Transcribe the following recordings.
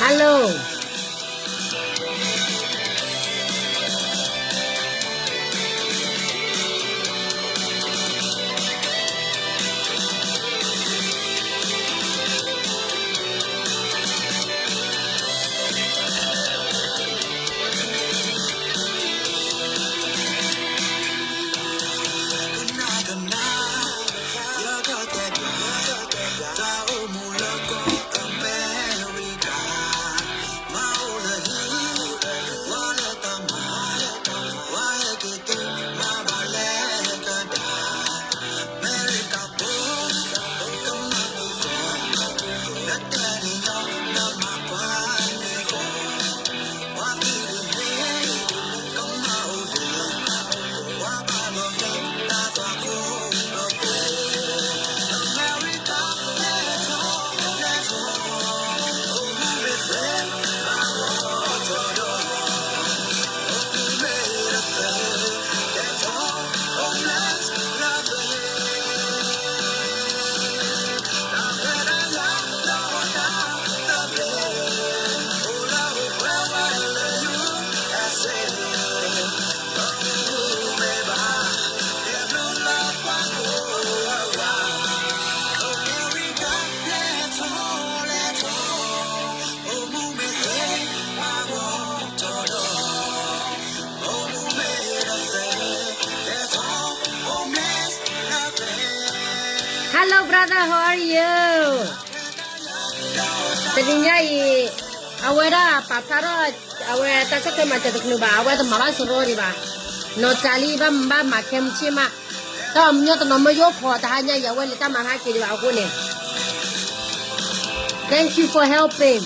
Hello. Hello, brother, how are you? တနံၤညါအံၤ အဝဲဒၣ်ပာ်ဖျါထီၣ် အဝဲတၢ်ဆၢတဲာ်မၤစၢၤတချုးဘၣ်, အဝဲတမၤဘၣ်စရီဒံးဘၣ်. နီၢ်စၢ်လံဘၣ်မၤဘၣ်မၤခဲမုၢ်ဆ့ၣ်မး, တၢ်အီၣ်မညီတနီၤမ့ၢ်ယိၣ်ခိးတဟါညါအံၤ အဝဲလဲၤတၢ်မၤဟါက့ၤဒံးဘၣ်အဃိန့ၣ် Thank you for helping.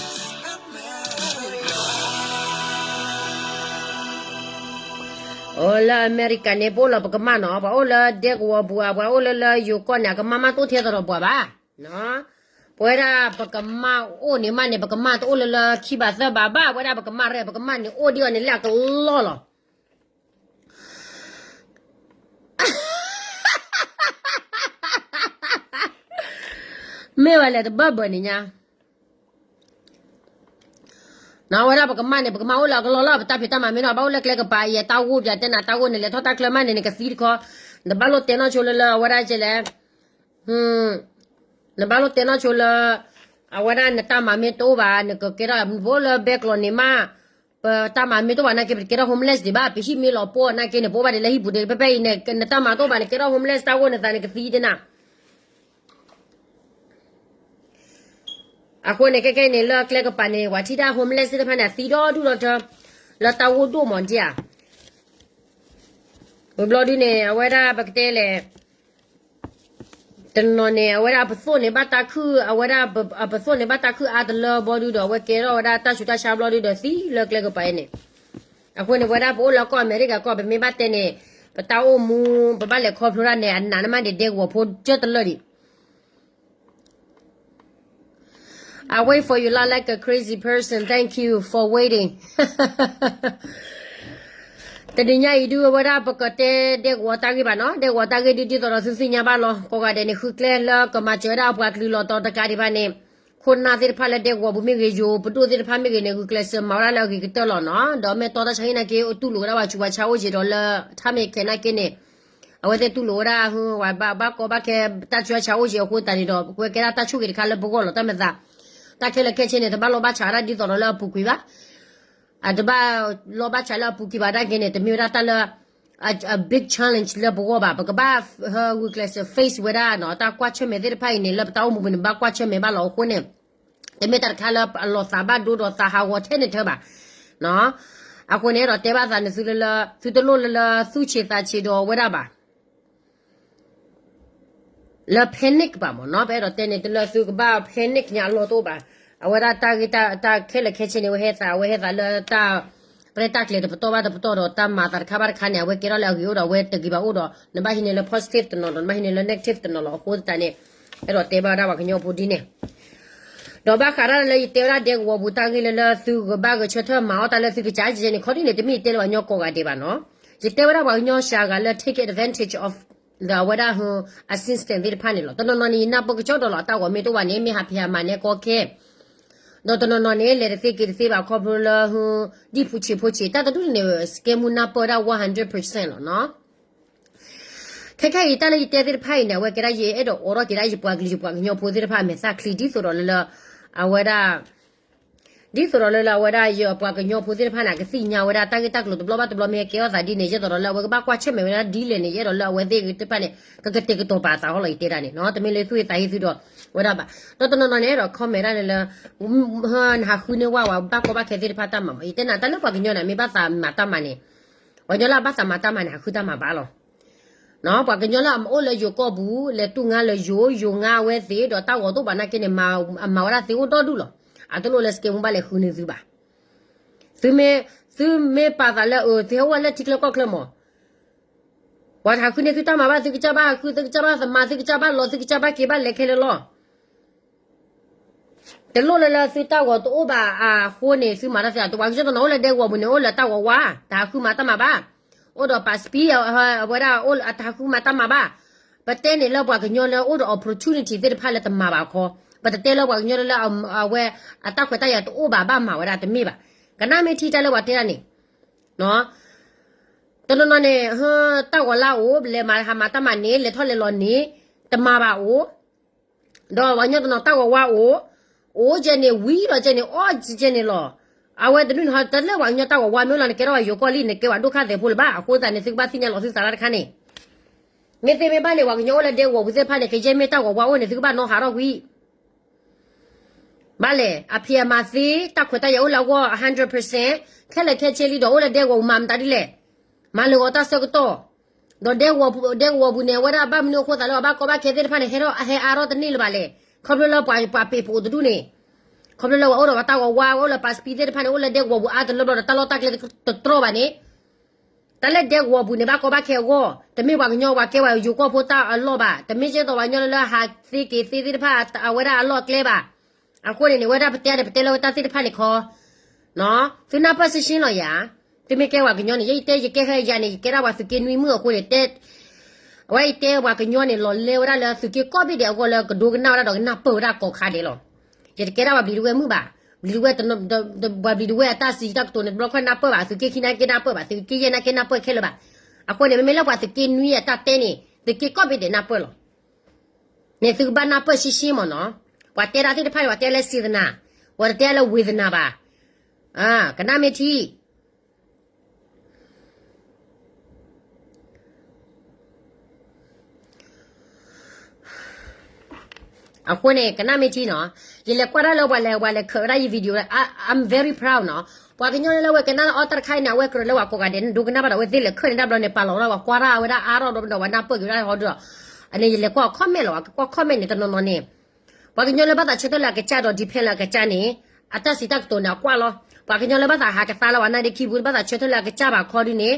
အိၣ်လၢအမဲရကၤန့ၣ် ပအိၣ်လီၤပကမၣ်နီၤ, ပှၤအိၣ်လၢဒဲကဝီၤပူၤဧါ, ပှၤအိၣ်လၢလၢယိၤကီၢ်န့ၣ် အကမၣ်မးတအိၣ်ထဲသိးဒီးပှၤဘၣ်. ပဝဲဒၣ်ပကမၣ်အိၣ်န့ၣ်မးန့ၣ် ပကမၣ်တအိၣ်လၢလၢခံဘၣ်သၢဘၣ်ဘၣ်, ပဝဲဒၣ်ပကမၣ်ရဲၣ် ပကမၣ်န့ၣ်အိၣ်ဒံးအီၤန့ၣ်လၢအကလီၢ်လီၤ. မ့ၢ်ဝဲလဲၣ်တဘၣ်ဘၣ်န့ၣ်ညါ နဝဲဒၣ်ပကမၣ်န့ၣ် ပကမၣ်အိၣ်လၢအကလီၢ်လီၤ, ပတၢ်ဖံးတၢ်မၤမ့ၢ်နီၤ ဘၣ်အိၣ်လၢကျဲကပၤအံၤ တၢ်ဂိၢ်ပၠးတဲနၤ တၢ်ဂိၢ်န့ၣ် လဲၤထီၣ်တၢ်ချၢမးန့ၣ် နကသံတခီ, နဘၣ်လိၣ်တဲနီၢ်ဆိလၢလၢအဝဲဒၣ်ကဲလဲၣ်, နဘၣ်လိၣ်တဲနီၢ်ဆိလၢ အဝဲဒၣ်နတၢ်မၤမ့ၢ်တအိၣ်ဘၣ် နကကဲထီၣ် ပအိၣ်လၢဘဲကျိၤန့ၣ်မး, ပတၢ်မၤမ့ၢ်တအိၣ်ဘၣ်နာ်က့ ပတကဲထီၣ် homeless ဒံးဘၣ်, ပဟံၣ်မ့ၢ်လီၤပှီၢ်နာ်က့န့ၣ် ပအိၣ်ဘၣ်ဒံးလၢဟံၣ်ပူၤဒံး ဖဲဖဲအံၤန့ၣ် နတၢ်မၤတအိၣ်ဘၣ် နကဲထီၣ် homeless တၢ်ဂိၢ်နသးနကသံတဲနၤ အဃိန့ၣ် ခဲကဲန့ၣ် လၢကျဲကပၤန့ၣ် ပှၤထံၣ်တၢ် homeless သ့ၣ်တဖၣ်န့ၣ် အသံဒီဒူၣ်ဒီထၢ လၢတၢ်ဂိၢ်ဒိၣ်မးဒံးဧါ. ဝံၤဘျီဒုန့ၣ် အဝဲဒၣ်ပကတဲလဲၣ်, တနီၤန့ၣ် အဝဲဒၣ်ပသိၣ်န့ၣ်ဘၣ်တၢ်ခုၣ်, အဝဲဒၣ်ပသိၣ်န့ၣ်ဘၣ်တၢ်ခုၣ်အါတလၢဘျီဒုဒီး အဝဲကဲထီၣ်ဝဲဒၣ်တၢ်ဆူးတၢ်ဆါဘျီဒုဒီးသံလၢကျဲကပၤအံၤန့ၣ်. အဃိန့ၣ် ပဝဲဒၣ်ပအိၣ်လၢကီၢ်အမဲရကၤကီၢ် ပမ့ၢ်ဘၣ်တဲန့ၣ် ပတၢ်အိၣ်မူ ပဘၣ်လဲၤခီဖျိတၢ်န့ၣ် အနးနမးဒံးဒဲကဝီၤဖိကၢတလၢာ်ဒံး I wait for you like a crazy person. Thank you for waiting. တနံၤညါအံၤဒုးဝဲဒၣ် ပကတဲဒဲကဝီၤတၢ်ဂ့ၢ်ဘၣ်နီၤ, ဒဲကဝီၤတၢ်ဂ့ၢ်ဒုး ဒ်သိးဒီးသုသ့ၣ်ညါဘၣ်လီၤ. ကိးဂၤဒဲးန့ၣ် ဃုကျဲလၢကမၤစၢၤဝဲဒၣ်အပှၤကလုာ်လီၤတီၤတကးဒံးဘၣ်န့ၣ်, ခိၣ်နၢ်သ့ၣ်တဖၣ်လၢဒဲကဝီၤပူၤမ့ၢ်ဂ့ၤ, ယိၤပဒိၣ်သ့ၣ်တဖၣ်မ့ၢ်ဂ့ၤန့ၣ် ဂုာ်ကျဲးစၢးမၤဝဲဒၣ်လၢအဂ့ၤကတၢၢ်လီၤနီၤ. ဒီးမ့ၢ်တီတၢ်ဆါဟံၣ်နာ်က့ တူၢ်လိာ်ဝဲဒၣ်ပှၤဆူးပှၤဆါအိၣ်က့ၤဒီးလၢ ထါမ့ၢ်ခဲနာ်က့န့ၣ်, အဝဲသ့ၣ်တူၢ်လိာ်ဝဲဒၣ် ဝဲဘၣ်ကီဘၣ်ခဲ တၢ်ဆူးတၢ်ဆါအိၣ်က့ၤအဃိသတးန့ၣ်ဒီး ဝဲကဲဒၣ်တၢ်ဆိၣ်ဂ့ၤတခါလၢပဂီၢ်လီၤ. တၢ်မၤသး တၢ်ခဲလၢာ်ခဲဆ့န့ၣ် တဘၣ်လိၣ်ဘၣ်ဆးဒၣ်ဒ်သိးဒီးလၢအပူၤကွံာ်ဘၣ်. အတဘၣ်လိၣ်ဘၣ်ဆးလၢအပူၤကွံာ်ဘၣ်ဒၣ်က့န့ၣ် တမ့ၢ်ဝဲဒၣ်တၢ်လၢ အ big challenge လၢပဂီၢ်ဘၣ်. ပကဘၣ်ဂုာ်ကျဲးစၢး face ဝဲဒၣ်နီၤ တၢ်ကွၢ်ဆၢၣ်မဲာ်သ့ၣ်တဖၣ်အံၤန့ၣ် လၢပတၢ်အိၣ်မူပူၤန့ၣ် ဘၣ်ကွၢ်ဆၢၣ်မဲာ်ဘၣ်လီၤ. အဃိန့ၣ် တမ့ၢ်တၢ်တခါလၢအလီၤသးဘၣ်ဒိဒီးသးဟးဂီၤထဲန့ၣ်ထၢဘၣ်. အဃိန့ၣ် အဲၣ်ဒိးတဲဘၣ်သးန့ၣ်သုလၢလၢ သုတလိၣ်လၢလၢသူၣ်ဆံးသးဆံးဒီးဝဲဒၣ်ဘၣ် လၢ panic ဘၣ်မ့ၢ်နီၤ. ပအဲၣ်ဒိးတဲန့ၣ် တလၢသုကဘၣ် panic ညါအလီၢ်တအိၣ်ဘၣ်. အဝဲဒၣ်တၢ်ဂ့ၢ်တၢ်ခဲလၢာ်ခဲဆ့န့ၣ် ဝဲဟဲသး အဝဲဟဲသးလၢတၢ် ပရဲၣ်တၢ်ကျဲၤတပတီၢ်ဘၣ်တပတီၢ်ဒီး တၢ်မၤသးတခါဘၣ်တခါန့ၣ် အဝဲကဲထီၣ်လၢအဂ့ၤအိၣ်ဒီး အဝဲတဂ့ၤဘၣ်အိၣ်ဒီး နဘၣ်ဟံးန့ၢ်လၢ positive တနီၤဒီး နဘၣ်ဟံးန့ၢ်လၢ negative တနီၤလီၤ. အဃိသတးန့ၣ် အဲၣ်ဒိးတဲဘၣ်ဝဲဒၣ်ပှၤကညီဖိဒ်န့ၣ် ဒီးဘၣ်ဃးဒၣ်လၢယတဲဝဲဒၣ်ဒဲကဝီၤပူၤတၢ်ဂ့ၢ်လၢလၢသုကဘၣ်ဂဲၤဆၢထၢၣ်မၤအီၣ်တၢ်လၢသုကစၢ်ကဲန့ၣ် ခီဒ်န့ၣ် တမ့ၢ်ယတဲလၢပှၤကညီကိးဂၤဒဲးဘၣ်နီၤ. ယတဲဝဲဒၣ်ပှၤကညီစှၤဂၤလၢ take advantage of ဒီးအဝဲဒၣ် assistance သ့ၣ်တဖၣ်န့ၣ်လီၤ. တနီၤနီၤန့ၣ် ယနၢ်ပၢၢ်ကစီဒီလီၤ အတၢ်ဂီၤမ့ၢ်တအိၣ်ဘၣ်န့ၣ် မ့ၢ်ဟးဖံးဟးမၤန့ၢ်ကီခဲ ဒီးတနီၤနီၤန့ၣ် လဲၤတသ့က့ၤတသ့ဘၣ်ခီဖျိလၢ ဒံၣ်ဖိဆံးဖိဆံး တၢ်တဒူၣ်န့ၣ် scam မူနၢ်ပၢၢ်ဒၣ် one hundred percent လီၤနီၤ. ခဲခဲအံၤတၢ်လၢယတဲသ့ၣ်တဖၣ်အံၤန့ၣ် အဝဲကဲဒၣ်ယအဲၣ်ဒိးအိးထီၣ်က့ၤဒၣ်ယပှၤကလုာ်ယပှၤကညီဖိသ့ၣ်တဖၣ်အမဲာ်သၣ်ချံ ဒ်သိးဒီးလၢလၢ အဝဲဒၣ် ဒ်သိးဒီးလၢလၢအဝဲဒၣ်ယပှၤကညီဖိသ့ၣ်တဖၣ်န့ၣ် အကသ့ၣ်ညါဝဲဒၣ်တၢ်ဂ့ၢ်တၢ်ကျိၤတဘျီဘၣ်တဘျီမ့ၢ်ဟဲကဲထီၣ်သးဒ်န့ၣ် ယအဲၣ်ဒိးဒီးလၢအဝဲကဘၣ်ကွၢ်ဆၢၣ်မဲာ်ဝဲဒၣ်ဒ်လဲၣ်န့ၣ် ယအဲၣ်ဒိးလၢအဝဲသ့ၣ်သ့ၣ်တဖၣ်န့ၣ် ကကတဲာ်ကတီၤပာ်သးဟီလီၤ ယတဲဒၣ်န့ၣ်နီၤ. တမ့ၢ်လၢသူၣ်အသးဟ့သုဒီး ဝဲဒၣ်ဘၣ်. ဒီးတနီၤနီၤန့ၣ် အဲၣ်ဒိး comment ဒၣ်န့ၣ်လၢ နဟးဃုန့ၢ်ဝဲဝဲဘၣ်ကီဘၣ်ခဲသ့ၣ်တဖၣ်တၢ်မၤမး ယတဲနၤတၢ်လၢပှၤကညီန့ၣ် မ့ၢ်ဘၣ်သးမၤတၢ်မၤန့ၣ် ပှၤကညီလၢအဘၣ်သးမၤတၢ်မၤန့ၣ် ဟးဃုတၢ်မၤဘၣ်လီၤ. ပှၤကညီလၢအအိၣ်လၢယိၤကီၢ်ပူၤ လဲၤတူၢ်ငါလၢယိၤ ယိၤငါအဝဲသ့ၣ် ဒီးတၢ်ဂီၤတအိၣ်ဘၣ်နာ်က့န့ၣ် အမၤဝဲဒၣ်သ့အိၣ်ဒီဒူၣ်လီၤ. အတလိၣ်လၢ scam မူဘၣ်လဲၤဃုန့ၢ်သုဘၣ်. သုမ့ၢ် သုမ့ၢ်ပာ်သးလၢအ သုဟဲအိၣ်လၢထံချၢကီၢ်ချၢမး ပှၤတဟးဃုန့ၢ်သုတၢ်မၤဘၣ် သုကစၢ်ဘၣ်ဟးဃု သုကစၢ်ဘၣ်သမါ သုကစၢ်ဘၣ်လီၤ သုကစၢ်ဘၣ်က့ၤဘၣ်လဲၤခဲလၢာ်လီၤ. တလိၣ်လၢလၢသုတၢ်ဂီၤတအိၣ်ဘၣ်အဃိန့ၣ် သုမၤတၢ်သ့ တဝၤကစၢ်တနီၤအိၣ်လၢဒဲကဝီၤပူၤန့ၣ် အိၣ်လၢတၢ်ဂီၤဝါ တဟးဃုမၤတၢ်မၤဘၣ်. အိၣ်ဒီး passport အဝဲဒၣ်အိၣ်လၢအတဟးဃုမၤတၢ်မၤဘၣ်. ပတဲန့ၣ်လၢပှၤကညီလၢအိၣ်ဒီး opportunity သ့ၣ်တဖၣ်လၢတမၤဘၣ်ခီ, ပတတဲလၢပှၤကညီလၢလၢအဝဲ အတၢ်ခွဲးတၢ်ယာ်တအိၣ်ဘၣ်ဘၣ်မၤဝဲဒၣ်တမ့ၢ်ဘၣ်. ကနၣ်မ့ၢ်ထံၣ်တၢ်လၢပှၤတဲဒၣ်န့ၣ် တနီၤနီၤန့ၣ် တၢ်ဂီၤလၢအအိၣ် လဲၤမၤဟးမၤတၢ်မၤန့ၣ် လဲၤထီၣ်လဲၤလီၤန့ၣ် တမၤဘၣ်အိၣ်, ဒီးပှၤကညီတနီၤတၢ်ဂီၤဝါအိၣ်, အိၣ်ကဲန့ၣ် ဝံၤဒီးကဲန့ၣ် အီၣ်ကဲန့ၣ်လီၤ. အဝဲတဒူၣ်န့ၣ် တၢ်လၢပှၤကညီတၢ်ဂီၤဝါမ့ၢ်လီၤ နကဲထီၣ်ပှၤယိၤကီၢ်လံ နကဲပှၤဒိၣ်ခါသဲးဖိလၢၤဘၣ်. အဃိသတးန့ၣ် သုကဘၣ်သ့ၣ်ညါလီၤသုသးလၢတခါန့ၣ် မ့ၢ်သ့မ့ၢ်ဘၣ်န့ၣ် ပှၤကညီအိၣ်လၢဒဲကဝီၤပူၤသ့ၣ်တဖၣ်န့ၣ် ကယဲၢ်မ့ၢ်တၢ်ဂီၤဝါအိၣ်န့ၣ် သုကဘၣ်နီဟးထီၣ်ကွံာ် ဘၣ်လဲၣ် အဖံးအမၤသ့ တၢ်ခွဲးတၢ်ယာ်အိၣ်လၢအဂီၢ် hundred percent ခဲလၢာ်ခဲဆ့လံ ဒီးအိၣ်လၢဒဲကဝီၤပူၤမၤမတၤဒ်လဲၣ်, မၤလၢာ်ဂီၤတၢ်ဆၢကတီၢ်, ဒီးဒဲကဝီၤပူၤန့ၣ် အဝဲဒၣ်ဘၣ်မနုၤအဃိသးလၢ အဘၣ်ကီဘၣ်ခဲသ့ၣ်တဖၣ်န့ၣ် ဟဲထီၣ်ဟဲအါထီၣ်တန့ၢ်လၢၤဘၣ်လဲၣ်. ခီဖျိလၢပှၤပှၤပ့ၤပအိၣ်တဒူၣ်န့ၣ်, ခီဖျိလၢပှၤအိၣ်ဒီးပှၤတၢ်ဂီၤဝါ အိၣ်လၢ passport သ့ၣ်တဖၣ်န့ၣ် အိၣ်လၢဒဲကဝီၤပူၤအါတလၢဘျီဒီး တၢ်လီၢ်တၢ်ကျဲတတြီဘၣ်န့ၣ် တၢ်လၢဒဲကဝီၤပူၤန့ၣ် ဘၣ်ကီဘၣ်ခဲအဂီၢ်, တမ့ၢ်ပှၤကညီပှၤကဲပှၤယိၤကီၢ်ဖိတၢ်အလီၢ်ဘၣ်, တမ့ၢ်ကဲသိးပှၤကညီလၢလၢဟးသ့က့ၤသ့သ့ၣ်တဖၣ် အဝဲဒၣ်အလီၢ်အကျဲဘၣ်. အဃိန့ၣ်န့ၣ် ဝဲဒၣ်ပတဲန့ၣ် ပတဲလၢဝဲတၢ်သ့ၣ်တဖၣ်န့ၣ်ခီ, သုနၢ်ပၢၢ်ရှင်းရှင်းလီၤယၤ, သုမ့ၢ်ကဲပှၤကညီန့ၣ် ယဲယတဲယကဲခဲယၤန့ၣ် ယကဲဒၣ်ပှၤသုးက့နွံမုၣ်အဃိန့ၣ် တဲ အဝဲယတဲပှၤကညီန့ၣ် လီၤလဲဝဲဒၣ်လၢသုးက့ကိးဘ့ၣ်ဒဲးအဂီၢ်လၢကဒိကနၣ်ဝဲဒၣ်ဒီးကနၢ်ပၢၢ်ဝဲဒၣ်ကိးခါဒဲးလီၤ. ယတကဲဒၣ်ပှၤဘျံးဒဝဲၢ်မုၣ်ဘၣ်, ဘျံးဒဝဲၢ်တ ပှၤဘျံးဒဝဲၢ်အတၢ်စံးတၢ်ကတိၤန့ၣ် တဘျီခီနၢ်ပၢၢ်ဘၣ်, သုးက့ခံနာ်က့နၢ်ပၢၢ်ဘၣ်, သုးက့ယဲၢ်နာ်က့နၢ်ပၢၢ်ခဲလၢာ်ဘၣ်. အဃိန့ၣ် မ့မ့ၢ်လၢပှၤသုးက့နွံအတၢ်တဲန့ၣ် သုးက့ကိးဘ့ၣ်ဒဲးနၢ်ပၢၢ်လီၤ. န့ၣ်သုကဘၣ်နၢ်ပၢၢ်ရှင်းရှင်းမ့ၢ်နီၤ, ပှၤတဲဒၣ်သ့ၣ်တဖၣ်န့ၣ် ပှၤတဲလၢစံးသနာ်, ပှၤတတဲလၢဝေဒနာ်ဘၣ်. ကနၣ်မ့ၢ်ထံ အဃိန့ၣ် ကနၣ်မ့ၢ်ထံနီၤ, ယလဲၤကွၢ်တၢ်လၢပှၤလဲၤ ပှၤလဲၤခၢးဝဲဒၣ်ယ video လၢ I'm very proud နီၤ, ပှၤကညီလၢလၢဝဲကနၣ်လၢအီၣ်တၢ်တခါအံၤန့ၣ် အဝဲကရၢလၢပှၤကိးဂၤဒဲး ဒိကနၣ်ဘၣ်ဒီး အဝဲသ့ၣ်လဲၤခၢးန့ၣ်တဘျီန့ၣ် ပာ်လီၤဝဲဒၣ်ပှၤကွၢ်တၢ်ဝဲဒၣ်အါထီၣ်ဒီး ပှၤနၢ်ပၢၢ်က့ၤဝဲဒၣ်ဟီဒီး, အန့ၣ်ယလဲၤကွၢ် comment လီၤ, ကွၢ် comment န့ၣ် တနီၤနီၤန့ၣ် ပှၤကညီလၢဘၣ်သးဆၢထၢၣ်လၢအကစၢ်ဒီး depend လၢအကစၢ်န့ၣ် အတၢ်စံးတၢ်ကတိၤန့ၣ် အကွၢ်လီၤ. ပှၤကညီလၢဘၣ်သးဟးကသါလၢပှၤနၢ်ဒ့ခံပူၤ ဘၣ်သးဆၢထၢၣ်လၢအကစၢ်ဘၣ်ခီဒုန့ၣ်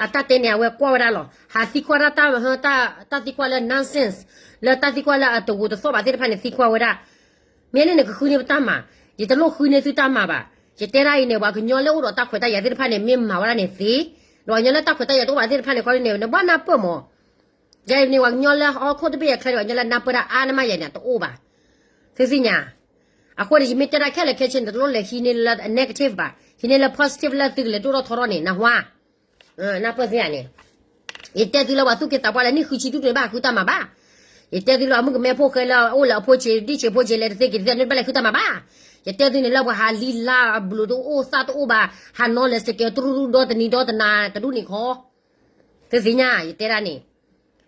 အတၢ်တဲန့ၣ် အဝဲကွၢ်ဝဲဒၣ်လီၤ. ဟးသံကွၢ်တၢ် တၢ် တၢ်သံကွၢ်လၢ nonsense လၢတၢ်သံကွၢ်လၢအတဂိာ်တသီၣ်ဘၣ်သ့ၣ်တဖၣ်န့ၣ် သံကွၢ်ဝဲဒၣ်. မ့ၢ်လၢန့ၣ်ကဃုန့ၢ်ပတၢ်မၤ, ယတလိၣ်ဃုန့ၢ်သုတၢ်မၤဘၣ်. ယတဲဒၣ်အံၤန့ၣ် ပှၤကညီလၢအိၣ်ဒီးတၢ်ခွဲးတၢ်ယာ်သ့ၣ်တဖၣ်န့ၣ် မ့ၢ်မၤဝဲဒၣ်န့ၣ်သ့, ဒီးပှၤကညီလၢတၢ်ခွဲးတၢ်ယာ်တအိၣ်ဘၣ်သ့ၣ်တဖၣ်န့ၣ် ခီဒ်န့ၣ် နဘၣ်နၢ်ပၢၢ်မး, ယဲန့ၣ် ပှၤကညီလၢဟီၣ်ခိၣ်တဘ့ၣ်အချၢန့ၣ် ပှၤကညီလၢနၢ်ပၢၢ်တၢ်အါန့ၢ်မးယဲန့ၣ် တအိၣ်ဘၣ်, သုသ့ၣ်ညါ, အဃိန့ၣ် ယမ့ၢ်တဲတၢ်ခဲလၢာ်ခဲဆ့န့ၣ် တလိၣ်လဲၤဟံးန့ၢ်လၢ negative ဘၣ်, ဟံးန့ၢ်လၢ positive လၢသုကလဲၤဒိၣ်ထီၣ်ထီထီၣ်န့ၣ် နၢ်ဟူဧါ, နၢ်ပၢၢ်သ့ဧါန့ၣ် ယတဲသုလၢပှၤသူၣ်က့သးပှၢ်လၢနံၣ်ဃုဆံတူၢ်တန့ၣ်ဘၣ်ဃုတၢ်မၤဘၣ်, ယတဲသုလၢအမုၣ်ကမဲဖိဃဲလၢအိၣ်လၢအဖိဆံးဒံၣ်ဆံးဖိဆံးလဲၤတသ့က့ၤတသ့န့ၣ်ဘၣ်လဲၤဃုတၢ်မၤဘၣ်, ယတဲသုန့ၣ်လၢပှၤဟးလံလါအဘျုးတအိၣ်သၣ်တအိၣ်ဘၣ်, ဟးနီၤလဲၤစကဲးတရူၢ်ရူၢ်ဒီတနံၤဒီတနၤတဒူၣ်န့ၣ်ခီ သုသ့ၣ်ညါ ယတဲဒၣ်န့ၣ်,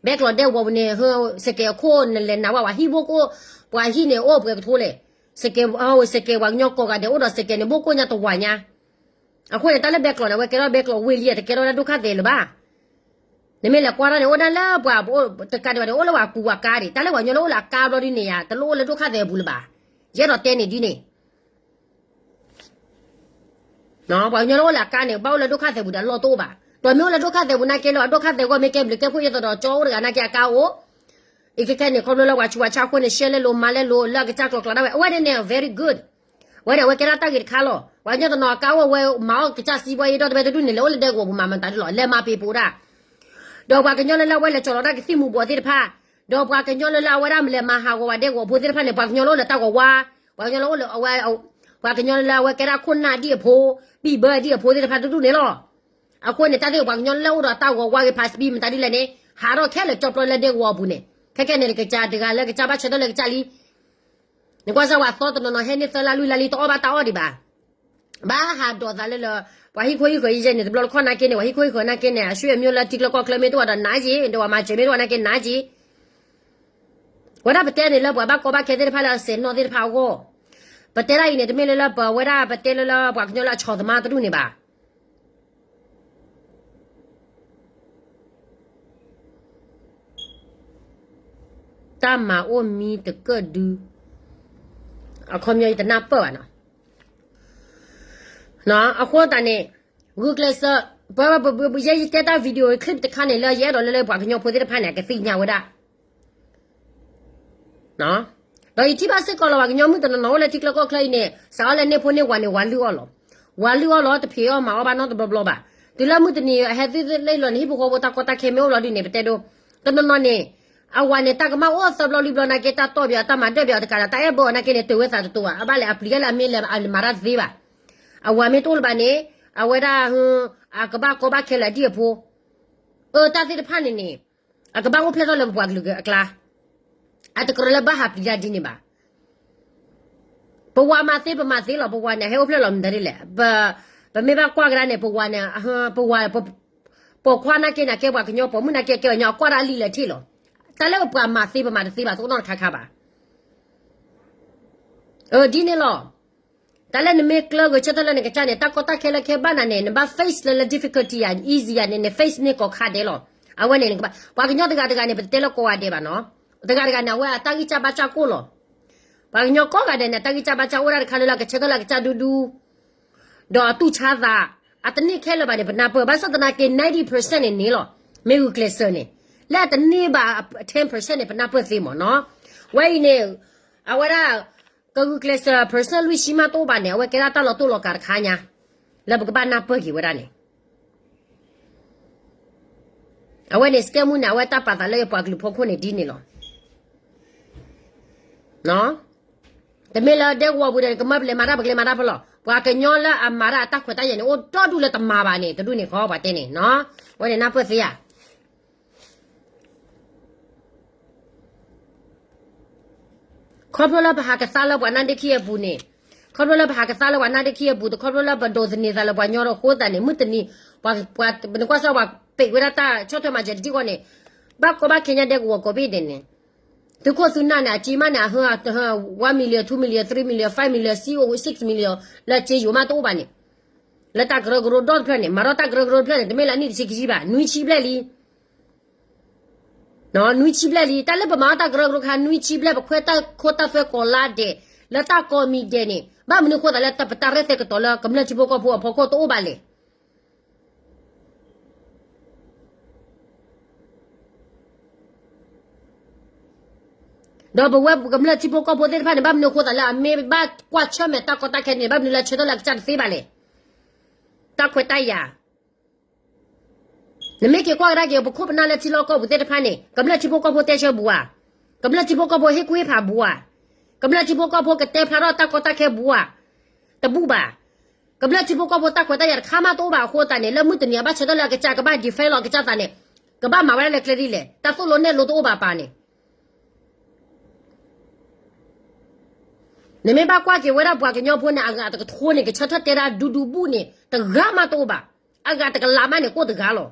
ဘဲကျိးဒဲကဝီၤပူၤန့ၣ် စကဲးအခိၣ်နလဲၤနၤဝဲ ပှၤဟံၣ်ဘိၣ်ကိၣ်, ပှၤဟံၣ်န့ၣ်အိၣ်ပှဲၤကထိလဲၣ်, စကဲး, စကဲးပှၤကညီကိးဂၤဒဲးအိၣ်ဒီးစကဲးန့ၣ် ဘိၣ်ကိၣ်ညါတဝာ်ညါ, အဃိန့ၣ် တၢ်လၢဘဲကျိးန့ၣ် အဝဲကဲထီၣ်ဘဲကျိးဝ့ၢ်လံ တကဲထီၣ်ဒၣ်ဒိၣ်ခါသဲးလၢၤဘၣ်, နမ့ၢ်လဲၤကွၢ်တၢ်န့ၣ် အိၣ်ဒၣ်လၢပှၤတကးဒံးဘၣ်န့ၣ် အိၣ်လၢပှၤကူပှၤကါဒံး တၢ်လၢပှၤကညီလၢအိၣ်လၢအကါဘျီဒ်န့ၣ်ယါ တလိၣ်အိၣ်လၢဒိၣ်ခါသဲးအပူၤလၢၤဘၣ်, ယအဲၣ်ဒိးတဲန့ၣ်ဒ်န့ၣ် ပှၤကညီလၢအိၣ်လၢအကါန့ၣ် ဘၣ်အိၣ်လၢဒိၣ်ခါသဲးပူၤဒီးအလီၢ်တအိၣ်ဘၣ်, ဒီးမ့ၢ်အိၣ်လၢဒိၣ်ခါသဲးပူၤနာ်က့လၢအဒိၣ်ခါသဲးဂီၢ်မ့ၢ်ကဲဘျုးကဲဖှိၣ်ယဲသိးဒီးကၠီအိၣ်တဂၤနာ်က့အကါအိၣ်, အခဲခဲန့ၣ် ခီဖျိလၢပှၤဆူးပှၤဆါအဃိန့ၣ် ရှဲလဲလိာ်မၤလဲလိာ်လၢအကစၢ်ကျိၤကျါဒၣ်ဝဲ အဝဲန့ၣ်န့ၣ် very good, ဝဲန့ၣ် အဝဲကဲဒၣ်တၢ်ဂ့ၤတခါလီၤ, ပှၤကညီတနီၤအကါအိၣ်ဝဲမၤအီၣ်ကစၢ်စံးဘီအံၤဒီတဘဲတဒူၣ်န့ၣ် လဲၤအိၣ်လၢဒဲကဝီၤပူၤမၤမတၤဒ်လီၤ လဲၤမၤပ့ၤပိာ်ဒၣ် ဒီးပှၤကညီလၢလၢအဝဲလဲၤကၠီၤလီၤတၢ်ကသံၣ်မူၤဘှီးသ့ၣ်တဖၣ်, ဒီးပှၤကညီလၢလၢအဝဲဒၣ်မလဲၤမၤဟးဂီၤဝဲဒဲကဝီၤဖိသ့ၣ်တဖၣ်န့ၣ် ပှၤကညီလၢအိၣ်လၢတၢ်ဂီၤဝါ, ပှၤကညီလၢအိၣ်လၢအဝဲ, ပှၤကညီလၢလၢအဝဲကဲဒၣ်ခိၣ်နၢ်ဒံၣ်အဖိ, ဘံၣ်ဘၢဒံၣ်အဖိသ့ၣ်တဖၣ်တဒူၣ်န့ၣ်လီၤ, အဃိန့ၣ် တၢ်သ့ၣ်ပှၤကညီလၢအိၣ်ဒီးတၢ်ဂီၤဝါဂ့ၤ ဖးစပံးမတၤဒ်လဲၣ်န့ၣ် ဟးထီၣ်ခဲလၢာ်ကၠီပျီလၢဒဲကဝီၤအပူၤန့ၣ် ခဲခဲန့ၣ် ကစၢ်တဂၤလၢကစၢ်ဘၣ်ဆၢထၢၣ်လၢကစၢ်လံ နကွၢ်စၢ်ဝဲအသီတနီၤနီၤဟဲန့ၢ်သၢလါလွံၢ်လါလံ တအီၣ်ဘၣ်တၢ်အီၣ်ဒံးဘၣ်, ဘၣ်ဟးဒိးသးလၢလၢ, ပှၤဟံၣ်ခိၣ်ဟံၣ်ဃၢၤယဲန့ၣ် တဘျီတခီၣ်နာ်က့န့ၣ် ပှၤဟံၣ်ခိၣ်ဟံၣ်ဃၢၤနာ်က့န့ၣ် အဆွေမျိုးလၢထံချၢကီၢ်ချၢမ့ၢ်တအိၣ်ဒီးနၤက့ၤ, ဒီးပှၤမၤစၢၤမ့ၢ်တအိၣ်နာ်က့နၤက့ၤ, ဝဲဒၣ်ပတဲန့ၣ်လၢပှၤဘၣ်ကီဘၣ်ခဲသ့ၣ်တဖၣ်လၢအစဲးနီၣ်သ့ၣ်တဖၣ်အဂီၢ်, ပတဲဒၣ်အံၤန့ၣ် တမ့ၢ်လၢလၢပဝဲဒၣ်ပတဲလၢလၢပှၤကညီလၢအဆီၣ်သမါတဒူၣ်န့ၣ်ဘၣ် တၢ်မၤအိၣ်မံတကၢၣ်ဒု, အခီပညီယတနၢ်ပၢၢ်ဘၣ်နီၤ, အဃိသတးန့ၣ်, ဂုာ်ကျဲးစၢး, ပ, ယဲယတဲတၢ် video clip တခါန့ၣ်လၢယအဲၣ်ဒိးလၢလၢပှၤကညီဖိသ့ၣ်တဖၣ်န့ၣ် အကသ့ၣ်ညါဝဲဒၣ် ဒီးယထံၣ်ဘၣ်စ့ၢ်ကီးလီၤ ပှၤကညီမုၣ်တနီၤနီၤအိၣ်လၢထံချၢကီၢ်ချၢအံၤန့ၣ် စးအီၤလၢန့ၢ်ဖိန့ၢ်ဝၤန့ၣ် ဝၤလုၢ်အီၣ်လီၤ, ဝၤလုၢ်အီၣ်လီၤ တဖံးအီၣ်မၤအီၣ်ဘၣ်နီတဘျီဘျီဘၣ်, တုၤလၢမုၢ်တနံၤဟဲသ့ၣ်သ့ၣ်လၢလီၤန့ၣ် ဟံၣ်ဖိဃီဖိတၢ်ကီတၢ်ခဲမ့ၢ်အိၣ်လီၤဒ်န့ၣ် ပတဲဒိ, တနီၤနီၤန့ၣ်, အဝၤန့ၣ် တၢ်ကမၣ်အိၣ်သၢဘျီလွံၢ်ဘျီနာ်က့ တၢ်တီၢ်ဘၣ်အီၤ တၢ်မၤဒၢၣ်ဘၣ်အီၤတကးဒီး တၢ်အဲၣ်ဘၢအီၤနာ်က့န့ၣ် တုၤဝဲသးတတိၤဘၣ် အဘၣ်လဲၤအပျံၤလၢအမ့ၢ်လဲၤမၤတၢ်တသ့ဘၣ်, အဝၤမ့ၢ်တအိၣ်လၢၤဘၣ်န့ၣ်, အဝဲဒၣ်, အကဘၣ်ကီဘၣ်ခဲလၢာ်ဒ်အဖိ အတၢ်သ့ၣ်တဖၣ်န့ၣ်န့ၣ်, အကဘၣ်အိၣ်ဖျဲၣ်ထီၣ်လၢပပှၤကလုာ်အကျါ, အတကြၢးလၢဘၣ်ဟးပျံၤတၢ်ဒ်န့ၣ်ဘၣ်. ပဝၤမၤသ့ပမၤသ့လီၤ ပဝၤန့ၣ် ဟဲအိၣ်ဖျဲၣ်လီၤမတၤဒ်လဲၣ်, ပမ့ၢ်ဘၣ်ကွၢ်ကဒါန့ၣ် ပဝၤန့ၣ်, ပဝၤ, ပိာ်ခွါနာ်က့န့ၣ် ကဲပှၤကညီ ပိာ်မုၣ်နာ်က့ကဲပှၤကညီ အကွၢ်ဒၣ်လံလၢာ်ထံၣ်လီၤ. တၢ်လၢပှၤမၤသ့ပမၤတသ့ဘၣ် တအိၣ်နီတခါခါဘၣ်. ဒ်န့ၣ်လီၤ. တၢ်လၢနမ့ၢ်ကျၢၤဂဲၤဆၢထၢၣ်လၢနကစၢ်န့ၣ် တၢ်ကီတၢ်ခဲလၢခဲဘၣ်နၤန့ၣ် နဘၣ် face လၢလၢ difficulty ယၤ easy ယၤန့ၣ် န face န့ၢ်ကိးခါဒဲးလီၤ. အဝဲန့ၣ် ပှၤကညီတဂၤတဂၤန့ၣ် ပတတဲလၢကိးဂၤဒဲးဘၣ်နီၤ, တဂၤတဂၤန့ၣ် အဝဲအတၢ်ဂံၢ်စၢ်ဘါစၢ်ကိၣ်လီၤ. ပှၤကညီကိးဂၤဒဲးန့ၣ် အတၢ်ဂံၢ်စၢ်ဘါစၢ်အိၣ်ဒၣ်တခါလၢလၢကဆၢထၢၣ်လၢကစၢ်ဒူဒူ ဒီးအတူၢ်ဆါသး, အတန့ၢ်ခဲလၢာ်ဘၣ်န့ၣ် ပနၢ်ပၢၢ် ဘၣ်ဆၣ်သနာ်က့ ninety percent န့ၣ်န့ၣ်လီၤ. မ့ၢ်ဂုာ်ကျဲးစၢးန့ၣ်, လၢအတန့ၢ်ဘၣ် ten percent န့ၣ် ပနၢ်ပၢၢ်သ့မ့ၢ်နီၤ. ဝဲအံၤန့ၣ်, အဝဲဒၣ်, ကဂုာ်ကျဲးစၢး percent လွံၢ်ဆံမးတအိၣ်ဘၣ်န့ၣ် အဝဲကဲဒၣ်တၢ်လီၤတိၢ်လီၤကးတခါညါ, လၢပကဘၣ်နၢ်ပၢၢ်က့ၤဝဲဒၣ်န့ၣ် အဝဲန့ၣ် scam မုၣ်န့ၣ် အဝဲတၢ်ပာ်သးလၢပှၤကလုာ်ဖီခိၣ်န့ၣ်ဒ်န့ၣ်လီၤ. တမ့ၢ်လၢဒဲကဝီၤပူၤဒီး ကမၢပလဲၤမၤတၢ်ပကလဲၤမၤတၢ်ဖဲလီၤ. ပှၤကညီလၢအမၤတၢ်အတၢ်ခွဲးတၢ်ယာ်န့ၣ် အိၣ်ဒီဒူၣ်လၢတမၤဘၣ်န့ၣ် တဒူၣ်န့ၣ်ခီပှၤတဲန့ၣ်နီၤ. အဝဲန့ၣ်နၢ်ပၢၢ်သ့ဧါ. ခီဖျိလၢပဟးကသါလၢပှၤနါဒ့ခံအပူၤန့ၣ်, ခီဖျိလၢပဟးကသါလၢပှၤနါဒ့ခံအပူၤ တခီဖျိလၢပဒိးသန့ၤသးလၢပှၤကညီဒီးအဃိသတးန့ၣ် မုၢ်တနံၤ, ပှၤ, ပှၤ, ပနကွၢ်စၢ်ပှၤပ့းဝဲဒၣ်တၢ်ဆီၣ်ထွဲမၤစၢၤတထံၣ်ဃီန့ၣ်, ဘၣ်ကီဘၣ်ခဲညါဒဲကဝီၤကိးဘ့ၣ်ဒဲးန့ၣ်, သုးခိၣ်သုးနၢ်န့ၣ် အစ့မးန့ၣ် အဟၢ, one million, two million, three million, five million, six million, လၢစ့ယိၤမးတအိၣ်ဘၣ်န့ၣ်, လၢတၢ်ကရၢကရိဒီတဖျၢၣ်န့ၣ် မၤထီၣ်တၢ်ကရၢကရိတဖျၢၣ်န့ၣ် တမ့ၢ်လၢအနံၣ်တဆံခံဆံဘၣ် နွံဆံဘျဲၣ်လံ နွံဆံဘျဲၣ်လံ. တၢ်လၢပမၤအီၣ်တၢ်ကရၢကရိခါ နွံဆံဘျဲၣ် ပခွဲးတၢ်ခိတၢ်သွဲကိးလါဒဲး လၢတၢ်ကိးမံၤဒဲးန့ၣ် ဘၣ်မနုၤဃိသးလၢပတၢ်ရဲၣ်သဲကတီၤလၢကမျၢၢ်ထံဖိကီၢ်ဖိအဖီခိၣ်တအိၣ်ဘၣ်လဲၣ်. ဒီးပဝဲကမျၢၢ်ထံဖိကီၢ်ဖိသ့ၣ်တဖၣ်န့ၣ် ဘၣ်မနုၤဃိသးလၢအမ့ၢ်ဘၣ်ကွၢ်ဆၢၣ်မဲာ်တၢ်ကီတၢ်ခဲန့ၣ် ဘၣ်မနုၤလၢဆၢထၢၣ်လၢအကစၢ်တသ့ဘၣ်လဲၣ်. တၢ်ခွဲးတၢ်ယာ် နမ့ၢ်က့ၤကွၢ်ကဒါက့ၤ ပခိၣ်ပနၢ်လၢထံလီၢ်ကီၢ်ပူၤသ့ၣ်တဖၣ်န့ၣ် ကမျၢၢ်ထံဖိကီၢ်ဖိတဲဆၢဘူးဧါ, ကမျၢၢ်ထံဖိကီၢ်ဖိဟ့ၣ်ကူၣ်ဟ့ၣ်ဖးဘူးဧါ, ကမျၢၢ်ထံဖိကီၢ်ဖိကတဲဖျါထီၣ်တၢ်ကီတၢ်ခဲဘူးဧါ, တဘူးဘၣ်. ကမျၢၢ်ထံဖိကီၢ်ဖိတၢ်ခွဲးတၢ်ယာ်တခါမးတအိၣ်ဘၣ်အဃိသတးန့ၣ် လၢမုၢ်တနံၤအဘၣ်ဆၢထၢၣ်လၢအကစၢ်ကဘၣ် defend လီၤအကစၢ်သးန့ၣ် ကဘၣ်မၤဝဲဒၣ်လၢကျဲဒ်လဲၣ်, တၢ်သိၣ်လိနဲၣ်လိတအိၣ်ဘၣ်ပၢ်န့ၣ် နမ့ၢ်ဘၣ်ကွၢ်က့ၤဝဲဒၣ်ပှၤကညီဖိန့ၣ် အဂၤတကထိန့ၣ် ကဆၢထၢၣ်တဲဒၣ်ဒူဒူဘူၣ်န့ၣ် တဂၤမးတအိၣ်ဘၣ်, အဂၤတကလးမးန့ၣ် ကိၣ်တဂၤလီၤ.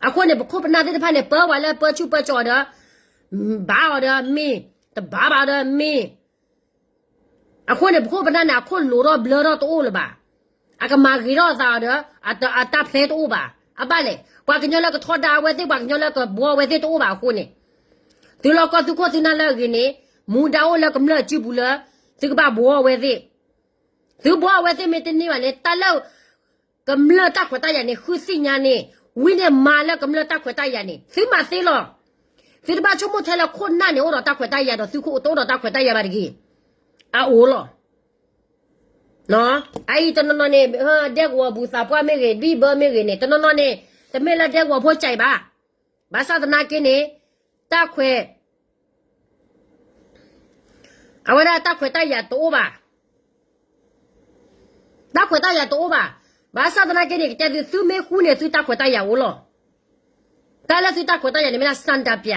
အဃိန့ၣ် ပခိၣ်ပနၢ်သ့ၣ်တဖၣ်န့ၣ် ပၢဝဲလၢပၢဆူၣ်ပၢကၠီၤဒီး ဘါအီၤဒီးမ့ၢ်, တဘါဘၣ်ဒီးမ့ၢ် အဃိန့ၣ် ပခိၣ်ပနၢ်န့ၣ် အခိၣ်လိၤထီၣ်ဘျၢထီၣ်တအိၣ်လၢၤဘၣ်. အကမၤဂ့ၤထီၣ်အသးဒီး အတၢ်ဖျဲတအိၣ်ဘၣ်. အဘၣ်လဲၣ် ပှၤကညီလၢကထီဒါအဝဲသ့ၣ် ပှၤကညီလၢကဘှီအဝဲသ့ၣ်တအိၣ်ဘၣ်အဃိန့ၣ် သုလီၢ်ကီၢ်သုခိၣ်သုနၢ်လၢအဂ့ၤန့ၣ် မူဒါအိၣ်လၢကမျၢၢ်အစုပူၤလၢ သုကဘၣ်ဘှီအဝဲသ့ၣ်, သုဘှီအဝဲသ့ၣ်မ့ၢ်တန့ၢ်ဘၣ်န့ၣ် တၢ်လၢ ကမျၢၢ်တၢ်ခွဲးတၢ်ယာ်န့ၣ် ဃုသ့ၣ်ညါန့ၣ် ဝံၤန့ၣ်မၤလၢကမျၢၢ်တၢ်ခွဲးတၢ်ယာ်န့ၣ် သုမၤသ့လီၤ. သုတဘၣ်ဆိကမိၣ်ထဲလၢခိၣ်နၢ်န့ၣ် အိၣ်ဒီးတၢ်ခွဲးတၢ်ယာ်ဒီးသုခိၣ်တအိၣ်ဒီးတၢ်ခွဲးတၢ်ယာ်ဘၣ်တဂ့ၤ. အအိၣ်လီၤ. အအံၤတနီၤနီၤန့ၣ် ဒဲကဝီၤပူၤသးပှၢ်မ့ၢ်ဂ့ၤ ဘံၣ်ဘၢမ့ၢ်ဂ့ၤန့ၣ် တနီၤနီၤန့ၣ် တမ့ၢ်လၢဒဲကဝီၤဖိကၠဲးဘၣ်. ဘၣ်ဆၣ်သနာ်က့န့ၣ် တၢ်ခွဲး အဝဲဒၣ်တၢ်ခွဲးတၢ်ယာ်တအိၣ်ဘၣ်. တၢ်ခွဲးတၢ်ယာ်တအိၣ်ဘၣ်. ဘၣ်ဆၣ်သနာ်က့န့ၣ် ကတဲသု သုမ့ၢ်ဃူန့ၣ် သုတၢ်ခွဲးတၢ်ယာ်အိၣ်လီၤ. တၢ်လၢသုတၢ်ခွဲးတၢ်ယာ်န့ၣ် မ့ၢ်ဒၣ် ဆန္ဒပြ.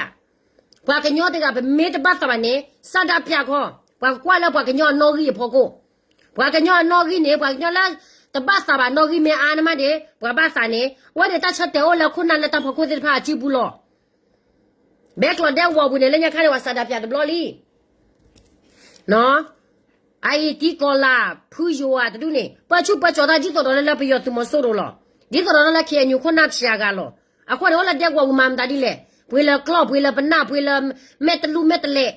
ပှၤကညီတဂၤ ပမ့ၢ်တဘၣ်သးဘၣ်န့ၣ် ဆန္ဒပြခီ, ပှၤကကွၢ်လၢပှၤကညီအနီၣ်ဂံၢ်အဖီခိၣ်, ပှၤကညီအနီၣ်ဂံၢ်န့ၣ် ပှၤကညီလၢ တဘၣ်သးဘၣ်နီၣ်ဂံၢ်မ့ၢ်အါန့ၣ်မးန့ၣ် ပှၤဘၣ်သးန့ၣ် အဝဲန့ၣ်တၢ်ဆၢတဲာ်အိၣ်လၢခိၣ်နၢ်လၢတၢ်ဖီခိၣ်သ့ၣ်တဖၣ်အစုပူၤလီၤ. ဘဲကျိးဒဲကဝီၤပူၤန့ၣ် လၢညါခါန့ၣ် ပှၤဆန္ဒပြတဘျီလံ. အအံၤတံကီၤလၤ ဖုယိၤဧါတဒူၣ်န့ၣ် ပၢဆူၣ်ပၢကၠီၤတၢ်ဒ်သိးဒီးလၢလၢပယီၤသုးမီၤစိရိၤလီၤ. ဒ်သိးဒီးလၢလၢ KNU ခိၣ်နၢ်တဆံးအဂၤလီၤ. အဃိန့ၣ် အိၣ်လၢဒဲကဝီၤပူၤမၤမတၤဒ်လဲၣ်, ပှ့ၤလၢကျီၢ် ပှ့ၤလၢပနၢ် ပှ့ၤလၢမဲာ်တလူၢ်မဲာ်တလဲး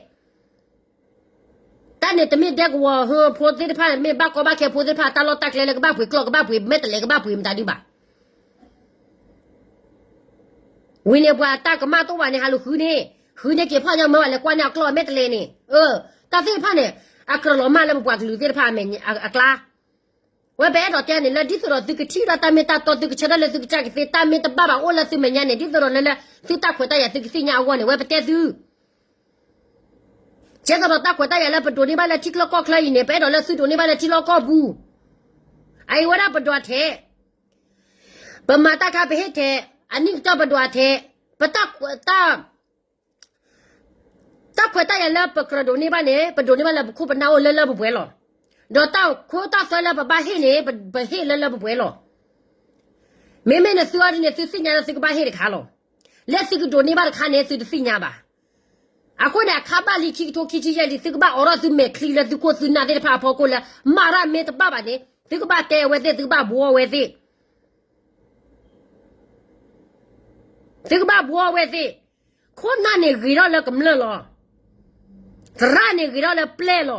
တၢ်န့ၣ်တမ့ၢ်ဒဲကဝီၤဟၢဖိသ့ၣ်တဖၣ် မ့ၢ်ဘၣ်ကီဘၣ်ခဲဖိသ့ၣ်တဖၣ် တၢ်လီၢ်တၢ်ကျဲလၢကဘၣ်ပှ့ၤကျီၢ် ကဘၣ်ပှ့ၤမဲာ်တလဲး ကဘၣ်ပှ့ၤမတၤဒုဘၣ်. ဝံၤန့ၣ်ပှၤတၢ်ကမၣ်တအိၣ်ဘၣ်န့ၣ် ဟးလူၤဃုန့ၣ်, ဃုန့ၢ်က့ၤဖီၣ်ညါမၢဘၣ်လဲၤကွၢ်န့ၢ်အကျီၢ်အမဲာ်တလဲးန့ၣ်, တၢ်သ့ၣ်တဖၣ်န့ၣ် အကြၢးလီၤမၢ်လၢပပှၤကလုာ်သ့ၣ်တဖၣ်အမဲာ်အကျါ ဝဲပအဲၣ်ဒိးတဲန့ၣ် လၢဒ်သိးဒီးသုကထံၣ်ဒၣ်တၢ်မ့ၢ်တၢ်တီ သုကဆၢထၢၣ်လၢသုကစၢ်ကသ့ တၢ်မ့ၢ်တဘၣ်ဘၣ်အိၣ်လၢသုမဲာ်ညါန့ၣ် ဒ်သိးဒီးလၢလၢ သုတၢ်ခွဲးတၢ်ယာ်သုကသ့ၣ်ညါအဂီၢ်န့ၣ် ဝဲပတဲသု ကဲသိးဒီးတၢ်ခွဲးတၢ်ယာ်လၢပဒိးန့ၢ်ဘၣ်လၢထံချၢကီၢ်ချၢအံၤန့ၣ် ပအဲၣ်ဒိးလၢသုဒိးန့ၢ်ဘၣ်လၢထံလီၢ်ကီၢ်ပူၤ, အအံၤဝဲဒၣ်ပဒွးထဲး, ပမၤတၢ်ခါပဟ့ၣ်ထဲး, အနံၣ်ကတၢၢ်ပဒွးထဲး, ပတၢ် တၢ်ခွဲးတၢ်ယာ်လၢပကြၢးဒိးန့ၢ်ဘၣ်န့ၣ် ပဒိးန့ၢ်ဘၣ်လၢပခိၣ်ပနၢ်အိၣ်လၢလၢပှဲၤပှဲၤလီၤ. ဒီးတၢ်ခိတၢ်သွဲလၢပဘၣ်ဟ့ၣ်န့ၣ် ပဟ့ၣ်လၢလၢပှဲၤပှဲၤလီၤ. မ့မ့ၢ်န့ၣ်သုအီၤဒ်န့ၣ် သုသ့ၣ်ညါလၢသုကဘၣ်ဟ့ၣ်တခါလီၤ. လၢသုကဒိးန့ၢ်ဘၣ်တခါန့ၣ် သုတသ့ၣ်ညါဘၣ်. အဃိန့ၣ် အခါဘၣ်လံခံကထိခံဆံယဲၢ်လံ သုကဘၣ်အိးထီၣ်သုမဲာ်ချံလၢသုခိၣ်သုနၢ်သ့ၣ်တဖၣ်အဖီခိၣ်လၢ မၤတၢ်မ့ၢ်တဘၣ်ဘၣ်န့ၣ် သုကဘၣ်တဲအဝဲသ့ၣ် သုကဘၣ်ဘှီအဝဲသ့ၣ် သုကဘၣ်ဘှီအဝဲသ့ၣ်, ခိၣ်နၢ်န့ၣ်ဂ့ၤထီၣ်လၢကမျၢၢ်လီၤ. သရၣ်န့ၣ်ဂ့ၤထီၣ်လၢပျဲၢ်လီၤ.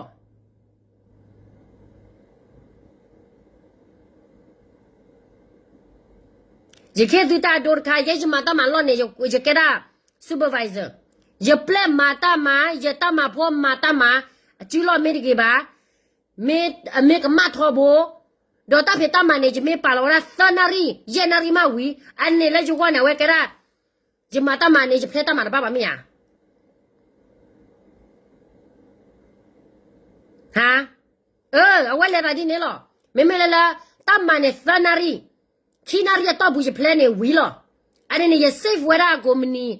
ယခ့သုတၢ်ဒိတခါ ယဲယမၤတၢ်မၤလီၢ်န့ၣ် ယကဲဒၣ် supervisor, ယပျဲၢ်မၤတၢ်မၤ ယတၢ်မၤဖိမၤတၢ်မၤ, အစုလီၢ်မ့ၢ်တဂ့ၤဘၣ်, မ့ၢ်အမ့ၢ်ကမၣ်ထီဘိ, ဒီးတၢ်ဖံးတၢ်မၤန့ၣ် ယမ့ၢ်ပာ်လီၤဝဲဒၣ်သၢနၣ်ရံၣ် ယဲၢ်နၣ်ရံၣ်မးဝံၤ အန့ၣ်လၢယဂီၢ်န့ၣ် အဝဲကဲဒၣ် ယမၤတၢ်မၤန့ၣ် ယဖျဲတၢ်မၤတဘၣ်ဘၣ်မ့ၢ်ဧါ. ဟါ, အဝဲလဲၤသးဒ်န့ၣ်လီၤ. မ့မ့ၢ်လၢလၢ တၢ်မၤန့ၣ်သၢနၣ်ရံၣ်, ခံနၣ်ရံၣ်အတီၢ်ပူၤယဖျဲန့ၣ်ဝံၤလီၤ. အန့ၣ်န့ၣ် ယ save ဝဲဒၣ်အကိးမုၢ်နံၤ,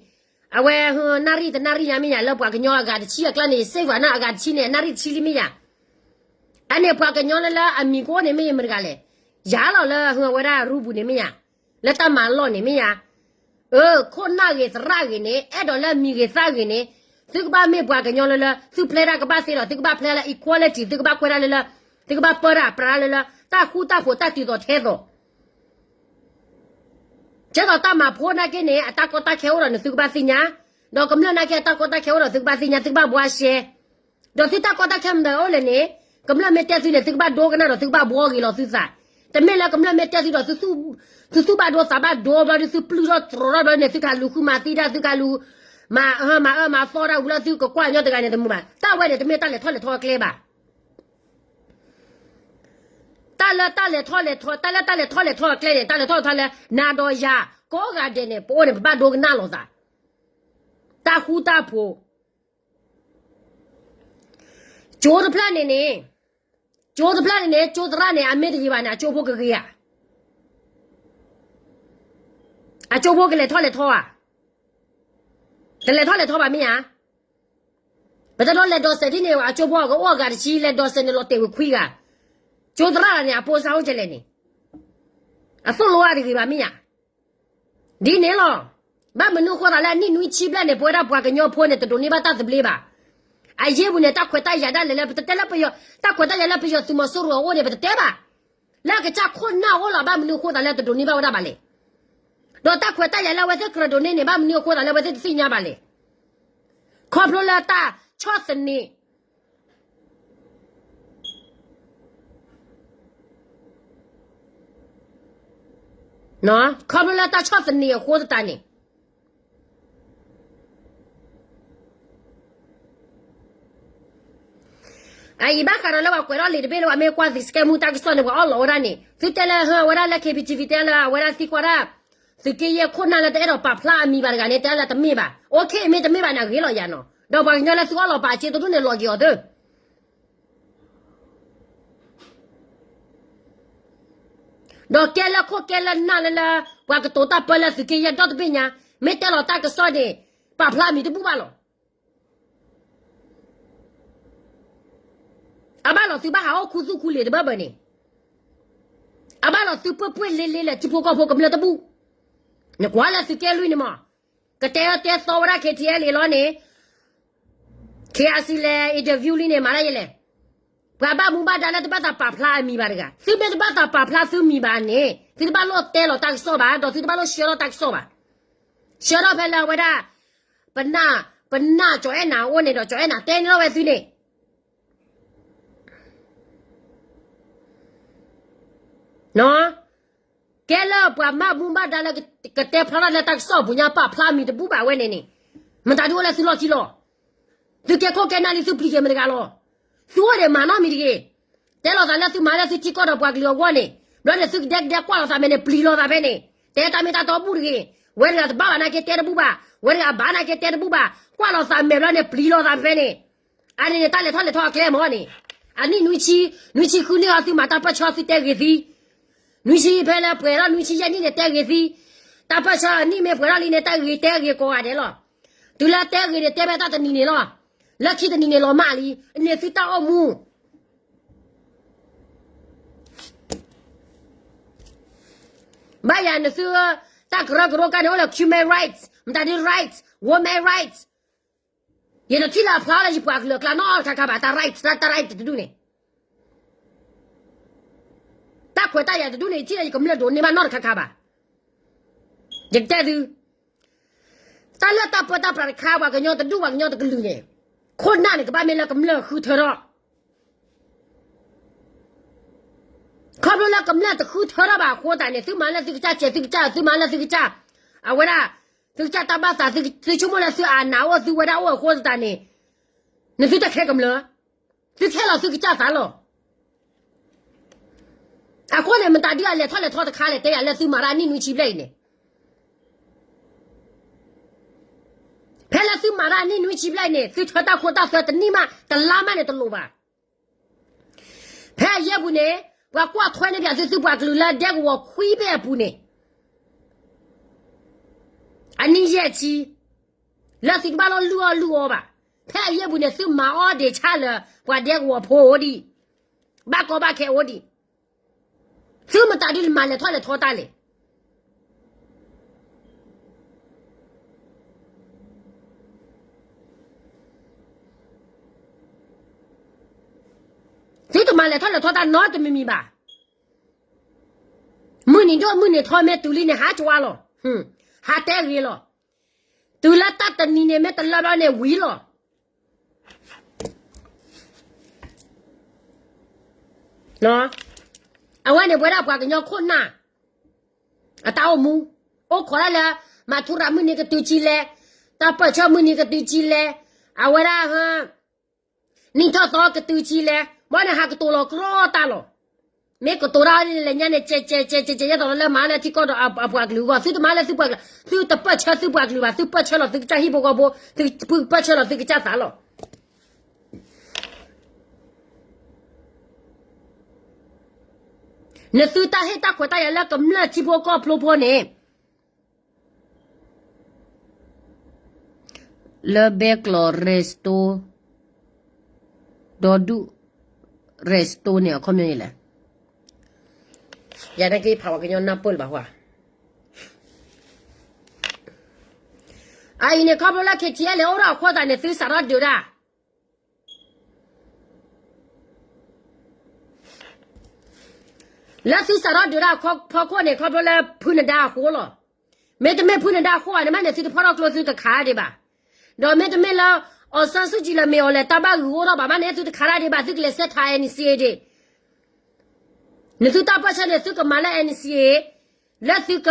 အဝဲနၣ်ရံၣ်တနၣ်ရံၣ်ညါမ့ၢ်ဧါ လၢပှၤကညီအဂၤတဆံအကျါန့ၣ် ယ save ဝဲန့ၣ် အဂၤတဆံန့ၣ် အနၣ်ရံၣ်တဆံလံမ့ၢ်ဧါ. အန့ၣ်ပှၤကညီလၢလၢအမံၤကအိၣ်န့ၣ်မ့ၢ်မတၤတဂၤလဲၣ်, ယၤလီၤလၢအဝဲဒၣ်ရူပူၤန့ၣ်မ့ၢ်ဧါ, လၢတၢ်မၤလီၢ်န့ၣ်မ့ၢ်ဧါ. အခိၣ်နၢ်ဂ့ၤသရၣ်ဂ့ၤန့ၣ် အဲၣ်ဒိးလၢအမံၤဂ့ၤသၣ်ဂ့ၤန့ၣ်, သုကဘၣ်မ့ၢ်ပှၤကညီလၢလၢ သုဖျဲတၢ်ကဘၣ်သ့ဒီး သုကဘၣ်ဖျဲလၢ equality သုကဘၣ်ခွဲးတၢ်လၢလၢ, သုကဘၣ်ပၢတၢ်ပြးလၢလၢ တၢ်ဃူတၢ်ဖိးတၢ်တုၤသိးထဲသိး ကဲသိးတၢ်မၤဖိနာ်က့န့ၣ် အတၢ်ကီတၢ်ခဲအိၣ်ဒီးန့ၣ် သုကဘၣ်သ့ၣ်ညါ, ဒီးကမျၢၢ်နာ်က့အတၢ်ကီတၢ်ခဲအိၣ်ဒီးသုကဘၣ်သ့ၣ်ညါ သုကဘၣ်ဘှါရှဲ, ဒီးသုတၢ်ကီတၢ်ခဲမတၤအိၣ်လဲၣ်န့ၣ်, ကမျၢၢ်မ့ၢ်တဲသုန့ၣ် သုကဘၣ်ဒိကနၣ်ဒီးသုကဘၣ်ဘှီဂ့ၤလီၤသုသး, တမ့ၢ်လၢကမျၢၢ်မ့ၢ်တဲသုဒီး သုသူၣ်ဘၣ်ဒိသးဘၣ်ဒိဘျီဒီး သုပျုၢ်ထီၣ်တြီၤထီၣ်ဘျီန့ၣ် သုကလူၤဃုမၤသံတၢ် သုကလူၤ မၤအၢမၤအၢမၤသီတၢ်ဝံၤလီၤ သုကကွၢ်ညီတဂၤန့ၣ်တမုာ်ဘၣ်. တၢ်ဝဲန့ၣ် တမ့ၢ်တၢ်လဲၤထီၣ်လဲၤထီအကျဲဘၣ်. တၢ်လၢတၢ်လဲၤထီၣ်လဲၤထီ, တၢ်လၢတၢ်လဲၤထီၣ်လဲၤထီအကျဲန့ၣ် တၢ်လဲၤထီၣ်လဲၤထီလၢ နၤဒီးယၤ ကိးဂၤဒဲးန့ၣ် ပအိၣ်န့ၣ် ပဘၣ်ဒိကနၣ်လိာ်သး, တၢ်ဃူတၢ်ဖိး ကၠိတဖျၢၣ်န့ၣ်န့ၣ်, ကၠိတဖျၢၣ်န့ၣ်န့ၣ် ကၠိသရၣ်န့ၣ် အမ့ၢ်တဂ့ၤဘၣ်န့ၣ် အကၠိဖိကဂ့ၤဧါ. အကၠိဖိကလဲၤထီၣ်လဲၤထီဧါ. တလဲၤထီၣ်လဲၤထီဘၣ်မ့ၢ်ဧါ. ပတဒိးလဲၤဒိးစဲးဒ်န့ၣ် အကၠိဖိကအိၣ်အဂၤတဆံ လဲၤဒိးစဲးန့ၣ် လီၤတဲာ်ဝဲခွံဂၤ. ကၠိသရၣ်န့ၣ် အဖိစၢ်အိၣ်ကလဲၣ်န့ၣ် အသိၣ်လိအါတဂ့ၤဘၣ်မ့ၢ်ဧါ. ဒ်န့ၣ်လီၤ. ဘၣ်မနုၤအဃိသးလၢအနံၣ်နွံဆံဘျဲၣ်န့ၣ် ပဝဲဒၣ်ပှၤကညီဖိန့ၣ် တဒိးန့ၢ်ဘၣ်တၢ်သဘျ့ဘၣ်. အယ့ၢ်ပူၤန့ၣ် တၢ်ခွဲးတၢ်ယာ်ဒၣ်လဲာ်လၢ ပတတဲလၢပယီၤ, တၢ်ခွဲးတၢ်ယာ်လၢပယီၤသုးမီၤစိရိၤအအိၣ်န့ၣ် ပတတဲဘၣ်. လၢအကစၢ်ခိၣ်နၢ်အိၣ်လီၤ ဘၣ်မနုၤအဃိသးလၢတဒိးန့ၢ်ဘၣ်ဝဲဒၣ်ဘၣ်လဲၣ်. ဒီးတၢ်ခွဲးတၢ်ယာ်လၢအဝဲသ့ၣ်ကြၢးဒိးန့ၢ်န့ၣ် ဘၣ်မနုၤအဃိသးလၢအဝဲသ့ၣ်တသ့ၣ်ညါဘၣ်လဲၣ်. ခီဖျိလၢတၢ်ဆီၣ်သနံး ခီဖျိလၢတၢ်ဆီၣ်သနံးအဃိသတးန့ၣ် အအံၤဘၣ်ဃးဒီးလၢပှၤကွဲးထီၣ်လံာ်တဘ့ၣ်လၢပှၤမ့ၢ်ကွၢ်သံးစကဲမူတၢ်ကစီၣ်န့ၣ် ပှၤအီၣ်လီၤဝဲဒၣ်န့ၣ် သုတဲလၢဟၢဝဲဒၣ်လၢ K B T V တဲလၢအဝဲဒၣ်သံကွၢ်ဒၣ် သုးက့ယဲၢ်ခိၣ်နၢ်လၢတအဲၣ်ဒိးပာ်ဖျါအမံၤဘၣ်တဂၤန့ၣ် တဲလၢတမ့ၢ်ဘၣ်. OK မ့ၢ်တမ့ၢ်ဘၣ်န့ၣ် အဂ့ၤလီၤယၤနီၤ. ဒီးပှၤကညီလၢသုအီၣ်လီၤပာ်စ့တဒူၣ်န့ၣ် လီၤက့ၤအီၤသၢ ဒီးကဲလၢခိၣ်ကဲလၢနၢ်လၢလၢ ပှၤကတိၤတၢ်ပၢလၢသုးက့ယဲၢ်ဒီတဘ့ၣ်ညါ မ့ၢ်တဲလီၤတၢ်ကစီၣ်န့ၣ် ပာ်ဖျါအမံၤတဘူၣ်ဘၣ်လီၤ. အဘၣ်လီၤသုဘၣ်ဟးအိၣ်ခူသူၣ်ခူလံာ်တဘၢဘၢန့ၣ် အဘၣ်လီၤသုပှ့ၢ်ပှ့ၢ်လ့လ့လၢထံဖိကီၢ်ဖိကမျၢၢ်တဘူၣ်. နကွၢ်လၢသုးက့လွံၢ်န့ၣ်မး ကတဲအီၤတဲသီဝဲဒၣ် K T L A လီၤန့ၣ် K I C လဲၤ interview လံန့ၣ် မၤဒၣ်ယလဲၣ်. ပှၤဘၣ်မူဘၣ်ဒါလၢတဘၣ်သးပာ်ဖျါအမံၤဘၣ်တဂၤ သုမ့ၢ်တဘၣ်သးပာ်ဖျါသုမံၤဘၣ်န့ၣ် သုတဘၣ်လိၣ်တဲလီၤတၢ်ကစီၣ်ဘၣ် ဒီးသုတဘၣ်လိၣ်ဆှၢထီၣ်တၢ်ကစီၣ်ဘၣ်. ဆှၢထီၣ်ဖဲလၢအဝဲဒၣ် ပနၢ် ပနၢ်ကၠီၤအဲၣ်နၤအအိၣ်န့ၣ်ဒီး ကၠီၤအဲၣ်နၤတဲန့ၢ်ထီၣ်ဝဲသုန့ၣ် ကဲလၢပှၤမၤဘူၣ်ဘၣ်ဒါလၢကတဲဖျါထီၣ်လၢတၢ်ကစီၣ်အပူၤညါ ပာ်ဖျါမံၤတဘူၣ်ဘၣ်ဝဲန့ၣ်န့ၣ် မတၤဒုးအိၣ်လၢသုလီၢ်ခံလီၤ. သုကဲခိၣ်ကဲနၢ်လံ သုပျံၤက့ၤမတၤတဂၤလီၤ. သုအိၣ်ဒီးမၤနီတမံၤတဂ့ၤ. တဲလီၤသးလၢသုမၤလၢသုထံကီၢ်ဒီးပှၤကလုာ်အဂီၢ်န့ၣ် ဘျီန့ၣ်သုကဒဲကဒဲကွၢ်လီၤသးမဲာ်န့ၣ် ပျံၤလီၤသးဖဲန့ၣ် တဲတၢ်မ့ၢ်တၢ်တီဘူၣ်တဂ့ၤ. ဝဲတဂၤတဘၣ်ဘၣ်နာ်က့တဲတဘူၣ်ဘၣ်, ဝဲတဂၤဘၣ်နာ်က့တဲတဘူၣ်ဘၣ်, ကွၢ်လီၤသးမဲာ်ဘျီန့ၣ် ပျံၤလီၤသးဖဲန့ၣ် အန့ၣ်န့ၣ် တၢ်လဲၤထီၣ်လဲၤထီအကျဲမ့ၢ်န့ၣ်, အနံၣ်နွံဆံ, နွံဆံဃုနံၣ်အီၤ သုမၤတၢ်ပၢၢ်ဆၢသုတဲဂ့ၤသံ, နွံဆံဖဲလၢပှဲၤထီၣ်နွံဆံယဲၢ်နံၣ်န့ၣ် တဲဂ့ၤသံ, တၢ်ပၢၢ်ဆၢအနံၣ်မ့ၢ်ပှဲၤထီၣ်လံန့ၣ် တၢ်ဂ့ၤတဲဂ့ၤကိးဂၤဒဲးလီၤ. တုၤလၢတဲဂ့ၤန့ၣ် တဲဖဲတၢ်တနံၤန့ၣ်လီၤ. လၢခံတနံၤန့ၣ်လီၤမၢ်လံ, န့ၣ်သုတၢ်အိၣ်မူ ဘၣ်ယၤနသု, တၢ်ကရၢကရိကါန့ၣ် အိၣ်လၢ human rights, မတၤဒု rights, women rights, ယတထံၣ်လၢအဖျါလၢယပှၤကလုာ်အကျါနီတခါခါဘၣ်, တၢ် rights, တၢ် rights တဒူၣ်န့ၣ်, တၢ်ခွဲးတၢ်ယာ်တဒူၣ်န့ၣ် ယထံၣ်လၢယကမျၢၢ်ဒိးန့ၢ်ဘၣ်နီတခါခါဘၣ်. ယကတဲသု, တၢ်လၢတၢ်ပၢတၢ်ပြးတခါ ပှၤကညီတဒူၣ်ပှၤကညီတကလုာ်န့ၣ်, ခိၣ်နၢ်န့ၣ် ကဘၣ်မ့ၢ်လၢကမျၢၢ်ဃုထၢထီၣ် ခီဖျိလၢကမျၢၢ်တဃုထၢထီၣ်ဘၣ်အဃိသတးန့ၣ် သုမၤလၢသုကစၢ်စဲးသုကစၢ်, သုမၤလၢသုကစၢ်, အဝဲဒၣ်, သုကစၢ်တၢ်ဘၣ်သး, သုဆိကမိၣ်လၢသုအနးအိၣ်သုဝဲဒၣ်အိၣ်အဃိသတးန့ၣ်, နသုတခဲကမျၢၢ်, သုခဲလီၤသုကစၢ်သးလီၤ. အဃိန့ၣ် မတၤဒုအလဲၤထီၣ်လဲၤထီတခါလဲၣ် တဲယၤလၢသုမၤတၢ်နံၣ်နွံဆံဘျဲၣ်အံၤန့ၣ်, ဖဲလၢသုမၤတၢ်နံၣ်နွံဆံဘျဲၣ်အံၤန့ၣ် သုထၢတၢ်ခိတၢ်သွဲတနံၣ်မး တလါမးန့ၣ်တလိၣ်ဘၣ်. ဖဲအယဲၢ်ပူၤန့ၣ်, ပှၤကွၢ်ထွဲန့ၢ်ပၠးသု သုပှၤကလုာ်လၢဒဲကဝီၤခွံဘ့ၣ်အပူၤန့ၣ်, အနံၣ်ယဲၢ်ဆံ, လၢသုတဘၣ်လိၣ်လုၢ်အီၣ်လုၢ်အီဘၣ်. ဖဲအယဲၢ်ပူၤန့ၣ် သုမၤအီၣ်ဒံးဆၣ်လၢ ပှၤဒဲကဝီၤဖိအိၣ်ဒံး, ဘၣ်ကီဘၣ်ခဲအိၣ်ဒံး, သုမတၤဒုမၤလဲၤထီၣ်လဲၤထီတၢ်လဲၣ်. သုတမၤလဲၤထီၣ်လဲၤထီတၢ်နီတမံၤမံၤဘၣ်. မုၢ်နံၤဒိၣ်မုၢ်နံၤထီမ့ၢ်တုၤလံန့ၣ် ဟးကွၢ်လီၤ, ဟးတဲဂ့ၤလီၤ. တုၤလၢတၢ်တနံၤန့ၣ်မ့ၢ်တလၢဘျီန့ၣ်ဝံၤလီၤ. အဝဲန့ၣ်ပဝဲဒၣ်ပှၤကညီခိၣ်နၢ် အတၢ်အိၣ်မူ, အိၣ်ခိးဒၣ်လၢ မၤထူရၤမုၢ်နံၤကတုၤဆံလဲၣ်, တၢ်ပၢၢ်ဆၢမုၢ်နံၤကတုၤဆံလဲၣ်, အဝဲဒၣ် နံၣ်ထီၣ်သီကတုၤဆံလဲၣ်, ဘၣ်န့ၣ်ဟးကတိၤလီၤကြီတၢ်လီၤ. မ့ၢ်ကတိၤတၢ်အီၤန့ၣ် လဲၤညါန့ၣ် ကဲးကဲးကဲးကဲး ယဲသိးလၢမၤလၢထံကီၢ်ဒီးအပှၤကလုာ်အဂီၢ်, သုတမၤလၢသုပှၤကလုာ်, သုတပၢၢ်ဆၢသုပှၤကလုာ်ဘၣ်, သုပၢၢ်ဆၢလီၤသုကစၢ်ဟံၣ်ဖိဃီဖိ, သုပၢၢ်ဆၢလီၤသုကစၢ်သးလီၤ. နသုတၢ်ဟ့ၣ်တၢ်ခွဲးတၢ်ယာ်လၢကမျၢၢ်ထံဖိကီၢ်ဖိဖိန့ၣ် လၢဘဲကျိး restore ဒီဒူၣ် restore န့ၣ် အခီပညီန့ၣ်လဲၣ်. ယၤန့ၣ်က့ၤဖးဝဲကညီနၢ်ပၢၢ်လၢၤဘၣ်ဟါ. အအံၤန့ၣ် ခီဖျိလၢ K T L အိၣ်ထီၣ်အဃိသတးန့ၣ် သုစးထီၣ်ဒုးတၢ် လၢသုစးထီၣ်ဒုးတၢ်ဖီခိၣ်န့ၣ် ခီဖျိလၢဖုနဒါအဃိလီၤ. မ့တမ့ၢ်ဖုနဒါအဃိဘၣ်န့ၣ် မ့ၢ်န့ၣ်သုတဖီၣ်ထီၣ်ကျိသုတခးဒံးဘၣ်. ဒီးမ့တမ့ၢ်လၢ အောင်ဆန်းစုကြည် လၢမ့ၢ်အီၤလဲၣ် တၢ်ဘၣ်ဂုာ်အိၣ်ထီၣ်ဘၣ် မ့ၢ်န့ၣ်သုတခးတၢ်ဒံးဘၣ် သုကလဲၤဆဲးထး N C A ဒံး. နသုတၢ်ပၢၢ်ဆၢန့ၣ် သုကမၤလၢ N C A လၢသုက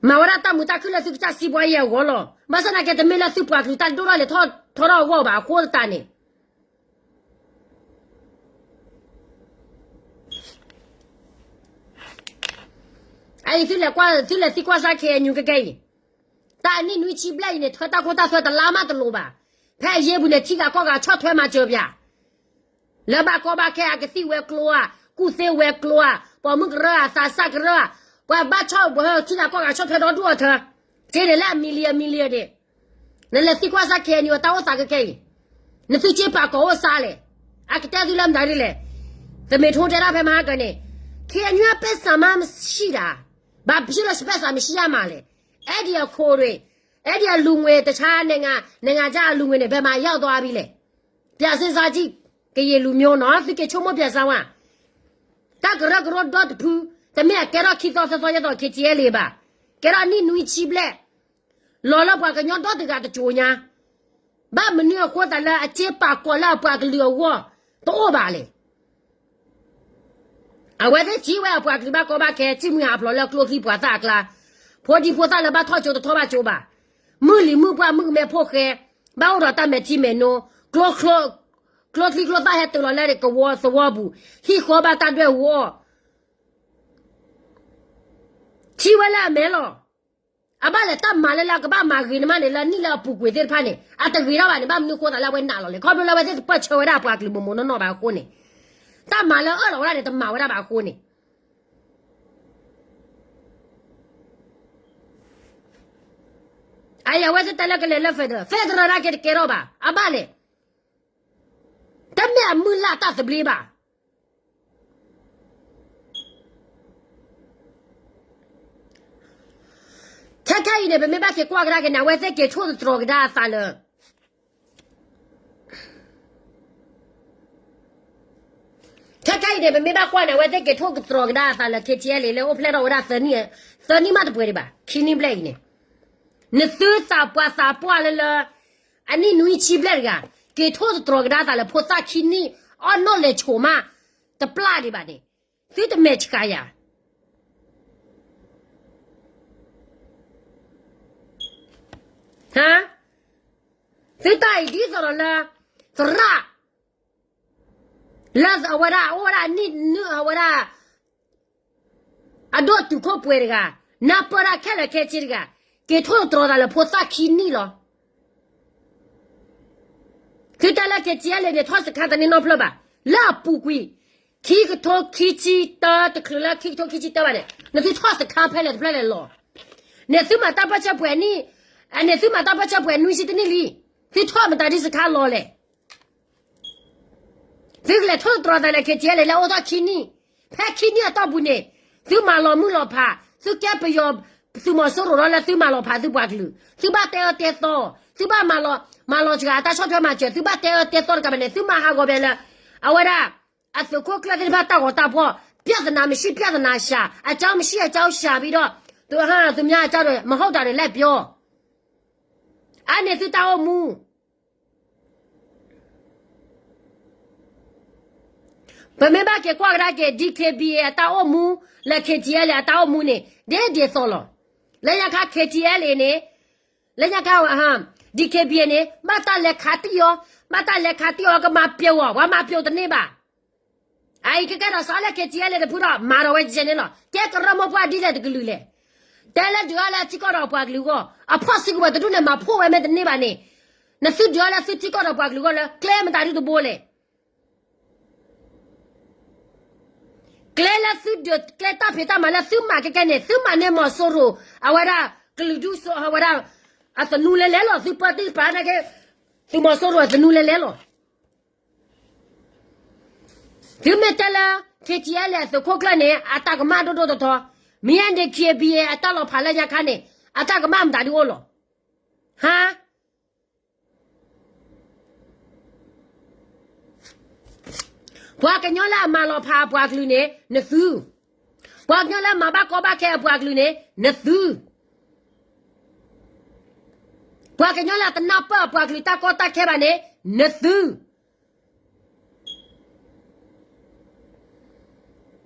မၤဝဲဒၣ်တၢ်မုာ်တၢ်ခုၣ်လၢသုကစၢ်စံးဘှီယဲၢ်အဂီၢ်လီၤ. ဘၣ်ဆၣ်သနာ်က့ တမ့ၢ်လၢသုပှၤကလုာ်တၢ်ဒိၣ်ထီၣ်လဲၤထီၣ်ထီထီၣ်အဂီၢ်ဘၣ်အဃိသတးန့ၣ် အအံၤသုလဲၤကွၢ် သုလဲၤသံကွၢ်စၢ် K N U ကကဲအံၤ, တၢ်အနံၣ်နွံဆံဘျဲၣ်အံၤန့ၣ် ထွဲတၢ်ခိတၢ်သွဲတလါမးတလိၤဘၣ်. ဖဲအယ့ပူၤန့ၣ် ထံဂၤကီၢ်ဂၤဆီၣ်ထွဲမၤစၢၤပၠး လၢဘၣ်ကီဘၣ်ခဲ အကသံၣ်ဝဲၤကျိၤဧါ, ကူၣ်သ့ဝဲၤကျိၤဧါ, ပိာ်မုၣ်ကရၢဧါ, သးစၢ်ကရၢဧါ, ပှၤဘၣ်ဆီၣ်ဘၢထံဂၤကီၢ်ဂၤဆီၣ်ထွဲဒီဒူၣ်အီၤထၢ, က့န့ၣ်လၢအ million million န့ၣ်, နလဲၤသံကွၢ်စၢ် K N U တၢ်အိၣ်သးကကဲအံၤ, နသုက့ပာ်ကီၤအိၣ်စါလဲၣ်. အကတဲသုလၢမတၤဒ်လဲၣ်, သမ့ၣ်ထိတဲတၢ်ဖဲမဟါကန့ၣ်, K N U အပဲစၢ်မးမဆံးဒၣ်, ဘၣ်ဖဲလဲၣ် ပဲစၢ်မဆံးယါမးလဲၣ်. အဲဒံးအခိၣ်ရ့ၣ်, အဲဒံးအလူၤငွေတဆါ နငါ နငါကၢ်အလူၤငွေန့ၣ် ဘဲမၤယၢ်အီၤသီအါဘံလဲၣ်. ပၠးစ့စါကံၣ် ကယံာ်လူၤမိၢ်နီၤ သုက့ဆိကမိၣ်ပၠးစၢ်ဝဲ, တၢ်ကရၢကရိဒီတဖု, တမ့ၢ်အကဲထီၣ်ခံသီသၢသီယဲၢ်သီ K T L ဘၣ်, ကဲထီၣ်နံၣ်နွံဆံဘျဲၣ်, လီၤလၢပှၤကညီဒီတဂၤတစိၤညါ, ဘၣ်မနုၤအဃိသတးလၢအက့ပာ်ကီၤလၢအပှၤကလုာ်အဂီၢ် တအိၣ်ဘၣ်လဲၣ်. အဝဲသ့ၣ်ထံၣ်ဝဲအပှၤကလုာ်ဘၣ်ကီဘၣ်ခဲ ထံၣ်မုၢ်ဟးဖျိးလၢကျိချံမျိာ်သၣ်အကျါ, ဖိဒံဖိသၣ်လၢဘၣ်ထီၣ်ကၠိတထီၣ်ဘၣ်ကၠိဘၣ်, မုၢ်လံၤမုၢ်ပှၢ်မုၢ်ကမဲဖိဃဲ, ဘၣ်အိၣ်ဒီးတၢ်မဲာ်ထံမဲာ်နိ, ကျိချံကျိသၣ်ဟဲတုၤလီၤလၢကဝီၤသဝီပူၤ, ဟံၣ်ဃီဘၣ်တၢ်ဒွဲၣ်ဝီအီၤ, ထံၣ်ဝဲလၢအမဲာ်လီၤ. အဘၣ်လဲၣ်တၢ်မၤလၢလၢအကဘၣ်မၤဂ့ၤနမးန့ၣ် လၢနံၣ်လၢအပူၤကွံာ်သ့ၣ်တဖၣ်န့ၣ် အတဂ့ၤထီၣ်ဘၣ်န့ၣ် ဘၣ်မနုၤဃိသးလၢအဝဲနာ်လီၤလဲၣ်. ခီဖျိလၢအဝဲသ့ၣ်တပၢၢ်ဆၢဝဲဒၣ်အပှၤကလုာ်မိၢ်မိၢ်နီၢ်နီၢ်ဘၣ်အဃိန့ၣ်, တၢ်မၤလၢအၢၣ်လီၤဝဲဒၣ်န့ၣ် တမၤဝဲဒၣ်ဘၣ်အဃိန့ၣ် အအံၤအဝဲသ့ၣ်တဲလၢကလဲၤလၢ federal, federal နာ်က့တကဲထီၣ်ဘၣ်. အဘၣ်လဲၣ်, တမ့ၢ်အမုၢ်လၢ်တၢ်သဘျ့ဘၣ်. ခဲခဲအံၤန့ၣ် ပမ့ၢ်ဘၣ်က့ၤကွၢ်ကဒါက့ၤန့ၣ် အဝဲသ့ၣ်က့ၤထိၣ်သတြီၤကဒါအသးလၢ ခဲခဲအံၤန့ၣ် ပမ့ၢ်ဘၣ်ကွၢ်န့ၣ် အဝဲသ့ၣ်က့ၤထိၣ်သတြီၤကဒါအသးလၢ K T L လၢအိၣ်ဖျဲၣ်ထီၣ်ဝဲဒၣ် သၢနံၣ်မးတပှဲၤဒံးဘၣ် ခံနံၣ်ဘျဲၣ်အံၤန့ၣ်, နသုသးပှၢ်သးပှၢ်လၢလၢ အနံၣ်နွံဆံဘျဲၣ်တဂၤ က့ၤထိၣ်သတြီၤကဒါသးလၢဖိသၣ်ခံနံၣ် အီၣ်နီၣ်လဲၤဆိးမး တပျၢ်ဒံးဘၣ်န့ၣ်, သုတမဲာ်ဆှးယၤ သုတၢ်အံၤဒ်သိးဒီးလၢ သရၣ် လၢအဝဲဒၣ်အိၣ်ဝဲဒၣ်နံၣ်နွံအဝဲဒၣ် အဒိၣ်တုာ်ခိၣ်ပှဲၤတဂၤ, နၢ်ပၢၢ်ဒၣ်ခဲလၢာ်ခဲဆ့တဂၤ, က့ၤထိၣ်သတြီၤသးလၢဖိသၣ်ခံနံၣ်လီၤ. သုတဲလၢ K T L န့ၣ် ထီၣ်စခါတန့ၢ်နီတဖျၢၣ်ဘၣ်, လၢအပူၤကွံာ် ခံကထိခံဆံတၢ တချုးလၢခံကထိခံဆံတၢဘၣ်န့ၣ် နသုထီၣ်စခါဖဲလဲၣ်တဖျၢၣ်လဲၣ်လီၤ. န့ၣ်သုမၤတၢ်ပၢၢ်ဆၢပှဲၤနံၣ်, န့ၣ်သုမၤတၢ်ပၢၢ်ဆၢပှဲၤနွံဆံတနံၣ်လံ, သုထီၣ်မတၤဒ်စခါလီၤလဲၣ်. သုကလဲၤထိၣ်သတြီၤသးလၢ K T L လၢအိၣ်ထီၣ်ခံနံၣ်, ဖဲခံနံၣ်အတီၢ်ပူၤန့ၣ် သုမၤလီၤမုၢ်လီၤဖး, သုကဲပယီၤသုးမီၤစိရိၤဒီးလၢသုမၤလီၤဖးသုပှၤကလုာ်, သုဘၣ်တဲအၢတဲသီ, သုဘၣ်မၤလီၤ, မၤလီၤစှၤအတၢ်ဆီၣ်ထွဲမၤစၢၤ, သုဘၣ်တဲအၢတဲသီတကးဘၣ်န့ၣ် သုမၤဟးဂီၤဘဲလၢ အဝဲဒၣ် အသုးခိၣ်ကျၢၢ်သ့ၣ်တဖၣ်တၢ်ဂီၤတၢ်ဖီၣ်, ပြဿနာမရှိပြဿနာရှာ, အကြောင်းမရှိအကြောင်းရှာပြီးတော့ သူများအကြောင်းတွေ မဟုတ်တာတွေလိုက်ပြော. အါန့ၢ်သုတၢ်အိၣ်မူ ပမ့ၢ်ဘၣ်က့ၤကွၢ်ကဒါက့ၤ D K B A အတၢ်အိၣ်မူ လၢ K T L အတၢ်အိၣ်မူန့ၣ် ဒ်ဒ်သိးလီၤ. လၢညါခါ K T L န့ၣ် လၢညါခါ D K B A န့ၣ် ဘၣ်တၢ်လဲၤခးတံၢ်အီၤ, ဘၣ်တၢ်လဲၤခးတံၢ်အီၤ ကမၤပျိာ်အီၤ, ပှၤမၤပျိာ်တန့ၢ်ဘၣ်. အအံၤကကဲထီၣ်စးလၢ ခ့ၣ်ထံၣ်အဲၣ်လဲၣ် တဖုဒီး မၤထီၣ်ဝဲကဲန့ၣ်လီၤ. ကဲကရၢမိၢ်ပှၢ်ဒ်လဲၣ်တကလုာ်လဲၣ်. တဲလၢဒုးအီၤလၢအထံကီၢ်ဒီးပှၤကလုာ်အဂီၢ် အဖီၣ်စုကဝဲၤတဒူၣ်န့ၣ် မၤဖှိၣ်ဝဲမ့ၢ်တန့ၢ်ဘၣ်န့ၣ်, နသုဒုးအီၤလၢသုထံကီၢ်ဒီးပှၤကလုာ်အဂီၢ်လၢ ကျဲမတၤဒုတဘိလဲၣ်. ကျဲလၢသုဒုး ကျဲတၢ်ဖံးတၢ်မၤလၢသုမၤကဲကဲန့ၣ် သုမၤန့ၢ်မီၤစိရိၤ အဝဲဒၣ်ကလုာ်ဒူၣ်စိ အဝဲဒၣ် အသနူလဲၤလဲၤလီၤ. သုပၢတံၢ်ပာ်နာ်က့ သုးမီၤစိရိၤအသနူလဲၤလဲၤလီၤ. သုမ့ၢ်တဲလၢ ခ့ၣ်ထံၣ်အဲၣ်လဲၣ် အသုးခိၣ်ကျၢၢ်န့ၣ် အတၢ်ကမၣ်ဒိၣ်ဒိၣ်ထီထီ, မ့ၢ်အဲၣ်ဒိး ခ့ၣ်ဘံၣ်အဲၣ် အတၢ်လီၤဖးလၢညါခါန့ၣ် အတၢ်ကမၣ်မတၤဒုအိၣ်လီၤ. ဟါ ပှၤကညီလၢအမၤလီၤဖးအပှၤကလုာ်န့ၣ် နသု, ပှၤကညီလၢအမၤဘၣ်ကီဘၣ်ခဲအပှၤကလုာ်န့ၣ် နသု, ပှၤကညီလၢအတနၢ်ပၢၢ်အပှၤကလုာ်တၢ်ကီတၢ်ခဲဘၣ်န့ၣ် နသု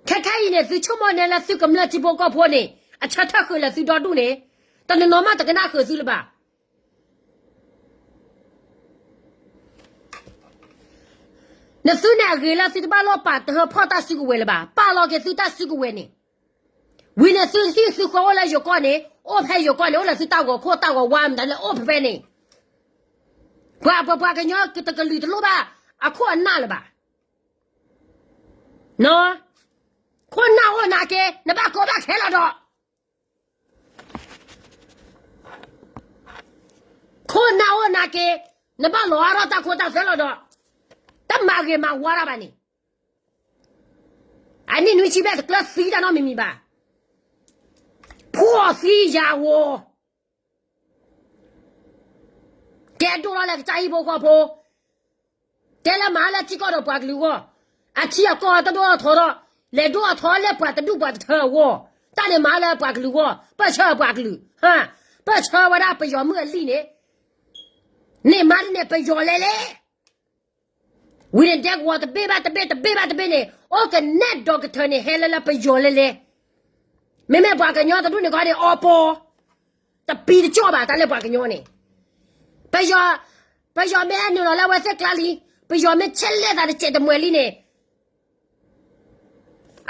ခဲခဲအံၤန့ၣ် သုဆိကမိၣ်န့ၢ်လၢသုကမျၢၢ်ထံဖိကီၢ်ဖိန့ၣ် အဆၢထၢၣ်ဃုာ်လၢသုဒီဒူၣ်န့ၣ် တနီၤနီၤမးတကနၣ်ဃုာ်သုလၢၤဘၣ်. နသုန့ၣ်အဂ့ၤလၢသုတဘၣ်လိၣ်ပာ်တဟၢဖီၣ်တၢ်စုကဝဲၤလၢၤဘၣ်. ပာ်လီၤက့ၤသုတၢ်စုကဝဲၤန့ၣ် ဝံၤန့ၣ်သုဟံၣ်သုဃီအိၣ်လၢယိၤကီၢ်န့ၣ် အိၣ်ဖဲယိၤကီၢ်န့ၣ် အိၣ်လၢသုတၢ်ဂီၤခိၣ်တၢ်ဂီၤဝါမတၤလၢအိၣ်ဖဲဖဲန့ၣ်, ပှၤ ပှၤ ပှၤကညီတကလုာ်တလိၣ်ဘၣ်အခိၣ်အနၢ်လၢၤဘၣ်. ခိၣ်နၢ်အိၣ်နာ်က့ နဘၣ်ကီဘၣ်ခဲလီၤဒီး ခိၣ်နၢ်အိၣ်နာ်က့ နဘၣ်လီၤအါထီၣ်တၢ်ခိတၢ်သွဲလီၤဒီး တမၤဂ့ၤမၤဝါတၢ်ဘၣ်န့ၣ်, အနံၣ်နွံဆံဘျဲၣ်တကျၢၤသံတၢ်နီတမံၤမံၤဘၣ်. ဖှီၣ်သံယၤဂီၤ ကဲဒိၣ်ထီၣ်လၢကစၢ်ဟံၣ်ဖိဃီဖိ, တဲလၢမၤလၢထံကီၢ်ဒီးပှၤကလုာ်အဂီၢ်, အထံအကီၢ်တဒိၣ်ထီၣ်ထီထီၣ်, လဲၤဒိၣ်ထီၣ်ထီလၢပှၤတဒူၣ်ပှၤတထၢအဂီၢ်, တၢ်န့ၣ်မၤလၢပှၤကလုာ်အဂီၢ်, ပၢၢ်ဆၢပှၤကလုာ်, ပၢၢ်ဆၢဝဲဒၣ်ပယီၤမုၢ်အလံၣ်န့ၣ်, န့ၣ်မၤဒ်န့ၣ်ပယီၤလဲၤလဲၤ ဝံၤန့ၣ်ဒဲကဝီၤတဘ့ၣ်ဘၣ်တဘ့ၣ် တဘ့ၣ်ဘၣ်တဘ့ၣ်န့ၣ် အိၣ်ကနဲၣ်ဒီးကထၢၣ်န့ၣ် ဟဲလၢလၢပယီၤလဲၤလဲၤ, မ့မ့ၢ်ပှၤကညီတဒူၣ်န့ၣ်ခီန့ၣ် အီပီ, တပံတကၠီၣ်ဘၣ်တၢ်လၢပှၤကညီန့ၣ်, ပယီၤ, ပယီၤမ့ၢ်ဟဲနုာ်လီၤလၢအဝဲသ့ၣ်ကျါလံ, ပယီၤမ့ၢ်ဆဲးလဲၣ်သးတစဲးတမှဲးလံန့ၣ်,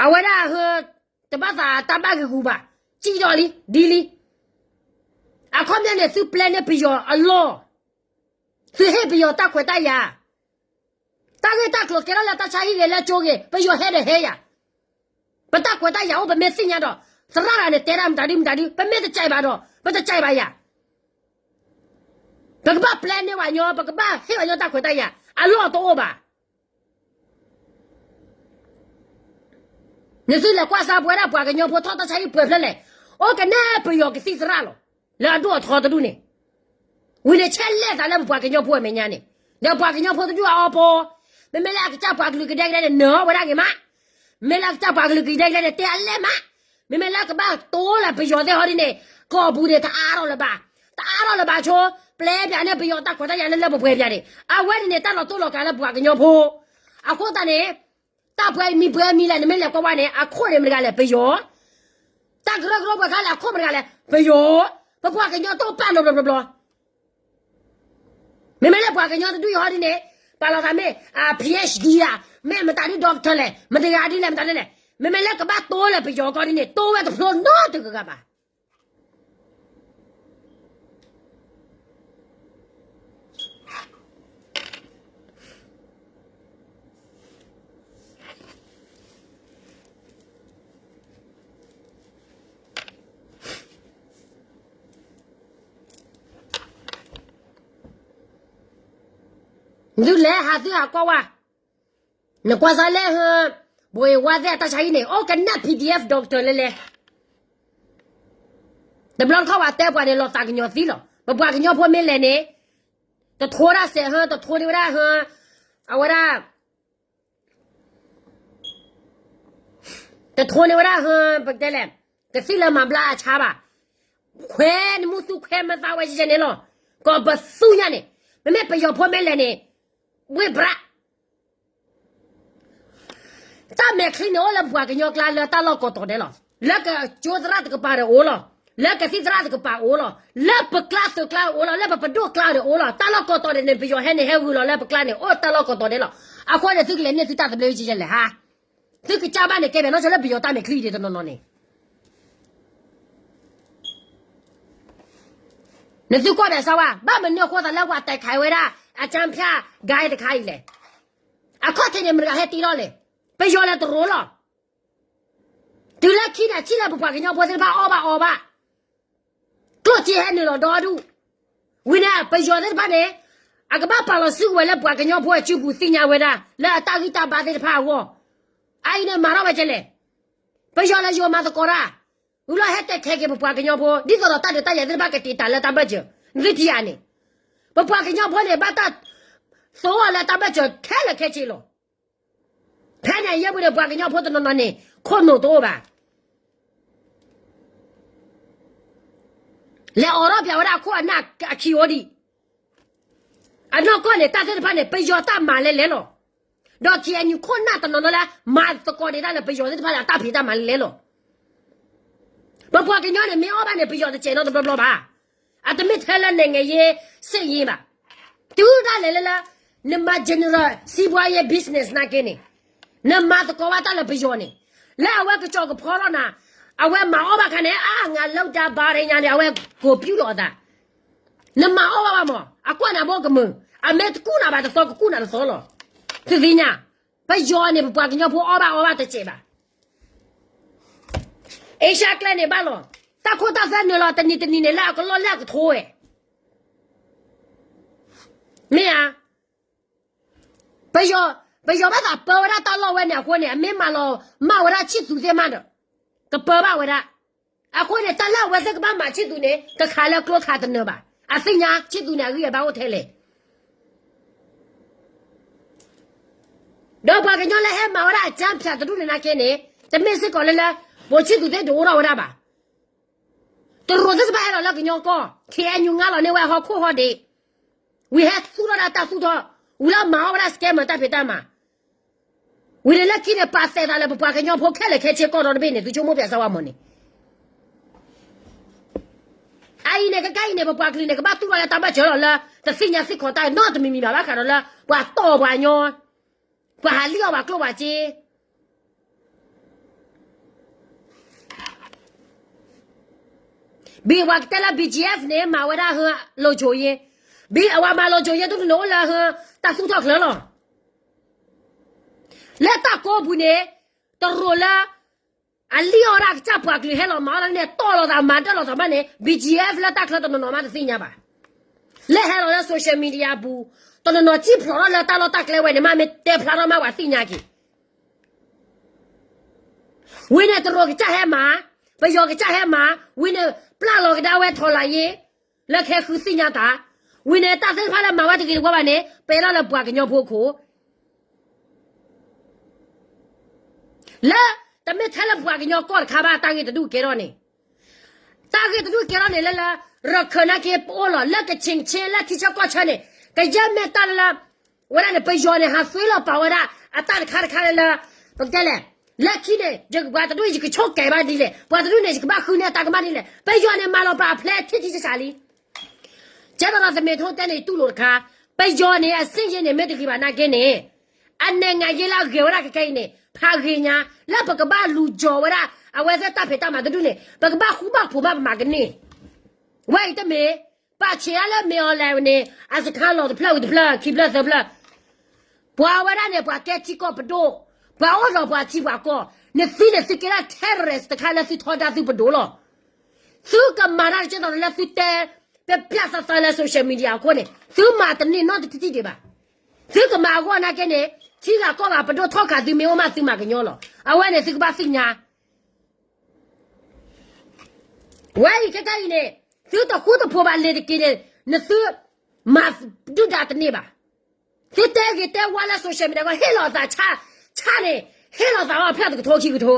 အဝဲဒၣ်ဟၢ တဘၣ်သးတၢ်ဘၣ်ဂ့ၤဂူၤဘၣ်, စံၣ်ထီၣ်လံ ဒ်လံ, အခီပညီန့ၣ် သုပျဲန့ၢ်ပယီၤအလီၢ်, သုဟ့ၣ်ပယီၤတၢ်ခွဲးတၢ်ယာ်, တၢ်ဂ့ၢ်တၢ်ကျိၤကဲထီၣ်လၢတၢ်ဆါဟံၣ်ဂ့ၤလၢကၠိဂ့ၤ ပယီၤဟဲဒီးဟဲယၤ, ပတၢ်ခွဲးတၢ်ယာ်အိၣ်ပမ့ၢ်သ့ၣ်ညါဒီး, သရၣ်တဂၤန့ၣ်တဲဒၣ်မတၤဒုမတၤဒု ပမ့ၢ်တကဲဘၣ်ဒီး ပတကဲဘၣ်ယၤ, ပကဘၣ်ပျဲန့ၢ်ပှၤကညီ ပကဘၣ်ဟ့ၣ်ပှၤကညီတၢ်ခွဲးတၢ်ယာ် အလီၢ်တအိၣ်ဘၣ် နသုလဲၤကွၢ်စၢ်ပဝဲဒၣ်ပှၤကညီဖိထီၣ်တၢ်ဆါဟံၣ်ပှဲၤဖျၢၣ်လဲၣ်, အိၣ်ကနဲၣ်ပယီၤကသံၣ်သရၣ်လီၤ, လၢအဒိၣ်အထီတဒူၣ်န့ၣ်, ဝံၤန့ၣ်ဆဲးလဲၣ်သးလၢပပှၤကညီဖိအမဲာ်ညါန့ၣ်, ဒီးပှၤကညီဖိတဒူၣ်အီပီ, မ့မ့ၢ်လၢအကစၢ်ပှၤကလုာ်ကဒဲကဒဲန့ၣ် နၢၤအီၣ်ဝဲဒၣ်ဂ့ၤမး, မ့ၢ်လၢအကစၢ်ပှၤကလုာ်ကဒဲကဒဲန့ၣ် တဲအလဲၣ်မး, မ့မ့ၢ်လၢကဘၣ်တိလၢပယီၤသ့ၣ်ဟီဒ်န့ၣ်, ကီၢ်ပူၤန့ၣ် တအါထီၣ်လၢၤဘၣ်, တအါထီၣ်လၢၤဘၣ်ဆိ, ပျဲပျဲန့ၣ်ပယီၤတၢ်ခွဲးတၢ်ယာ်လၢလၢပှဲၤပှဲၤပျဲန့ၣ် အဝဲန့ၣ်န့ၣ် တၢ်လီၤတိၢ်လီၤကးလၢပှၤကညီဖိ, အဃိသတးန့ၣ် တၢ်ပှဲၤမံၤပှဲၤမံၤလဲၣ် နမ့ၢ်လဲၤကွၢ်ဝဲန့ၣ် အခိၣ်န့ၣ်မတၤတဂၤလဲၣ် ပယီၤ, တၢ်ကရၢကရိပှဲၤခါလဲၣ် အခိၣ်မတၤတဂၤလဲၣ် ပယီၤ, ပပှၤကညီတအိၣ်ပာ်နီတဘျီဘျီ မ့မ့ၢ်လၢပှၤကညီတဒူၣ်အံၤဟီဒ်န့ၣ်, ပာ်လီၤသးမ့ၢ် PhD ဒၣ်, မ့ၢ်မတၤဒု doctor လဲၣ်, မတၤတဂၤဒ်လဲၣ် မတၤဒ်လဲၣ်, မ့မ့ၢ်လၢကဘၣ်တိလၢပယီၤကီၢ်ဒ်န့ၣ် တိဝဲတဖျိနီတဂၤဂၤဘၣ်. ဒုးလဲၤဟးသုဟးကွၢ်ဝဲ, နကွၢ်စၢ်လၢဟၢ, ဘိးအ့ဝါသ့ၣ်အတၢ်ဆါဟံၣ်န့ၣ် အိၣ်ကနဲၣ် PDF doctor လဲၤလဲၤ, တဘျီတခီၣ်ပှၤတဲပှၤန့ၣ် လီၤသးကညီၤသံလီၤ. ပပှၤကညီဖိမ့ၢ်လဲၤန့ၣ်, တထိဒၣ်စဲးဟၢ, တထိန့ၢ်ဝဲဒၣ်ဟၢ, အဝဲဒၣ် တထိန့ၢ်ဝဲဒၣ်ဟၢ, ပတဲလဲၣ်, ကသံၣ်လၢမၤဘျါအဆါဘၣ်. ခွဲးနမူသူခွဲးမၤသးဝဲယဲၢ်န့ၣ်လီၤ. ကီၢ်ပသူညါန့ၣ်, မ့မ့ၢ်ပယီၤဖိမ့ၢ်လဲၤန့ၣ်, ဘှ့ၣ်ဘြး တၢ်မဲာ်ချံန့ၣ်အိၣ်လၢပပှၤကညီကျါလၢတၢ်လီၢ်ကိးတီၤဒဲးလီၤ. လၢကကၠိသရၣ်တကပၤဒီးအိၣ်လီၤ. လၢကသံၣ်သရၣ်တကပၤအိၣ်လီၤ. လၢပကျါသုးကျါအိၣ်လီၤ. လၢပပဒိၣ်ကျါဒီးအိၣ်လီၤ. တၢ်လီၢ်ကိးတီၤဒဲးန့ၣ် ပယီၤဟဲန့ၣ်ဟဲဂုာ်လီၤလၢပကျါန့ၣ် အိၣ်တၢ်လီၢ်ကိးတီၤဒဲးလီၤ. အဃိန့ၣ်သုကလဲၤန့ၢ်သုတၢ်သဘျ့ယဲၢ်လဲၣ်ဟါ. သုကစၢ်ဘၣ်န့ၣ် ကဲဘၣ်နီၢ်ဆိလၢပယီၤတၢ်မဲာ်ချံဒံးတနီၤနီၤန့ၣ် နသုကွၢ်ဘၣ်စၢ်ဝါ ဘၣ်မနုၤအဃိသးလၢပှၤတဲခးဝဲဒၣ် အကၠၢဖၠၣ် guy တခါအံၤလဲၣ်. အခီၣ်ထံးန့ၣ် မတၤဂၤဟဲတ့ထီၣ်လဲၣ်. ပယီၤလၢတရူးလီၤ. တုၤလၢခံန့ၣ် ထံၣ်လၢပပှၤကညီဖိသ့ၣ်တဖၣ်အီၣ်ဘၣ်အီဘၣ် ကျိၣ်စ့ဟဲနုာ်လီၤဒီဒူၣ်, ဝံၤန့ၣ် ပယီၤသ့ၣ်တဖၣ်န့ၣ် အကဘၣ်ပာ်လီၤစုကဝဲၤလၢပှၤကညီဖိအစုပူၤသ့ၣ်ညါဝဲဒၣ် လၢအတၢ်ဂံၢ်တၢ်ဘါသ့ၣ်တဖၣ်အဂီၢ်, အအံၤန့ၣ်မၤထီၣ်ဝဲကဲလဲၣ်. ပယီၤလၢယိၤမၤသကိးတၢ်, ဝံၤလီၤဟဲတဲခဲက့ၤပပှၤကညီဖိ ဒ်သိးဒီးတၢ်ဒုးတၢ်ယၤသ့ၣ်တဖၣ်ကတ့ၢ်တၢ်လၢတၢ်ဘၢၣ်စၢၤ, နသုထံၣ်ဧါန့ၣ်, ပပှၤကညီဖိန့ၣ် ဘၣ်တၢ်သိအီၤလၢတၢ်ဘၢၣ်စၢၤခဲလၢာ်ခဲဆ့လီၤ. ဖဲန့ၣ်အယဲၢ်ပူၤန့ၣ် ပှၤကညီဖိတနီၤနီၤန့ၣ် ခိၣ်နူာ်တအိၣ်ဘၣ်. လဲၤအိးထီၣ်ပၠးဝဲဒၣ်အခိၣ်အနၢ်အခံအိၣ်ဒံး, အနီၢ်ကီၢ်န့ၣ် တၢ်သ့ၣ်တဖၣ်န့ၣ် ပယီၤတၢ်မၤလဲၤလဲၤလီၤ. ဒီး KNU ခိၣ်နၢ်တနီၤနီၤလၢ မၤသကိးဒံးတၢ်လၢပယီၤသ့ၣ်တဖၣ်လၢအတၢ်ဖံးတၢ်မၤလဲၤလဲၤလီၤ. ပပှၤကညီန့ၣ် မ့ၢ်အီၣ်ဘၣ်န့ၣ် ပယီၤတစဲးနီတဘျီဘျီဘၣ်. အတမ့ၢ်ထဲလၢ နိုင်ငံရေးစစ်ရေး ဘၣ်. တုၤဒၣ်လဲာ်လၢလၢ နမၤ general စီးပွားရေး business နာ်က့န့ၣ်, နမၤသကိးဘၣ်တၢ်လၢပယီၤန့ၣ်, လၢအဝဲကစီၣ်ကဖီထီၣ်နၤ, အဝဲမၤအီၣ်ဘၣ်ခါန့ၣ် အါ ငါလုပ်တာ ဘါရညါန့ၣ် အဝဲကိးပျုၢ်လီၤအသး, နမၤအီၣ်ဘၣ်ဘၣ်မး အကွၢ်နၤဘိကမုာ်, အမ့ၢ်တကူၣ်နၤဘၣ်တသီ ကကူၣ်နၤတသီလီၤ. သုသ့ၣ်ညါ, ပယီၤန့ၣ် ပပှၤကညီဖိအီၣ်ဘၣ်အီဘၣ်တစဲးဘၣ်. အ့ရှါကျဲန့ၣ်ဘၣ်လီၤ, တၢ်ခိတၢ်သွဲနုာ်လီၤတနံၤတနံၤန့ၣ် လၢအကလီၢ်လၢအကထိဝဲ မ့ၢ်ဧါ. ပယီၤ, ပယီၤဘၣ်သးပၢဝဲဒၣ်တၢ်လီၢ်ဝဲန့ၣ်အဃိန့ၣ် အမ့ၢ်မၤလီၤမၢ်ဝဲဒၣ်ဆံၣ်သူးသ့ၣ်မးဒီး ကပၢဘၣ်ဝဲဒၣ်. အဃိန့ၣ် တၢ်လၢအဝဲသ့ၣ်ကဘၣ်မၤဆံၣ်သူးန့ၣ် ကခးလၢကျိခးတနၢၤဘၣ်. အသ့ၣ်ညါဆံၣ်သူးန့ၣ် အဂံၢ်အဘါအိၣ်ထဲလဲၣ်. ဒီးပှၤကညီလၢဟဲမၤဝဲဒၣ်အကၠၢဖၠၣ်တဒူၣ်န့ၣ်နာ်က့န့ၣ် တမ့ၢ်စ့ၢ်ကီးလၢလၢ ပိာ်ဆံၣ်သူးသ့ၣ်တအိၣ်ထီၣ်ဝဲဒၣ်ဘၣ်. တရူးသ့ၣ်တဖၣ်ဟဲလီၤလၢကညီကီၢ်, KNU ငါလီၤန့ၢ်ဝဲဟီၣ်ခိၣ်ဟီၣ်ဒ့, ဝံၤဟဲသူၣ်ထီၣ်ဒၣ်တၢ်သူၣ်ထီၣ်, ဝံၤလၢမၤအီၣ်ဝဲဒၣ် scammer တၢ်ဖံးတၢ်မၤ, ဝံၤန့ၣ်လၢခံန့ၣ် ပာ်သးသးလၢပပှၤကညီဖိခဲလၢာ်ခဲဆ့ကီၢ်ဒီတဘ့ၣ်န့ၣ် သုဆိကမိၣ်ပၠးစၢ်ဝဲမးန့ၣ် အအံၤန့ၣ် ခဲကနံၣ်အံၤန့ၣ် ပပှၤကလုာ်န့ၣ် ကဘၣ်သူၣ်ထီၣ်လၢတၢ်ဘၢၣ်စၢၤလီၤလၢ တသ့ၣ်ညါသ့ၣ်ခီၣ်တၢ်နီတမံၤမံၤဘၣ် ဘၣ်ဃးဒီးလၢ ပှၤတီၢ်ပှၤညီ, ပှၤဟးလံၣ်အီၣ်ပှၤကျိၣ်ပှၤစ့ ဘၣ်ပှၤကတဲလၢ BGF န့ၣ် မၤဝဲဒၣ်ဟၢ လုံခြုံရေး, ဘၣ်အဝဲမၤ လုံခြုံရေး ဒ်န့ၣ်အိၣ်လၢဟၢ တၢ်သူၣ်ထီၣ်ချၢလီၤ. လၢတၢ်ကိးပူၤန့ၣ် တရူးလၢ အလံၣ်အီၣ်ဝဲဒၣ်အကစၢ်ပှၤကလုာ်ဟဲလီၤမၤအီၣ်လၢန့ၣ် တီၢ်လီၤသးမၤဒၢၣ်လီၤသးမးန့ၣ် BGF လၢတၢ်ချၢတနီၤနီၤမးတသ့ၣ်ညါဘၣ်. လၢဟဲလီၤလၢ social media အပူၤ တနီၤနီၤစံၣ်ဖျိးထီၣ်လၢတၢ်လီၢ်တၢ်ကျဲဝဲန့ၣ် မ့မ့ၢ်တဲဖျါထီၣ်မးပှၤသ့ၣ်ညါက့ၤ ဝံၤန့ၣ် တရူးကစၢ်ဟဲမၤ, ပယီၤကစၢ်ဟဲမၤ, ဝံၤန့ၣ် ပျၢ်လီၤကဒါဝဲ ထောက်လှမ်းရေး လၢခဲဃုသ့ၣ်ညါတၢ်, ဝံၤန့ၣ် တၢ်သ့ၣ်တဖၣ်လၢမၤဝဲတဂ့ၤတဝါဘၣ်န့ၣ် ပဲထီၣ်လၢပှၤကညီဖိအခိၣ် လၢ တမ့ၢ်ထဲလၢပှၤကညီကီၢ်တခါဘၣ် တၢ်ဂ့ၢ်တဒူၣ်ကဲထီၣ်န့ၣ်, တၢ်ဂ့ၢ်တဒူၣ်ကဲထီၣ်န့ၣ်လၢလၢ ရခၢၣ်နာ်က့ပအိၣ်လီၤ လၢကဆ့ၣ်ဆ့ လၢထံဆၢကီၢ်ဆၢန့ၣ် ကယဲၢ်မ့ၢ်တၢ်လၢလၢ ဝဲဒၣ်န့ၣ် ပယီၤန့ၣ် ဟးသွ့လီၤပာ်ဝဲဒၣ် အတၢ်တခါတခါလၢလၢ ပကတဲလဲၣ်, လၢခံန့ၣ် ယကပှၤတဒူၣ် ယကဆိၣ်ကဲၤဘၣ်ဒ်လဲၣ်, ပှၤတဒူၣ်န့ၣ် ယကဘၣ်ဃုန့ၢ်အတၢ်ကမၣ်ဒ်လဲၣ်, ပယီၤန့ၣ် မၤလီၤပာ်အဖျဲထံထံဆးဆးလံ ကဲသိးဒီး သမဲထိတဲန့ၣ် ယတူၢ်လိာ်တခါ, ပယီၤန့ၣ် အစစ်ရေးန့ၣ် မ့ၢ်တဂ့ၤဘၣ်နာ်က့န့ၣ်, အ နိုင်ငံရေး လၢအဂဲၤဝဲဒၣ်ခဲကနံၣ်အံၤန့ၣ် ဖးဂ့ၤညါ, လၢပကဘၣ်လူၤကၠီၤဝဲဒၣ် အဝဲသ့ၣ်တၢ်ဖံးတၢ်မၤတဒူၣ်န့ၣ် ပကဘၣ်ဃူဘၣ်ဖိးမးပမၤကန့ၢ်, ဝဲအံၤတမ့ၢ်, ပာ်ဆံးအါလၢမ့ၢ်အီၤလဲၣ်န့ၣ် အစခါလီၤတဖျၢၣ်ဝံၤတဖျၢၣ် ခံဖျၢၣ်သၢဖျၢၣ် ပှၤဝဲဒၣ်န့ၣ် ပှၤကဲထံကီၢ်ပဒိၣ်, ပှၤအိၣ်ဒီးပှၤထံပှၤကီၢ်, နသုန့ၣ် သုကဲဒၣ် terrorist တခါလၢသုထီဒါသုပဒိၣ်လီၤ. သုကမၤတၢ်ကဲသိးလၢသုတဲ ပျၢ်သးသးလၢ social media အဃိန့ၣ် သုမၤတန့ၢ်နီတထံၣ်ဒံးဘၣ်. သုကမၤအဂီၢ်နာ်က့န့ၣ် ထံဂၤကီၢ်ဂၤပဒိၣ်ထီၣ်ခးသုမ့ၢ်အိၣ်မးသုမၤကညီလီၤ. အဝဲန့ၣ်သုကဘၣ်သ့ၣ်ညါ ဝဲအံၤခဲကနံၣ်အံၤန့ၣ် သုတဃူတဖိးဘၣ်လ့ၤတက့ၤန့ၣ် နသုမၤဒုၣ်ဒါတန့ၢ်ဘၣ်. သုတဲဂ့ၤတဲဝါလၢ social media ကီး ဟ့ၣ်လီၤသးဆၣ်, ဆၣ်န့ၣ် ဟ့ၣ်လီၤသးအီၤဖျၢၣ်တကထိခံကထိ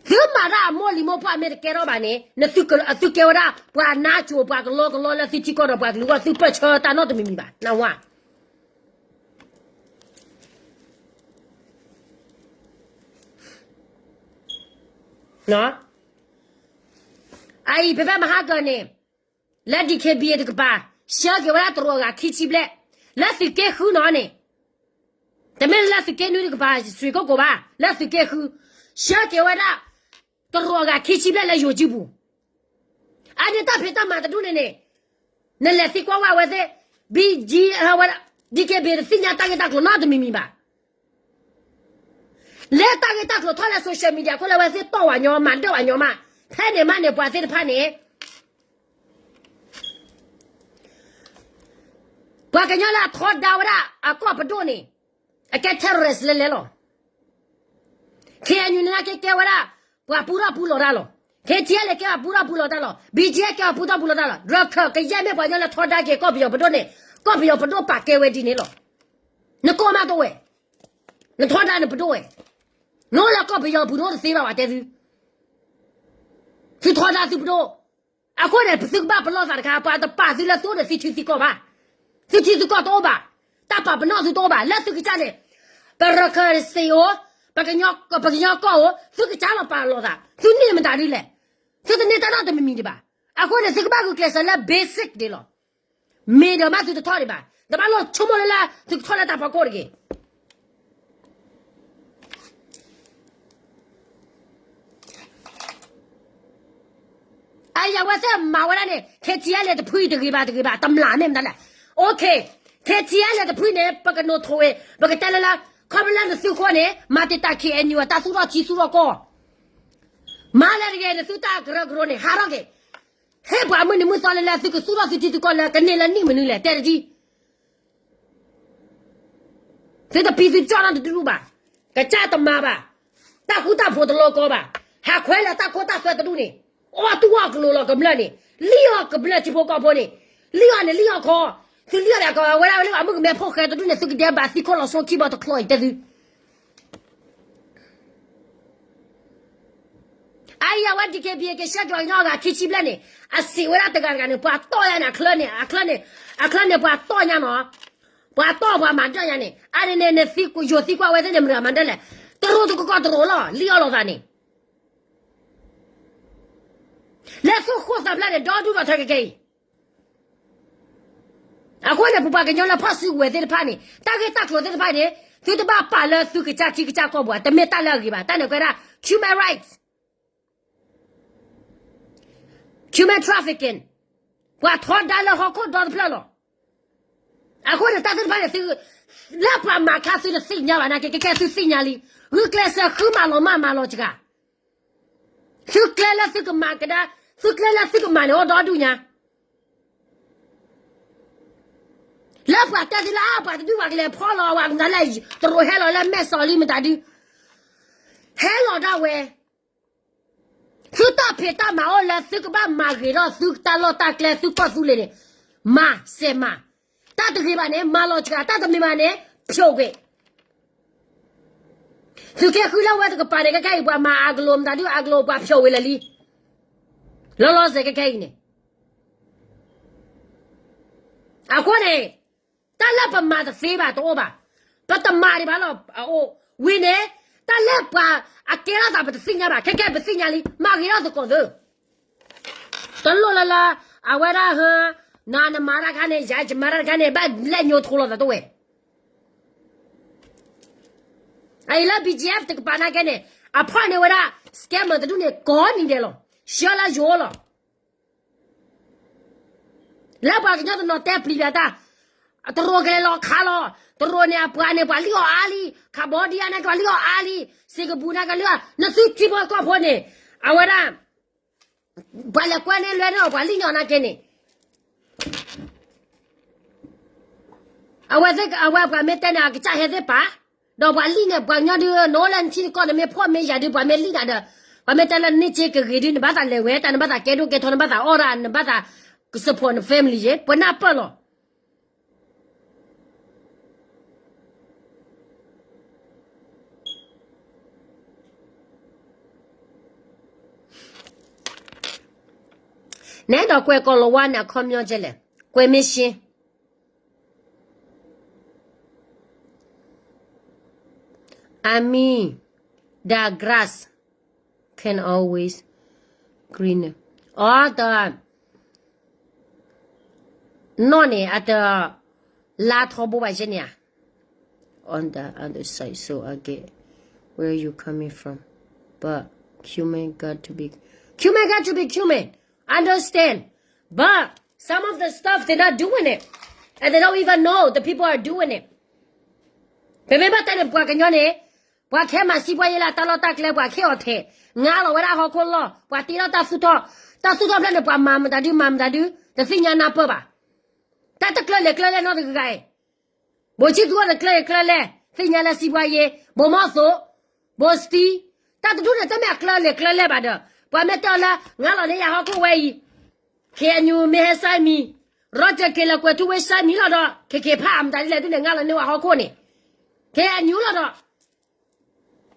သုမၤတၢ်အမိၢ်လံၤမိၢ်ပှၢ်မ့ၢ်တကဲထီၣ်ဘၣ်န့ၣ် နသုကဲဝဲဒၣ် ပှၤနါစိၤ ပှၤကလီကလီလၢသုထံကီၢ်ဒီး ပှၤကလုာ်အဂီၢ်သုပၢၢ်ဆၢတၢ်နီတမံၤမံၤဘၣ် နၢ်ဟူဧါ. အအံၤ ဖဲဖဲမဟါကၢန့ၣ် လၢ DKBA တကပၤ ဆှၢက့ၤဝဲဒၣ်တရူးအဂၤခံဆံဘျဲၣ် လၢသုးက့ဃုနီၤန့ၣ် တမ့ၢ်လၢသုးက့နွံတကပၤ စွ့ၣ်ကိၣ်ကိၣ်ဘၣ်, လၢသုးက့ဃု, ဆှၢက့ၤဝဲဒၣ် တရူးအဂၤခံဆံဘျဲၣ်လၢယိၤကၠံပူၤ, အန့ၣ်တၢ်ဖံးတၢ်မၤတဒူၣ်န့ၣ်န့ၣ်, နလဲၤသံကွၢ်ဝဲအဝဲသ့ၣ်, ဘံကၠံ, ဝဲဒၣ် ဒံက့ဘ့ တသ့ၣ်ညါတၢ်ဂ့ၢ်တၢ်ကျိၤနီတမံၤမံၤဘၣ်. လၢတၢ်ဂ့ၢ်တၢ်ကျိၤထီၣ်လၢ social media အဃိလၢအဝဲသ့ၣ်တီၢ်ဝဲညီ မၤဒၢၣ်ဝဲညီမး, ဖဲန့ၣ်မးန့ၣ် ပှၤသ့ၣ်တဖၣ်န့ၣ် ပှၤကညီလၢအထီဒါဝဲဒၣ်အကီၢ်ပဒိၣ်န့ၣ်, အကဲ terrorist လဲၤလဲၤလီၤ. ခ့ၣ်အဲၣ်ယူၣ်န့ၣ် ကဲကဲဝဲဒၣ် ပှၤပူထီၣ်ပူလီၤတၢ်လီၤ. ခ့ၣ်ထံၣ်အဲၣ်လဲၣ် ကဲပှၤပူထီၣ်ပူလီၤတၢ်လီၤ. ဘံၣ်ကၠံၣ်အဲၣ် ကဲပှၤပူထီၣ်ပူလီၤတၢ်လီၤ. ရခၢၣ်ကယဲၢ်မ့ၢ်ပှၤကညီလၢထီဒါက့ၤကီၢ်ပယီၤပဒိၣ်န့ၣ်, ကီၢ်ပယီၤပဒိၣ်ပာ်ကဲဝဲဒ်န့ၣ်လီၤ. နကီၢ်မးတအိၣ်ဝဲ, နထီဒါနပဒိၣ်ဝဲ, နအိၣ်လၢကီၢ်ပယီၤပူၤ နအိၣ်တသ့ဘၣ်ဝဲတဲသု. သုထီဒါသုပဒိၣ်, အဃိန့ၣ် သုကဘၣ်ပလီၢ်သးတခါ, ပှၤတပာ်သုလၢသုအိၣ်ဒီးသုထံသုကီၢ်ဘၣ်. သုထံသုကီၢ်တအိၣ်ဘၣ်, တၢ်ပာ်ပနီၣ်သုတအိၣ်ဘၣ်. လၢသုကစၢ်န့ၣ်, ပရခၢၣ်စ့ၣ်အိၣ်, ပကညီကီၢ်အိၣ်, သုကစၢ်လီၤပာ်လီၤသး, သုန့ၢ်မတၤဒ်လဲၣ်. သုတန့ၢ်တၢ်နီတမံၤမံၤဒံးဘၣ်. အဃိန့ၣ် သုကဘၣ်ဂုာ်ကျဲးစၢးလၢ basic ဒံးလီၤ. မ့ၢ်ဒီးမးသုတထီၣ်ဒံးဘၣ်, တဘၣ်လိၣ်ဆိကမိၣ်လၢလၢ သုကထီၣ်လၢတၢ်ဖီခိၣ်တဂ့ၤ. အအံၤအဝဲသ့ၣ်မၤဝဲဒၣ်န့ၣ် ခ့ၣ်ထံၣ်အဲၣ်လဲၣ်တဖုအံၤတဂ့ၤဘၣ်တဂ့ၤဘၣ် တမျၢ်မ့ၢ်မတၤလဲၣ်. အိၣ်ခ့ၣ်, ခ့ၣ်ထံၣ်အဲၣ်လဲၣ်တဖုန့ၣ် ပကနိးထိးဝဲ, ပကတဲလၢလၢ ခီဖျိလၢနသုးခိၣ်န့ၣ် မၤတ့ၢ်တၢ် ခ့ၣ်အဲၣ်ယူၣ် အတၢ်သူၣ်ထီၣ်ထံသူၣ်ထီၣ်ကီၢ်, မၤလၢတဂ့ၤ နသုတၢ်ကရၢကရိန့ၣ် ဟးထီၣ်က့ၤ, ဟ့ၣ်ပှၤမုၢ်နံၤမုၢ်သီလၢလၢ သုကသူၣ်ထီၣ်သုထံသုကီၢ်လၢကန့ၢ်လၢနံၣ်မနုၤလဲၣ် တဲတဒံ သုတပံသုကၠီၣ်နီတဒူၣ်ဘၣ်, ကစၢ်တမၤဘၣ်, တၢ်ဃူတၢ်ဖိးတလီၤကီဘၣ်, ဟးခွဲးလၢတၢ်ခိတၢ်သွဲတဒူၣ်န့ၣ်, အီၣ်တူၢ်အီၣ်ကလိာ်လီၤကမျၢၢ်န့ၣ်, လံၣ်အီၣ်ကမျၢၢ်ထံဖိကီၢ်ဖိန့ၣ်, လံၣ်အီၣ်န့ၣ်လံၣ်အီၣ်ခီ, သုလံၣ်အီၣ်ဒၣ်ကဝဲဒၣ်လၢအမုၢ်ကမဲဖိၣ်ဃဲတဒူၣ်န့ၣ် သုကဒဲးဘးသံခိၣ်လီၤစိခံဘီတချီအံၤတဲသု အအံၤအဝဲ ဒီးက့ဘံၣ် ကဆှၢက့ၤပှၤကညီအဂၤခံဆံဘျဲၣ်န့ၣ်, အစံးဝဲဒၣ်တဂၤတဂၤန့ၣ် ပှၤတီၢ်ယါန့ၣ် အချၢန့ၣ်, အချၢန့ၣ်, အချၢန့ၣ်ပှၤတီၢ်ညါနီၤ, ပှၤတီၢ်ပှၤမၤဒၢၣ်ညါန့ၣ်, အန့ၣ်န့ၣ် နသံကွၢ်ယိၤသံကွၢ်ဝဲသ့ၣ်န့ၣ် မတၤမၤဒၢၣ်လဲၣ်, တရူးတကီၢ်တရူးလီၤ လံၣ်အီၣ်လိာ်သးန့ၣ် လၢသုးခိၣ်သးဖျၢၣ်န့ၣ် ဒီဒူၣ်ဒီထၢခဲကဲအံၤ အဃိန့ၣ် ပပှၤကညီလၢဖီၣ်စုကဝဲၤသ့ၣ်တဖၣ်န့ၣ် တၢ်ဂ့ၢ်တၢ်ကျိၤသ့ၣ်တဖၣ်န့ၣ် သုတဘၣ်ပာ်လၢသုကစၢ်ထံကစၢ်ကီၢ်ပူၤ တမ့ၢ်တၢ်လၢအဂ့ၤဘၣ်. တၢ်န့ၣ်ကဲဒၣ် human rights, human trafficking, ပှၤထီဒါလၢဟီၣ်ခိၣ်ဒီတဖျၢၣ်လီၤ. အဃိန့ၣ် တၢ်သ့ၣ်တဖၣ်န့ၣ် သု, လၢပှၤမၤခါသုတသ့ၣ်ညါဘၣ်နာ်က့ ကဲကဲသုသ့ၣ်ညါလံ, ဂုာ်ကျဲးစၢးဃုမၤလီၤမၢ်မၤလီၤစှၤ သုကျဲလၢသုကမၤကဒါ, သုကျဲလၢသုကမၤန့ၣ် အိၣ်ဒီဒူၣ်ညါ, လၢပှၤတဲသုလၢအပှၤတဒူၣ်ပှၤကလဲၤဖီၣ်လီၤ အဝဲကနၤလၢ တရူးဟဲလီၤလၢမဲၢ်စီၤလံမတၤဒု, ဟဲလီၤဒၣ်ဝဲ, သုတၢ်ဖံးတၢ်မၤအိၣ်လၢသုကဘၣ်မၤဂ့ၤထီၣ်သုတၢ်လီၢ်တၢ်ကျဲ သုကီၢ်သူလ့ၤန့ၣ်, မၤစဲးမၤ, တၢ်တဂ့ၤဘၣ်န့ၣ် မၤလီၤစှၤ, တၢ်တမ့ၢ်ဘၣ်န့ၣ် ဖျိးကွံာ် သုးက့ဃုလၢဝဲတကပၤန့ၣ် ခဲကဲအံၤ ပှၤမၤအကလိာ်မတၤဒု အကလိာ်ပှၤဖျိးဝံၤလၢာ်လံ, လီၤလီၤဆဲးခဲကဲအံၤန့ၣ်, အဃိန့ၣ်, တၢ်လၢပမၤတသ့ဘၣ်တအိၣ်ဘၣ်, ပတမၤဒံးဘၣ်လီၤအအိၣ်, ဝံၤန့ၣ်, တၢ်လၢပှၤအကဲထီၣ်သးပတသ့ၣ်ညါဘၣ် ခဲကဲပသ့ၣ်ညါလံ မၤဂ့ၤထီၣ်သကိးသု တလိၣ်လၢလၢ, အဝဲဒၣ်ဟ, နၤနမၤတၢ်ခါန့ၣ် ယၤယမၤတၢ်တခါန့ၣ် ဘၣ်လဲၣ်ညိထိလိာ်သးတဝဲ, အအံၤလၢ ဘီၣ်ကၠံၣ်အ့ၣ် တကပၤနာ်က့န့ၣ်, အဖီၣ်န့ၢ်ဝဲဒၣ် scammer တဒူၣ်န့ၣ် ကိးနံၤဒဲးလီၤ, ဆှၢလၢယိၤလီၤ လၢပှၤကညီတနီၤတဲပျံၤဘၣ်တၢ်, တရူးကလဲၤလီၤခးလီၤ, တရူးန့ၣ်အပှၤန့ၣ် ပှၤလံၣ်အီၣ်အါလံ, Cambodia နာ်က့ပှၤလံၣ်အီၣ်အါလံ, Singapore နာ်က့လံၣ်အီၣ်, နသုထံဖိကီၢ်ဖိန့ၣ်, အဝဲဒၣ်, ပှၤလဲၤကွဲန့ၢ်လွဲန့ၢ်အီၤ ပှၤလံၣ်န့ၢ်အီၤနာ်က့န့ၣ် အဝဲသ့ၣ်အဝဲပှၤမ့ၢ်တဲန့ၣ် အကစၢ်ဟဲသ့ၣ်ပာ်, ဒီးပှၤလံၣ်န့ၣ် ပှၤကညီဒုး နအိၣ်လၢနထံနကီၢ် နမ့ၢ်ဖှီၣ်မ့ၢ်ယာ်ဒုး ပှၤမ့ၢ်လံၣ်နၤဒီး, ပှၤမ့ၢ်တဲလၢနန့ၢ်စ့ကဂ့ၤဒုး နဘၣ်သးလဲၤဝဲတၢ် နဘၣ်သးကဲဒိၣ်ကဲထီ နဘၣ်သးအီၣ်တၢ် နဘၣ်သး support န family ယဲ ပနၢ်ပၢၢ်လီၤ နဲဒီးကွဲးကီၢ်လီၤဝါန့ၣ် အခီပညီကဲလဲၣ်, ကွဲးမ့ၢ်ရှင်း, I mean, the grass can always greener. အီ တ, နီၢ်န့ၣ် အတ, လါထီဘိဘၣ်ယဲန့ၣ်ဧါ, on the other side, so I get where you coming from. But human got to be, human got to be human. I understand. But some of the stuff, they're not doing it. And they don't even know the people are doing it. ပမ့ၢ်ဘၣ်တဲန့ၣ် ပှၤကညီန့ၣ် ပှၤခဲမၤစံးပှၤယဲလၢတၢ်လီၢ်တၢ်ကျဲ ပှၤခဲအီၤထဲး ငါလီၤဝဲဒၣ်ဟီၣ်ခိၣ်လီၢ် ပှၤတ့ထီၣ်တၢ်သူၣ်ထီၣ်, တၢ်သူၣ်ထီၣ်ဖျၢၣ်န့ၣ် ပှၤမၤမတၤဒု မၤမတၤဒု တသ့ၣ်ညါနၢ်ပၢၢ်ဘၣ်. တၢ်တကျၢၢ်လဲၤကျၢၢ်လဲၢ်နီတဂၤဂၤအံၤ ဘိၣ်ဆံသူအီၤတကျၢၢ်လဲၤကျၢၢ်လဲၢ် သ့ၣ်ညါလၢစံးပှၤယဲ ဘိၣ်မီၢ်သိး ဘိၣ်စတံ တၢ်တဒူၣ်န့ၣ် တမ့ၢ်အကျၢၢ်လဲၤကျၢၢ်လဲၢ်ဘၣ်ဒီး ပှၤမ့ၢ်တဲအီၤလၢ ငါလီၤန့ၢ်ယၤဟီၣ်ခိၣ်ဝဲအံၤ KNU မ့ၢ်ဟဲစဲမံၤ ရီၣ်တၢၢ်က့ၤလၢကွဲၤထူဝ့ၣ်စဲမံၤလီၤဒီး ခဲက့ၤဖးအမတၤဒ်လဲၣ်ဒ်န့ၣ် ငါလီၤန့ၢ်ဝဲဟီၣ်ခိၣ်န့ၣ် KNU လီၤဒီး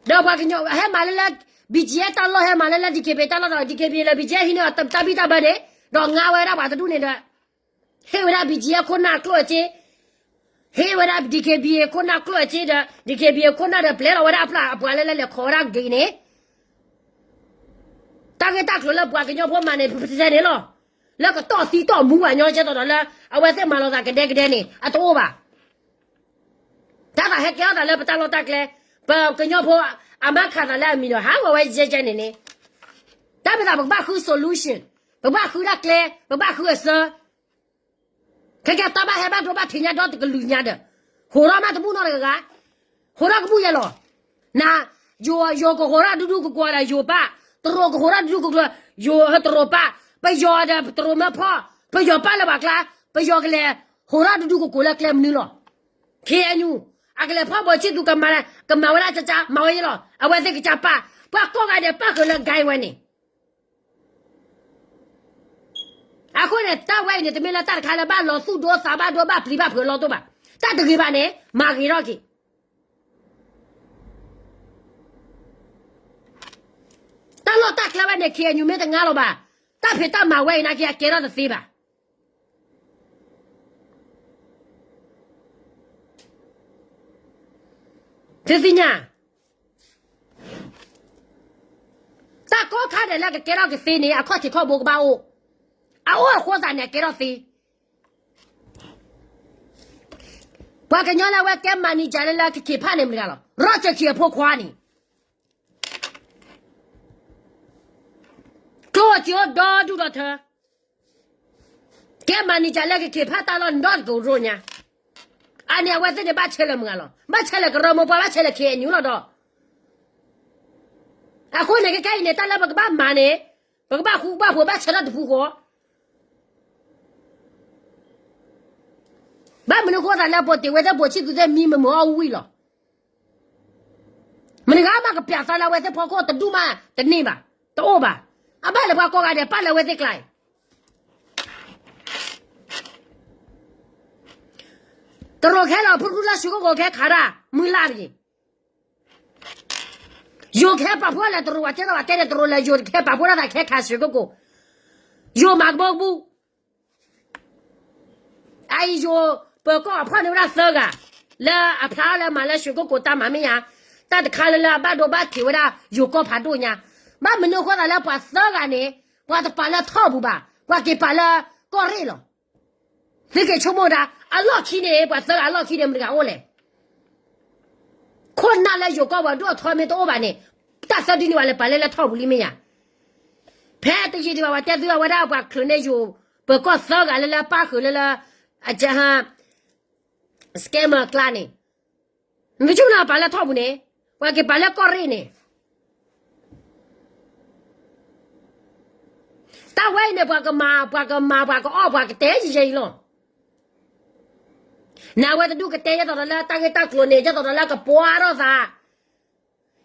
ဒီးပှၤကညီဟဲမၤလၢလၢ BGF တၢ်လီၢ် ဟဲမၤလၢလၢ DKBA တၢ်လီၢ်ဒီး DKBA လၢ BGF ဟံးန့ၢ်အတၢ်ဘံၣ်တၢ်ဘၢန့ၣ် ဒီးငါဝဲဒၣ်ပှၤတဒူၣ်န့ၣ်ဒီး ဟ့ၣ်ဝဲဒၣ် BGF ခိၣ်နၢ်ကျိၣ်အစ့ ဟ့ၣ်ဝဲဒၣ် DKBA ခိၣ်နၢ်ကျိၣ်အစ့ဒီး DKBA ခိၣ်နၢ်ဒီး ပျဲလီၤဝဲဒၣ်အပျၢ်အပှၤလၢလၢလဲၤခိးဝဲဒၣ်က့ၤန့ၣ် တၢ်ဂ့ၢ်တၢ်ကျိၤလၢပှၤကညီဖိမၤန့ၣ် ပတဲန့ၣ်လီၤ. လၢကတီၢ်သံတီၢ်မူဘၣ်ညီကဲသိးဒီးလၢ အဝဲသ့ၣ်မၤလိာ်သးကဒဲကဒဲန့ၣ် အတအိၣ်ဘၣ်. တၢ်သးဟဲကဲထီၣ်သးလၢပတၢ်လီၢ်တၢ်ကျဲ ပကညီဖိ အမါခးသးလၢအမံၤဒီး ဟးဂီၤဝဲယဲကဲန့ၣ်န့ၣ် တၢ်မ့ၢ်သးပကဘၣ်ဃု solution ပကဘၣ်ဃုဒၣ်ကျဲ ပကဘၣ်ဃုအစၢ ခဲကဲတၢ်ဘၣ်ဟဲဘၣ်ဒိဘၣ်ထံးညါဒီတကလုာ်ညါဒီး ဟိးထီၣ်မးတဘူၣ်နီတဂၤဂၤ ဟိးထီၣ်ကဘူၣ်ယဲလီၤ. နၤ ယိၤ ယိၤကဟိးထီၣ်ဒူဒူကကွီၤဒီးယိၤပၢ်, တရူးကဟိးထီၣ်ဒူဒူကကွီၤ ယိၤတရူးပၢ်, ပယီၤဒီးတရူးမၢဖီၣ်, ပယီၤပၢ်လၢပှၤကျါ, ပယီၤကလဲၤဟိးထီၣ်ဒူဒူကကွီၤလၢကျဲမနုၤလီၤ. KNU အကလဲၤဖီၣ်ဘိၣ်ဆံၣ်သူကမၤ ကမၤဝဲဒၣ်ကကါ မၤဝဲယဲလီၤ. အဝဲသ့ၣ်ကစၢ်ပၢ် ပှၤကိးဂၤဒဲးပၣ်ဃုာ်လၢ guide ဝဲန့ၣ် အဃိန့ၣ် တၢ်ဝဲအံၤန့ၣ် တမ့ၢ်လၢတၢ်တခါလၢဘၣ်လီၤသူၣ်ဒိသးဘၣ်ဒိဘၣ်ပျံၤဘၣ်ဖုးအလီၢ်တအိၣ်ဘၣ်. တၢ်တဂ့ၤဘၣ်န့ၣ် မၤဂ့ၤထီၣ်က့ၤ တၢ်လီၢ်တၢ်ကျဲဝဲန့ၣ် KNU မ့ၢ်တငါလီၤဘၣ်. တၢ်ဖံးတၢ်မၤဝဲအံၤနာ်က့ အကဲထီၣ်တသ့ဘၣ်. သုသ့ၣ်ညါ တၢ်ကီခါဒဲးလၢကကဲထီၣ်ကသ့န့ၣ် အခီၣ်ထံးခီၣ်ဘိကဘၣ်အိၣ်, အအိၣ်အဃိသတးန့ၣ် အကဲထီၣ်သ့. ပှၤကညီလၢအဝဲကဲ manager လၢလၢကက့ၤဖးန့ၣ်မတၤတဂၤလီၤ. ရီၣ်စၢၢ်ခံအဖိခွါန့ၣ် ကျိၣ်စ့အိၣ်ဒီဒူၣ်ဒီထၢ ကဲ manager လၢကက့ၤဖးတၢ်လီၢ်န့ၣ်ဒီတကရူၢ်ညါ, အန့ၣ်အဝဲသ့ၣ်န့ၣ် ဘၣ်ဆဲးလၢမုၢ်ဂၤလီၤ. ဘၣ်ဆဲးလၢကရၢမိၢ်ပှၢ် ဘၣ်ဆဲးလၢ KNU လီၤဒီး အဃိန့ၣ် ခဲခဲအံၤန့ၣ် တၢ်လၢပကဘၣ်မၤန့ၣ် ပကဘၣ်ဃူဘၣ်ဖိးဘၣ်ဆၢထၢၣ်တပူၤဃီ ဘၣ်မနုၤဃိသးလၢ ပှၤတ့ဝဲသ့ၣ်ဘိၣ်ဆံၣ်သူသ့ၣ်မံမုာ်မုာ်အီၣ်ဝံၣ်လီၤ. မတၤဂၤမးကပျးသးလၢအဝဲသ့ၣ်ဖီခိၣ်တဒူၣ်မးတန့ၢ်ဘၣ်, တအိၣ်ဘၣ်. အဘၣ်လၢပှၤကိးဂၤဒဲးပာ်လၢအဝဲသ့ၣ်ကျါအံၤ တရူးကဟဲလီၤဖုရူလၢၡွ့ကိကိး ကဟဲခးတၢ်မုၢ်လၢ်တဂ့ၤ. ယိၤကဟဲပာ်ဖှိၣ်လၢတရူး ပှၤတဲဒီးပှၤတဲန့ၣ် တရူးလၢယိၤကဟဲပာ်ဖှိၣ်တၢ်သး ကဟဲခးၡွ့ကိကိး, ယိၤမၤကဘီကဘူၣ် အအံၤယိၤ ပၢၤကီၢ်အဖီၣ်န့ၢ်ဝဲဒၣ်သၢဂၤ လၢအဖျါလၢမၤလၢၡွ့ကိကိးတၢ်မၤမ့ၢ်ညါ, တၢ်တခါလၢလၢအဘၣ်ဒိဘၣ်ထံးဝဲဒၣ်ယိၤကီၢ်ဖးဒိၣ်ညါ, ဘၣ်မနုၤအဃိသးလၢပှၤသၢဂၤန့ၣ် ပှၤတပာ်လၢထီၣ်ပူၤဘၣ်, ပှၤက့ၤပာ်လၢကီၢ်ရ့ၣ်လီၤ. သုက့ၤဆိကမိၣ်ဒၣ် အလီၢ်ခံန့ၣ် ပှၤသၢဂၤအလီၢ်ခံန့ၣ် မတၤတဂၤအိၣ်လဲၣ်. ခိၣ်နၢ်လၢယိၤကီၢ်ပှၤဒိၣ်အထီမ့ၢ်တအိၣ်ဘၣ်န့ၣ် တၢ်သၢဒုန့ၣ်ပှၤလဲၤလၢထီၣ်ပူၤလံမ့ၢ်ညါ. ဖဲတယံာ်ဒံးဘၣ် ပှၤတဲသုအဝဲဒၣ်ပှၤချုးန့ၢ်ယိၤ ပၢၤကီၢ်သၢဂၤလၢလၢပၣ်ဃုာ်လၢလၢ အကဟါ scammer အကျါန့ၣ် မ့ၢ်ဆိကမိၣ်ပာ်လၢထီၣ်ပူၤန့ၣ် ပှၤက့ၤပာ်လၢကီၢ်ရ့ၣ်န့ၣ် တၢ်ဝဲအံၤန့ၣ် ပှၤကမၤ ပှၤကမၤ ပှၤကအီၣ် ပှၤကတဲယဲအံၤလီၤ. နဝဲတဒူၣ်ကတဲယဲသိးဒီးလၢတၢ်ဂ့ၢ်တၢ်ကျိၤန့ၣ် ယဲသိးဒီးလၢကပှဲၤထီၣ်သး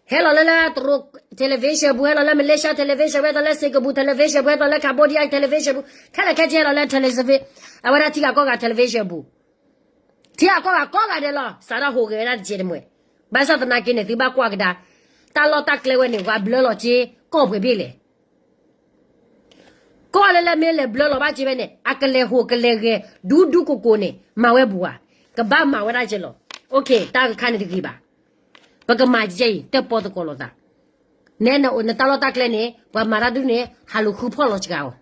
ဟဲလီၤလၢလၢတရူး television ပူၤ ဟဲလီၤလၢ Malaysia television ပူၤ ဟဲလီၤလၢ Singapore television ပူၤ ဟဲလီၤလၢ Cambodia television ပူၤ ခဲလၢာ်ခဲဆ့ဟဲလီၤလၢ television အဝဲဒၣ်ထံဂၤကီၢ်ဂၤ television ပူၤ ထံဂၤကီၢ်ဂၤကိးဂၤဒဲးလီၤ စးထီၣ်ဟူးဂဲၤဝဲဒၣ်တကဲးတမှဲၤ ဘၣ်ဆၣ်သနာ်က့န့ၣ် သုဘၣ်ကွၢ်ကဒါ တၢ်လီၢ်တၢ်ကျဲဝဲန့ၣ် ပှၤဘျၢလီၤက့ၤကီၢ်ပှဲၤဘ့ၣ်လဲၣ် ကီၢ်လၢလၢမ့ၢ်လဲၤဘျၢလီၤဘၣ်က့ၤဝဲန့ၣ် အကလဲၤဟူးကလဲၤဂဲၤ ဒူဒူကိးကိးန့ၣ် မၤဝဲဘူးဧါ ကဘၣ်မၤဝဲဒၣ်က့ၤလီၤ တၢ်တခါန့ၣ်တဂ့ၤဘၣ် ပကမၤကဲအံၤ တၢၣ်ပီသကိးလိာ်သး နဲနတၢ်လီၢ်တၢ်ကျဲန့ၣ် ပှၤမၤတၢ်တဒူၣ်န့ၣ် ဟးလိာ်ဃုဖီၣ်လီၤစှၤအီၤ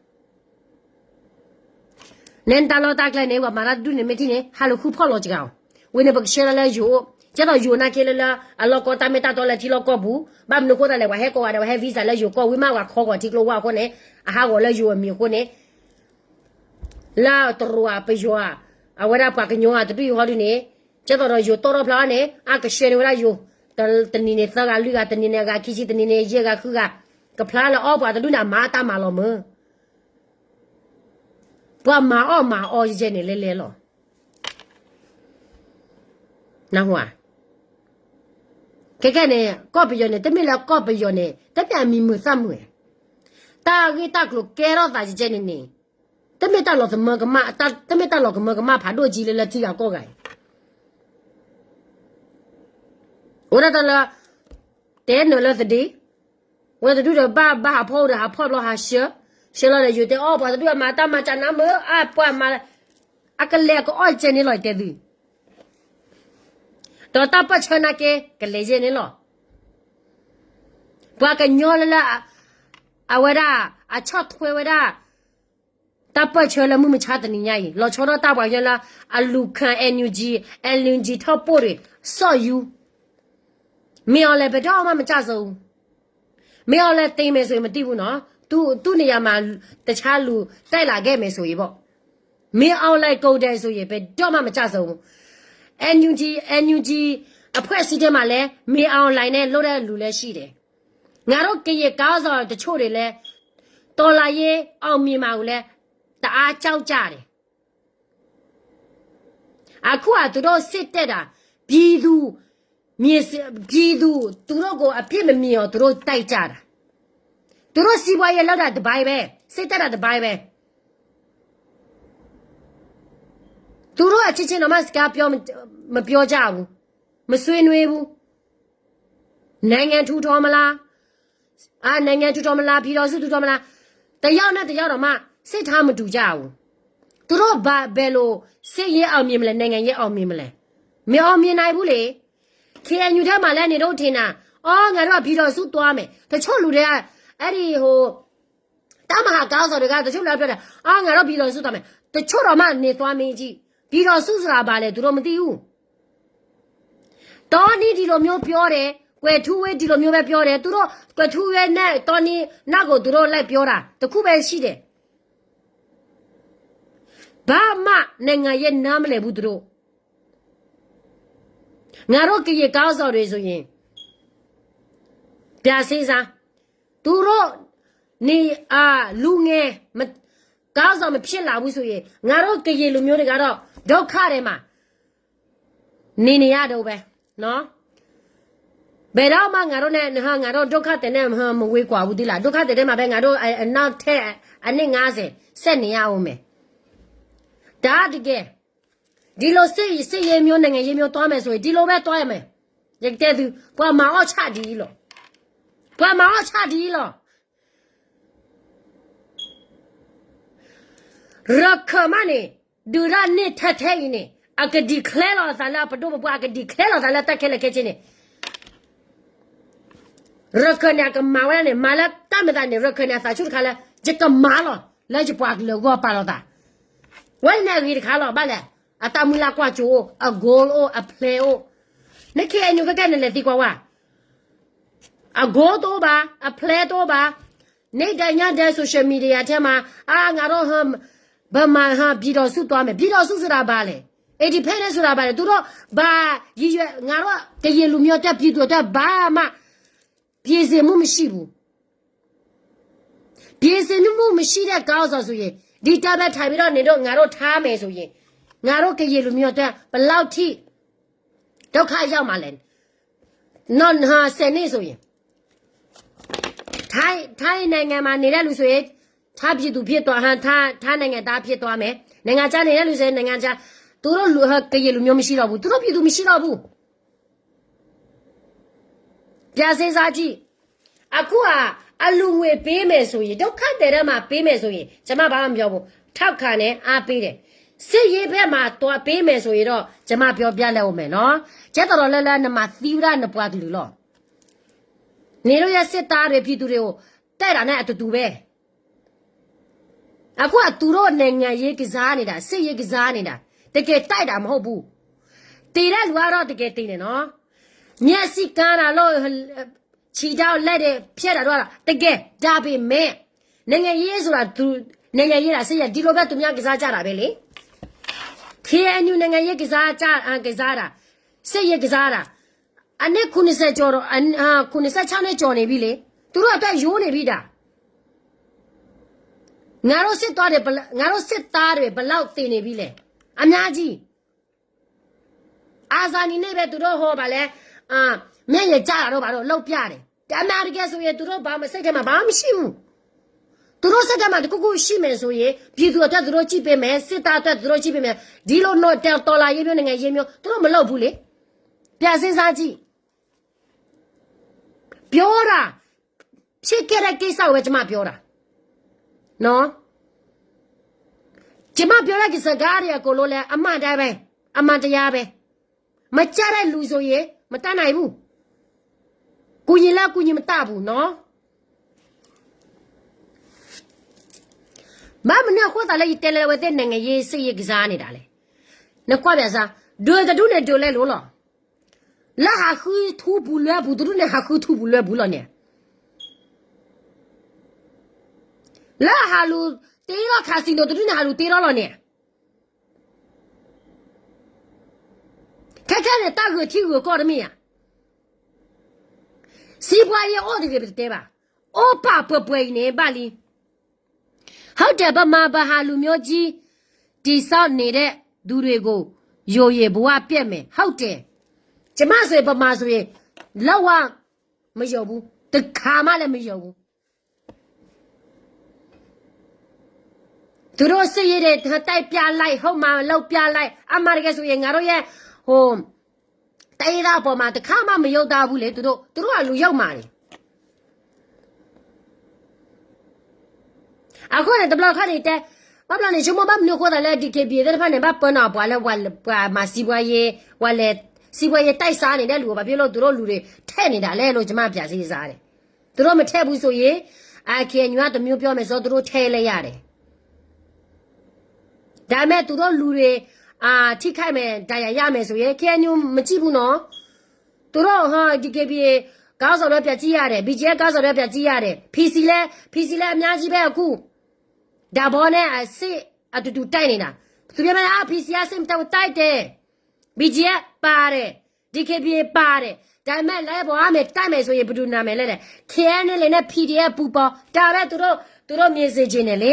နဲနတၢ်လီၢ်တၢ်ကျဲန့ၣ် ပှၤမၤတၢ်တဒူၣ်န့ၣ် မ့ၢ်ထံၣ်န့ၣ် ဟးလိာ်ဃုဖီၣ်လီၤစှၤအီၤ ဝံၤန့ၣ် ပကဆှၢလီၤလၢယိၤအိၣ် ကဲသိးယိၤနာ်က့လၢလၢ အလီၢ်ကီတၢ်မ့ၢ်တၢ်တီလၢထံလီၢ်ကီၢ်ပူၤ, ဘၣ်မနုၤဃိသတးလဲၣ် ပှၤဟဲကိးဂၤဒီး ပှၤဟဲ visa လၢယိၤကီၢ်ဝံၤမး ပှၤခီဂီၤထံကျိဝါအဃိန့ၣ်, အဟးဂီၤလၢယိၤအမံၤအဃိန့ၣ်, လၢတရူးဧါ ပယီၤဧါ, အဝဲဒၣ်ပှၤကညီဧါ တဒူၣ်အံၤဟီဒုန့ၣ်, ကဲသိးဒီးယိၤတီထီၣ်ဖျါန့ၣ် အကဆှဲန့ၢ်ဝဲဒၣ်ယိၤ, တနံၤန့ၣ်သၢဂၤလွံၢ်ဂၤ, တနံၤန့ၣ်အဂၤခံဆံ, တနံၤန့ၣ်ယဲၢ်ဂၤဃုဂၤ, ကဖျါလၢအီပှၤတဒူၣ်န့ၣ် အမၤတၢ်မၤလီၤမၢ် ပှၤမၤအီၣ်မၤအီယဲန့ၣ်လဲၤလဲၤလီၤ. နၢ်ဟူဧါ. ခဲကဲန့ၣ် ကီၢ်ပယီၤန့ၣ် တမ့ၢ်လၢကီၢ်ပယီၤန့ၣ် တမ့ၢ်အမံၤမုာ်သၣ်မုာ်, တၢ်ဂ့ၢ်တၢ်ကျိၤကဲထီၣ်သးယဲန့ၣ်န့ၣ်, တမ့ၢ်တၢ်လီၤသမၢကမၣ်, တမ့ၢ်တၢ်လီၤကမၢကမၣ်ဖးဒိၣ်ကံလၢလၢထံဂၤကီၢ်ဂၤအံၤ, အိၣ်ဒၣ်တၢ်လၢ တဲနုာ်လၢသဒ့ ဝဲတဒူၣ်ဒီးဘၣ်ဘၣ်ဟးဖီၣ်အိၣ်ဒီးဟးဖီၣ်ဘျီဟးဆှၢ, ဆှၢလီၤဒီးယိၤတဲအီၣ်ပှၤတဒူၣ်အမၤတၢ်မၤကနါမၢ် အပှၤမၤ, အကလဲၤကအီၣ်ကဲန့ၣ်လီၤတဲသု, ဒီးတၢ်ပၢၢ်ဆၢနာ်က့ ကလဲၤယဲန့ၣ်လီၤ. ပှၤကညီလၢလၢ အဝဲဒၣ် အဆီၣ်ထွဲဝဲဒၣ် တၢ်ပၢၢ်ဆၢလၢမုၢ်မဆါတနံၤညါအံၤ လီၤဆီဒၣ်တၢ်ပှၤကညီလၢ အလူၤခၣ် NUG, NUG ထီၣ်ပိၢ်ရ့ၣ် စီၣ်ယူ မ့ၢ်အီၤလဲၣ် ပဒီၣ်မးမကၢ်စၢၤအူ, မ့ၢ်အီၤလဲၣ် သ့မဲာ်ဆိၣ်အံၤ မတံၢ်ဘူးနီၤ, သူန့ၣ်ယၤမး တဆါလူၤ တဲလးကဲမဲာ်ဆိၣ်အံၤဘၣ်, မ့ၢ်အီၤလဲၣ် ကိးဒဲးဆိၣ်အံၤ ပဒီၣ်မးမကၢ်စၢၤအူ, NUG, NUG အဖွဲ့အစည်းထဲမှာလည်း မင်းအောင်လှိုင်နဲ့ လုပ်တဲ့လူလည်းရှိတယ်. ငါတို့ကရင်ခေါင်းဆောင်တချို့တွေလည်း တော်လှန်ရေးအောင်မြင်မှာကိုလည်း တအားကြောက်ကြတယ်. အခုကသူတို့စစ်တပ်တာ ပြည်သူမြင်စ-, ပြည်သူ သူတို့ကိုအပြစ်မမြင်အောင် သူတို့တိုက်ကြတာ. သူတို့စီးပွားရေးလုပ်တာတစ်ပိုင်းပဲ, စစ်တပ်တာတစ်ပိုင်းပဲ. သူတို့အချင်းချင်းတောင်မှစကားပြောမ-, မပြောကြဘူး, မဆွေးနွေးဘူး. နိုင်ငံထူထောင်မလား, အာ, နိုင်ငံထူထောင်မလား, ပြည်ထောင်စုထူထောင်မလား, တစ်ယောက်နဲ့တစ်ယောက်တောင်မှ စိတ်ထားမတူကြဘူး. သူတို့ဘာ-, ဘယ်လိုစစ်ရေးအောင်မြင်မလဲ, နိုင်ငံရေးအောင်မြင်မလဲ, မအောင်မြင်နိုင်ဘူးလေ. KNU ထဲမှာလည်း နေတော့ထင်တာ, အော်, ငါတို့ကပြည်ထောင်စုသွားမယ်. တချို့လူတွေက, အဲ့ဒီဟို, တပ်မဟာခေါင်းဆောင်တွေက တချို့လူပြောတယ်, အာ, ငါတို့ပြည်ထောင်စုသွားမယ်. တချို့တော့မှနေသွားမင်းကြီး, ပြည်ထောင်စုဆိုတာဘာလဲ သူတို့မသိဘူး. တောနင်းဒီလိုမျိုးပြောတယ်, ကွယ်ထူးဝင်းဒီလိုမျိုးပဲပြောတယ်. သူတို့ကွယ်ထူးဝင်းနဲ့တောနင်းနောက်ကို သူတို့လိုက်ပြောတာတစ်ခုပဲရှိတယ်. ဘာမှနိုင်ငံရေးနားမလည်ဘူးသူတို့. ငါတို့ကရင်ခေါင်းဆောင်တွေဆိုရင်, ပြန်စဉ်းစား, သူတို့နေ, အာ, လူငယ်မ-, ခေါင်းဆောင်မဖြစ်လာဘူးဆိုရင်, ငါတို့ကရင်လူမျိုးတွေကတော့ ဒုက္ခထဲမှာ နေနေရတယ်ပဲ, နော်. ဘယ်တော့မှငါတို့နဲ့, ငါတို့ဒုက္ခသည်နဲ့ မဝေးကွာဘူးသီးလား. ဒုက္ခသည်ထဲမှာပဲ ငါတို့အ-, အနောက်ထပ်အနှစ်ငါးဆယ် ဆက်နေရဦးမယ်. ဒါတကယ်, ဒီလိုစစ်, စစ်ရေးမျိုး, နိုင်ငံရေးမျိုးသွားမယ်ဆိုရင် ဒီလိုပဲသွားရမယ်. ယကတဲသု, ပှၤမၤအီၣ်ဆၣ်ဒ်အံၤလီၤ. ပှၤမၤအီၣ်ဆၣ်ဒ်အံၤလီၤ. ရခၢၣ်မးန့ၣ်, ဒုးရၣ်န့ၢ်ထဲထဲအံၤန့ၣ်, အက declare လီၤအသးလၢအပဒိၣ်ပပှၢ်, အက declare လီၤသးလၢတၢ်ခဲလၢာ်ခဲဆ့န့ၣ်, ရခၢၣ်န့ၣ် အကမၤဝဲဒၣ်န့ၣ်, မၤလၢတၢ်မၤသးန့ၣ်, ရခၢၣ်န့ၣ် အသးဆူၣ်တခါလၢ ယကမၤလီၤ, လၢယပှၤကလုာ်အဂီၢ်ပာ်လီၤသး. ဝဲန့ၣ်အဂ့ၤတခါလီၤ, ဘၣ်လဲၣ်, အတၢ်မုၢ်လၢ်ကွၢ်စိအိၣ်, အ goal အိၣ်, အ plan အိၣ်. န KNU ကကဲန့ၣ်လဲၤသံကွၢ်ဝဲ, အ goal တအိၣ်ဘၣ်, အ plan တအိၣ်ဘၣ်. နေ့တိုင်းညတိုင်း social media ထဲမှာ, အာ, ငါတို့ ဗမာ ပြည်ထောင်စုသွားမယ်, ပြည်ထောင်စုဆိုတာဘာလဲ, independenceဆိုတာဘာလဲ, သူတို့ဘာရည်ရွယ်, ငါတို့ကရင်လူမျိုးအတွက်, ပြည်သူအတွက် ဘာမှ ပြင်ဆင်မှုမရှိဘူး. ပြင်ဆင်မှုမရှိတဲ့ခေါင်းဆောင်ဆိုရင်, ဒီတိုင်းပဲထိုင်ပြီးတော့ နေတော့ ငါတို့ထားမယ်ဆိုရင်, ငါတို့ကရင်လူမျိုးအတွက် ဘယ်လောက်ထိ ဒုက္ခရောက်မှာလဲ. နောက် ဆယ်နှစ်ဆိုရင်, ထိုင်း, ထိုင်းနိုင်ငံမှာနေတဲ့လူဆိုရင်, ထိုင်းပြည်သူဖြစ်သွား, ထိုင်း, ထိုင်းနိုင်ငံသားဖြစ်သွားမယ်. နိုင်ငံခြားနေတဲ့လူဆိုရင် နိုင်ငံခြား, သူတို့လူ, ကရင်လူမျိုးမရှိတော့ဘူး. သူတို့ပြည်သူမရှိတော့ဘူး. ပြန်စဉ်းစားကြည့်. အခုဟာ အလှူငွေပေးမယ်ဆိုရင်, ဒုက္ခသည်ထဲမှာပေးမယ်ဆိုရင်, ကျွန်မဘာမှမပြောဘူး. ထောက်ခံတယ်, အားပေးတယ်. စစ်ရေးဘက်မှာသွားပေးမယ်ဆိုရင်တော့, ကျွန်မပြောပြလိုက်ဦးမယ်နော်. ကဲသိးဒီးလၢလၢနမၤသံဝဲဒၣ်နပှၤကလုာ်လီၤ. နေလို့ရစစ်သားတွေ, ပြည်သူတွေကို တိုက်တာနဲ့အတူတူပဲ. အခုကသူတို့နိုင်ငံရေးကစားနေတာ, စစ်ရေးကစားနေတာ, တကယ်တိုက်တာမဟုတ်ဘူး. တ့ၢ်ဒၣ်လူၤအါထီၣ်တကဲတ့ၢ်န့ၣ်နီၤ, မျက်စိကန်းတာလို့ ခြေထောက်လက်တွေဖြတ်တာတော့တကဲ, ဒါပေမဲ့ နိုင်ငံရေးဆိုတာ သူ နိုင်ငံရေးတာ စစ်ရေး ဒီလိုပဲ သူများကစားကြတာပဲလေ. ခ့ၣ်အဲၣ်ယူၣ် နိုင်ငံရေးကစားကြ ကစားတာ စစ်ရေးကစားတာ အနှစ် ခုနှစ်ဆယ်ကျော်တော့ အ အာ ခုနှစ်ဆယ့်ခြောက် နှစ်ကျော်နေပြီလေ. သူတို့အတွက် ရိုးနေပြီဒါ. ငါတို့စစ်သားတွေ ဘယ်- ငါတို့စစ်သားတွေ ဘယ်လောက်သေနေပြီလဲ. အများကြီး. အာဇာနည်နေ့ပဲ သူတို့ဟောပါလဲ အာ မျက်ရည်ကျတာတို့ဘာတို့ လုပ်ပြတယ်. ဒါပေမဲ့ တကယ်ဆိုရင် သူတို့ဘာမှ စိတ်ထဲမှာ ဘာမှမရှိဘူး. သူတို့စိတ်ထဲမှာ တစ်ခုခုရှိမယ်ဆိုရင် ပြည်သူအတွက် သူတို့ကြည့်ပေးမယ်, စစ်သားအတွက် သူတို့ကြည့်ပေးမယ်. ဒီလိုတော့ တော်လှန်ရေးမျိုး နိုင်ငံရေးမျိုး သူတို့မလုပ်ဘူးလေ. ပြန်စဉ်းစားကြည့်. ပြောတာ ဖြစ်ခဲ့တဲ့ကိစ္စကိုပဲ ကျွန်မပြောတာနော်. ကျွန်မပြောတဲ့စကားတွေအကုန်လုံးလည်း အမှန်တိုင်းပဲ, အမှန်တရားပဲ. မကြိုက်တဲ့လူဆိုရင် မတတ်နိုင်ဘူး. ကူညီလည်း ကူညီမတတ်ဘူးနော်. ဘာမနုၤအဃိသတးလဲၣ် ယတဲလဲၣ်ဝဲသ့ၣ် နိုင်ငံရေး စစ်ရေးကစားနေတာလဲ. နကွၢ်ဗျာစၢ်, ဒုးတဒုးန့ၣ် ဒုးလဲၣ်လိၤလီၤ. လၢဟးဃုထူပူၤလွဲပူၤ တဒုးန့ၣ် ဟးဃုထူပူၤလွဲပူၤလီၤန့ၣ်. လၢဟးလူၤတ့ထီၣ် casino တဒုးန့ၣ် ဟးလူၤတ့ထီၣ်လီၤန့ၣ်. ခဲခဲန့ၣ် တၢ်ဂုာ်ထံဂုာ်ကီၢ်တမ့ၢ်ဧါ. စီးပွားရေးအိၣ်တဂ့ၤ ပတတဲဘၣ်. အိၣ်ပာ်ပှဲၤပှဲၤအံၤန့ၣ် ဘၣ်လံ. ဟုတ်တယ်, ဗမာ ဗဟာ လူမျိုးကြီး တည်ဆောက်နေတဲ့သူတွေကို ယုံရင် ဘဝပျက်မယ်. ဟုတ်တယ်. ကျွန်မဆိုရင် ဗမာဆိုရင် လုံးဝ မယုံဘူး. တစ်ခါမှလည်း မယုံဘူး. သူတို့စစ်ရေးတွေ တိုက်ပြလိုက်, ဟုတ်မှာ လုပ်ပြလိုက်, အမှန်တကယ်ဆိုရင် ငါတို့ရဲ့ ဟို တိုင်းရင်းသားအပေါ်မှာ တစ်ခါမှ မယုံသားဘူးလေ, သူတို့, သူတို့က လူယုံမာတယ်. အဃိန့ၣ် တဘျီခါန့ၣ်တဲ, ဘၣ်ဘျီန့ၣ် ဆိကမိၣ်ဘၣ်မနုၤအဃိသတးလၢ ဒီးခ့ၣ်ဘံၣ်သ့ၣ်တဖၣ်န့ၣ် ဘၣ်ပၢနီၢ်ပှၤလၢ ပှၤမၤစီးပွားရေး, ပှၤလဲၤ စီးပွားရေးတိုက်စားနေတဲ့လူကို ဘာဖြစ်လို့ သူတို့လူတွေထဲ့နေတာလဲလို့ ကျွန်မ ပြန်စဉ်းစားတယ်. သူတို့မထဲ့ဘူးဆိုရင် အာ KNU က တစ်မျိုးပြောမယ်ဆို သူတို့ထဲ့လိုက်ရတယ်. ဒါပေမဲ့ သူတို့လူတွေ အာ ထိခိုက်မယ် ဒဏ်ရာရမယ်ဆိုရင် KNU မကြည့်ဘူးနော်. သူတို့ ဟို ဒီးခ့ၣ်ဘံၣ် ခေါင်းဆောင်တွေ ပြန်ကြည့်ရတယ်, BGF ခေါင်းဆောင်တွေ ပြန်ကြည့်ရတယ်, PC လည်း PC လည်း အများကြီးပဲ အခု ဒါဘောနဲ့ အစစ်အတူတူတိုက်နေတာ. သူများမနဲ့ အာ PC က စစ်မတိုက်ဘူး, တိုက်တယ်. BGF ပါတယ်, DKBA ပါတယ်. ဒါပေမဲ့ လမ်းပေါ်ကနေ တိုက်မယ်ဆိုရင် ဘယ်သူနာမည်လဲလဲ, KNLA နဲ့ PDF ပူးပေါင်း, ဒါပဲ သူတို့ သူတို့ မြင်စေချင်တယ်လေ.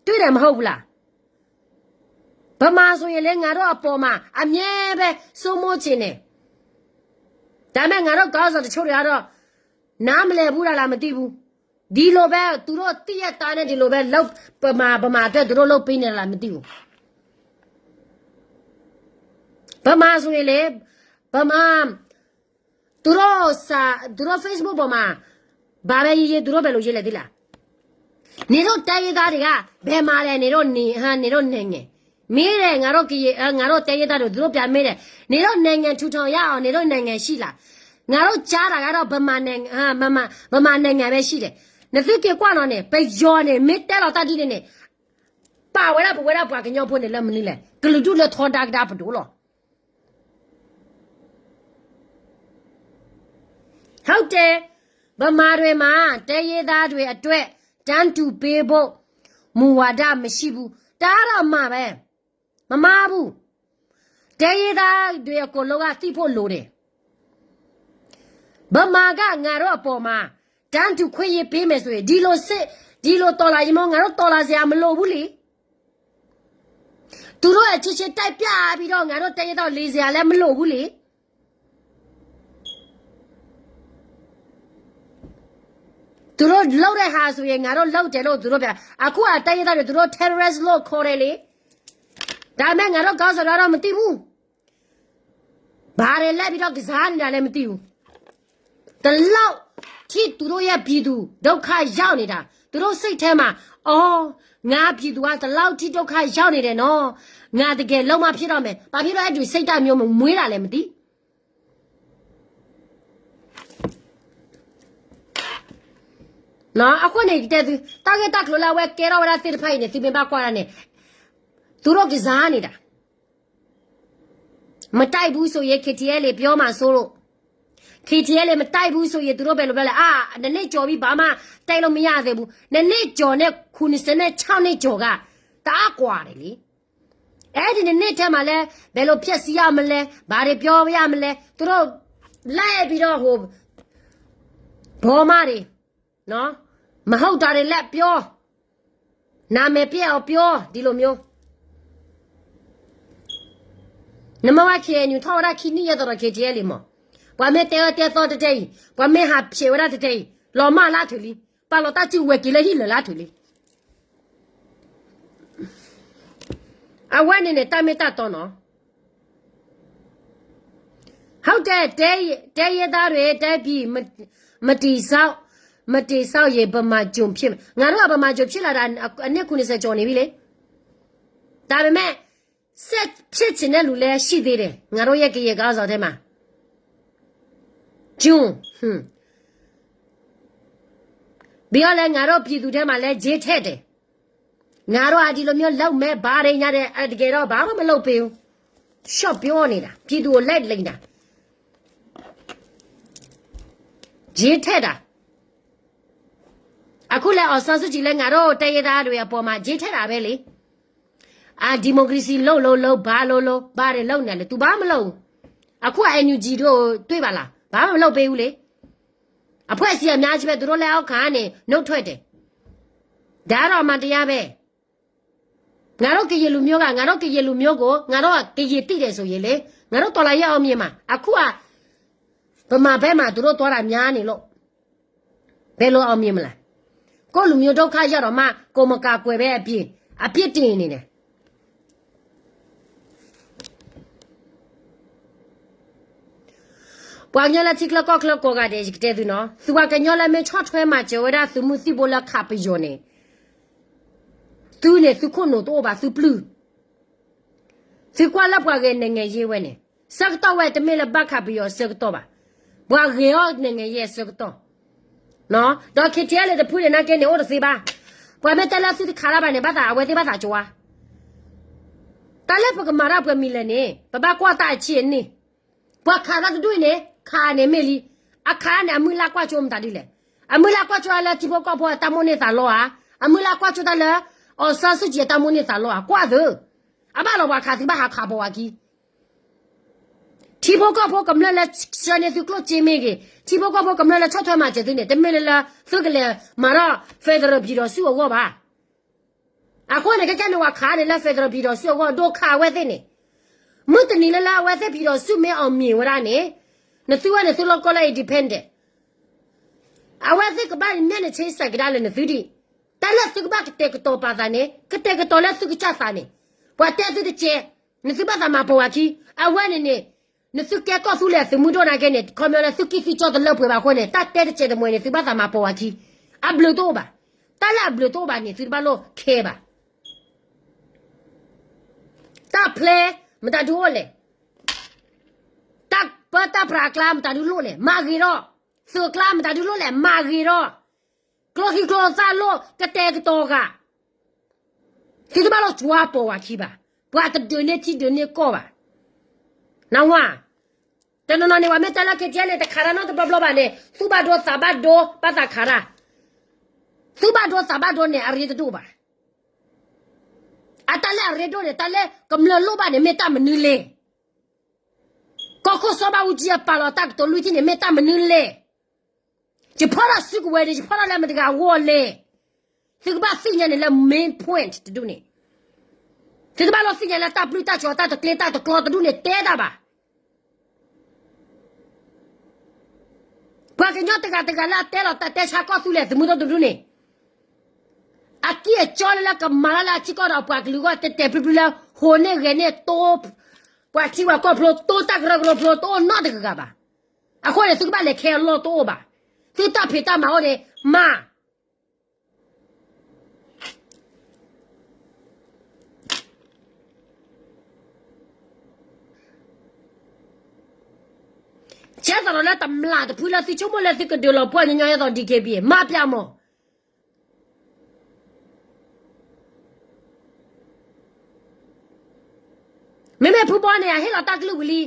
တွေ့တယ်မဟုတ်ဘူးလား. ဗမာဆိုရင်လည်း ငါတို့အပေါ်မှာ အမြဲပဲ စိုးမိုးချင်တယ်. ဒါပေမဲ့ ငါတို့ ခေါင်းဆောင်တချို့တွေကတော့ နားမလည်ဘူးလား မသိဘူး. ဒီလိုပဲ သူတို့သိရဲ့သားနဲ့ ဒီလိုပဲ လုပ် ဗမာ ဗမာအတွက် သူတို့လုပ်ပေးနေလား မသိဘူး. ဗမာဆိုရင်လေ, ဗမာ သူတို့စာ, သူတို့ Facebook ပေါ်မှာ ဘာပဲရေးရေး သူတို့ဘယ်လိုရေးလဲသိလား. နေတို့တိုင်းရင်းသားတွေက ဘယ်မှာလဲ နေတို့နေ, ဟာ နေတို့နိုင်ငံ. မေးတယ် ငါတို့ကရင်, အဲ, ငါတို့တိုင်းရင်းသားတွေ, သူတို့ပြန်မေးတယ်, နေတို့နိုင်ငံထူထောင်ရအောင် နေတို့နိုင်ငံရှိလား. ငါတို့ကြားတာကတော့ ဗမာနိုင်ငံ, ဟာ ဗမာ, ဗမာနိုင်ငံပဲရှိတယ်. နသုက့ၤကွၢ်နော်န့ၣ်, ပယီၤန့ၣ် မ့ၢ်တဲလီၤတၢ်ဒ်န့ၣ်န့ၣ်, ပာ်ဝဲဒၣ်ပဝဲဒၣ်ပှၤကညီဖိန့ၣ်လၢမနုၤလဲၣ်, ကလုာ်ဒူၣ်လၢထီဒါကဒါပဒိၣ်လီၤ. ဟုတ်တယ်, ဗမာတွေမှာ တိုင်းရင်းသားတွေအတွက် တန်းတူပေးဖို့ မူဝါဒမရှိဘူး. ဒါကတော့အမှန်ပဲ, မမှားဘူး. တိုင်းရင်းသားတွေအကုန်လုံးက သိဖို့လိုတယ်. ဗမာက ငါတို့အပေါ်မှာ တန်းတူခွင့်ရေးပေးမယ်ဆိုရင် ဒီလိုစစ်, ဒီလိုတော်လှန်ရေးမျိုး ငါတို့တော်လှန်စရာမလိုဘူးလေ. သူတို့အချင်းချင်းတိုက်ပြပြီးတော့ ငါတို့တိုင်းရင်းသားကို လီစရာလည်းမလိုဘူးလေ. သူတို့လုပ်တဲ့ဟာဆိုရင် ငါတို့လုပ်တယ်လို့ သူတို့ပြော, အခုအတိုင်းရင်းသားတွေ သူတို့ terrorist လို့ခေါ်တယ်လေ. ဒါပေမဲ့ ငါတို့ခေါင်းဆောင်တွေကတော့ မသိဘူး. ဘာတွေလဲပြီးတော့ ကစားနေတာလဲ မသိဘူး. ဒီလောက်ထိ သူတို့ရဲ့ပြည်သူ ဒုက္ခရောက်နေတာ, သူတို့စိတ်ထဲမှာ, အော်, ငါပြည်သူက ဒီလောက်ထိ ဒုက္ခရောက်နေတယ်နော်, ငါတကယ်လုပ်မှဖြစ်တော့မယ်. ဘာဖြစ်လို့ အဲ့ဒီစိတ်ဓာတ်မျိုး မမွေးတာလဲ မသိ. နော်, အဃိန့ၣ် ကတဲသု, တၢ်ဂ့ၢ်တၢ်ကျိၤလၢအဝဲကဲထီၣ်ဝဲဒၣ်သ့ၣ်တဖၣ်အံၤန့ၣ် သုမ့ၢ်ဘၣ်ကွၢ်ဒၣ်န့ၣ်, သူတို့ကစားနေတာ. မတိုက်ဘူးဆိုရင် KTLA ပြောမှာစိုးလို့ KTLA မတိုက်ဘူးဆိုရင် သူတို့ဘယ်လိုပြောလဲ အာ နန့ၢ်ကျော်ပြီး ဘာမှ တိုက်လို့မရသေးဘူး နန့ၢ်ကျော်နဲ့ ခုနှစ်ဆယ့်ခြောက်နှစ်ကျော်က တအားကွာတယ်လေ အဲ့ဒီနှစ်ထဲမှာလဲ ဘယ်လိုဖျက်ဆီးရမလဲ ဘာတွေပြောရမလဲ သူတို့ လိုက်ပြီးတော့ ဟို ဘောမတွေ နော် မဟုတ်တာတွေလည်းပြော နာမည်ပျက်အောင်ပြော ဒီလိုမျိုး နမဝဲ KNU ထီၣ်ဝဲဒၣ်ခံနံၣ်ယဲသိးဒီး KTLA လံမး ပှၤမ့ၢ်တဲအၢတဲသီတတဲအံၤ ပှၤမ့ၢ်ဟးဖျဲးဝဲဒၣ်တတဲအံၤ လီၤမၢ်လၢထုးလံ ပာ်လီၤတၢ်စုဝဲၤက့ၤလၢဟံၣ်လၢာ်လၢထုးလံ အဝဲန့ၣ်န့ၣ် တၢ်မ့ၢ်တၢ်တီနီၤ ဟုတ်တယ် တိုင်းရင်းသားတွေ တိုင်းပြည် မ မတည်ဆောက် မတည်ဆောက်ရင် ဗမာကျွန်ဖြစ်မယ် ငါတို့က ဗမာကျွန်ဖြစ်လာတာ အနှစ်ခုနှစ်ဆယ်ကျော်နေပြီလေ ဒါပေမဲ့ ဆက်ဖြစ်ချင်တဲ့လူလည်းရှိသေးတယ် ငါတို့ရဲ့ ကရင်ခေါင်းဆောင်ထဲမှာ ကျွန် ဟွန်း ပြီးတော့လည်း ငါတို့ပြည်သူထဲမှာလည်း ဂျေးထဲတယ် ငါတို့က ဒီလိုမျိုးလုပ်မယ် ဘာတွေညာတယ် တကယ်တော့ ဘာမှမလုပ်ပေးဘူး ရှော့ပြောနေတာ ပြည်သူကို လိုက်လိမ်တာ ဂျေးထဲတာ အခုလဲ အောင်ဆန်းစုကြည်လဲ ငါတို့တိုင်းရင်းသားတွေအပေါ်မှာ ဂျေးထဲတာပဲလေ အ democracy လုပ်လုပ်လုပ် ဘာလုပ်လုပ် ဘာတွေလုပ်နေလဲ သူဘာမှမလုပ်ဘူး အခုက NUG တို့တွေ့ပါလား ဘာမှမလုပ်ပေးဘူးလေ အဖွဲ့အစည်းအများကြီးပဲ သူတို့လက်အောက်ခံကနေ နုတ်ထွက်တယ် ဒါကတော့အမှန်တရားပဲ ငါတို့ကရင်လူမျိုးက ငါတို့ကရင်လူမျိုးကို ငါတို့ကရင်သိတယ်ဆိုရင်လေ ငါတို့တော်လှန်ရေးအောင်မြင်မှာ အခုက ဗမာဘက်မှာ သူတို့သွားတာများနေလို့ ဘယ်လိုအောင်မြင်မလဲ ကိုယ့်လူမျိုးဒုက္ခရောက်တော့မှ ကိုယ်မကာကွယ်ပဲအပြင် အပြစ်တင်နေတယ် ပှၤကညီလၢထံချၢကီၢ်ချၢကိးဂၤဒဲး ယကတဲသုနီၤ သုပှၤကညီလၢမ့ၢ်ဆီၣ်ထွဲမၤစၢၤဝဲဒၣ်သုးမုၢ်သံၣ်ဘိလၢခးပယီၤန့ၣ် သုန့ၣ် သုခိၣ်နူာ်တအိၣ်ဘၣ် သုပျုၢ် သုကွၢ်လၢပှၤဂဲၤ နိုင်ငံရေး ဝဲန့ၣ် ဆၢကတီၢ်ဝဲတမ့ၢ်လၢဘၣ်ခးပယီၤဆၢကတီၢ်ဘၣ် ပှၤဂဲၤအီၤ နိုင်ငံရေး ဆၢကတီၢ် ဒီး KTLA တဖုန့ၣ် နာ်က့န့ၣ် အိၣ်တသ့ဘၣ် ပှၤမ့ၢ်တဲလၢသုတခးတၢ်ဘၣ်န့ၣ် ဘၣ်သးအဝဲသ့ၣ်ဘၣ်သးကဝါ တၢ်လၢပကမၤတၢ်ပှဲၤမံၤလဲၣ်န့ၣ် ပဘၣ်ကွၢ်တၢ်အဆံးအန့ၣ် ပှၤခးတၢ်တဒူၣ်အံၤန့ၣ် ခးန့ၣ်မ့ၢ်လံ အခးန့ၣ် အမုၢ်လၢ်ကွၢ်ကၠိမတၤဒ်လဲၣ် အမုၢ်လၢ်ကွၢ်ကၠိလၢထံဖိကီၢ်ဖိအတၢ်မိၣ်န့ၢ်သးလီဧါ အမုၢ်လၢ်ကွၢ်ကၠိတၢ်လၢ အောင်ဆန်းစုကြည် အတၢ်မိၣ်န့ၢ်သးလီဧါ ကွၢ်သု အဘၣ်လီၤပှၤခးသုဘၣ်ဟးခးပိာ်ဝဲခံ ထံဖိကီၢ်ဖိကမျၢၢ်လၢဆှၢန့ၢ်သုကျိၣ်စ့မ့ၢ်ဂ့ၤ ထံဖိကီၢ်ဖိကမျၢၢ်လၢဆီၣ်ထွဲမၤစၢၤသုန့ၣ် တမ့ၢ်လၢလၢ သုကလဲၤမၤထီၣ် federal ပြည်ထောင်စု အဂီၢ်ဘၣ် အဃိန့ၣ် ခဲကဲန့ၣ် ပှၤခးန့ၣ်လၢ federal ပြည်ထောင်စု အဂီၢ် ဒုက္ခ အဝဲသ့ၣ်န့ၣ် မုၢ်တနံၤလၢလၢအဝဲသ့ၣ် ပြည်ထောင်စု မ့ၢ်အောင်မြင် ဝဲဒၣ်န့ၣ် နသုဝဲန့ၣ် သုလီၢ်ကီၢ်လၢ independent အဝဲသ့ၣ်ကဘၣ်မျၢ်န့ၣ် ဆ့စဲးကဒါလၢနသုဒံး တၢ်လၢသုကဘၣ်ကတဲာ်ကတီၤပာ်သးန့ၣ် ကတဲာ်ကတီၤလၢသုကစၢ်သးန့ၣ် ပှၤတဲသုတကဲး နသုဘၣ်သးမၤပိာ်ဝဲခံ အဝဲန့ၣ်န့ၣ် နသုကဲကီၢ်သူလ့ၤသုးမုၢ်ဒိၣ်နာ်က့န့ၣ် ခီပညီလၢသုကံၢ်သုကၠီတလၢပှဲၤဘၣ်အဃိန့ၣ် တၢ်တဲတစဲးတမှဲၤန့ၣ် သုဘၣ်သးမၤပိာ်ဝဲခံ အဘျုးတအိၣ်ဘၣ် တၢ်လၢအဘျုးတအိၣ်ဘၣ်န့ၣ် သုတဘၣ်လိၣ်ခဲဘၣ် တၢ်ဖျဲ မတၤဒုအိၣ်လဲၣ် တၢ်ပၢတၢ်ပြးအကျါ မတၤဒုလိၣ်လဲၣ် မၤဂ့ၤထီၣ် သုးအကျါ မတၤဒုလိၣ်လဲၣ် မၤဂ့ၤထီၣ် ကျိချံကျိသၣ်လိၣ် ကတဲာ်ကတီၤဃာ် သုတဘၣ်လိၣ်ကွၢ်ပိာ်ဝဲခံဘၣ် ပှၤတဒုးန့ၢ်ထံဒုးန့ၢ်ကီၢ်ဘၣ် နဝါ တနီၤနီၤန့ၣ် ပှၤမ့ၢ်တဲလၢ KTLA န့ၣ် တခးတၢ်နီတဘျီဘျီဘၣ်န့ၣ် သူၣ်ဘၣ်ဒိသးဘၣ်ဒိ ဘၣ်သးခးတၢ် သူၣ်ဘၣ်ဒိသးဘၣ်ဒိန့ၣ် အရ့တဒိၣ်ဘၣ် အတၢ်လၢအရ့ဒိၣ်န့ၣ် တၢ်လၢကမျၢၢ်လိၣ်ဘၣ်န့ၣ် မ့ၢ်တၢ်မနုၤလဲၣ် ကီၢ်ခိၣ်စီၤဘၣ်အူကၠံအပာ်လီၤတၢ်ကတိၤလွံၢ်ထံၣ်န့ၣ် မ့ၢ်တၢ်မနုၤလဲၣ် ယဖီၣ်ထီၣ်စုကဝဲၤန့ၣ် ယဖီၣ်ထီၣ်လၢမတၤတဂၤအဂီၢ်လဲၣ် သုကဘၣ်သ့ၣ်ညါန့ၣ်လၢ main point တဒူၣ်န့ၣ် သုတဘၣ်လိၣ်သ့ၣ်ညါလၢတၢ်ပျုၢ်တၢ်ကၠီၤ တၢ်တကျ့တၢ်တကျီတဒူၣ်န့ၣ် တဲတၢ်ဘၣ် ပှၤကညီတဂၤတဂၤလၢအတဲလီၤတၢ်တဲဆါကီၢ်သူလ့ၤသုးမုၢ်ဒိၣ်တဒူၣ်န့ၣ် အကံၢ်အကၠီလၢလၢကမၤလၢလၢအထံကီၢ်ဒီးပှၤကလုာ်အဂီၢ် တဲတဲပျုၢ်ပျုၢ်လၢ ဟိးန့ၢ်ဂဲၤန့ၢ်တိ ပှၤထံပှၤကီၢ်ဖျိတိ တၢ်ကရၢကရိဖျိတိနီတဂၤဘၣ်. အဃိန့ၣ် သုကဘၣ်လဲၤခဲအလီၢ်တအိၣ်ဘၣ်. သုတၢ်ဖံးတၢ်မၤအိၣ်န့ၣ် မၤ ကဲသးဒီးလၢတမျၢ်တဖုလၢသုဆိကမိၣ်လၢ သုကဒုးလီၤပှီၢ်ညီညီ ဒ်သိး DKBA မၤပျၢ်မီၢ် မ့မ့ၢ်ဖုဘီ ယၤဟ့ၣ်လီၤတၢ်ကလုၢ်ဝံၤလံ.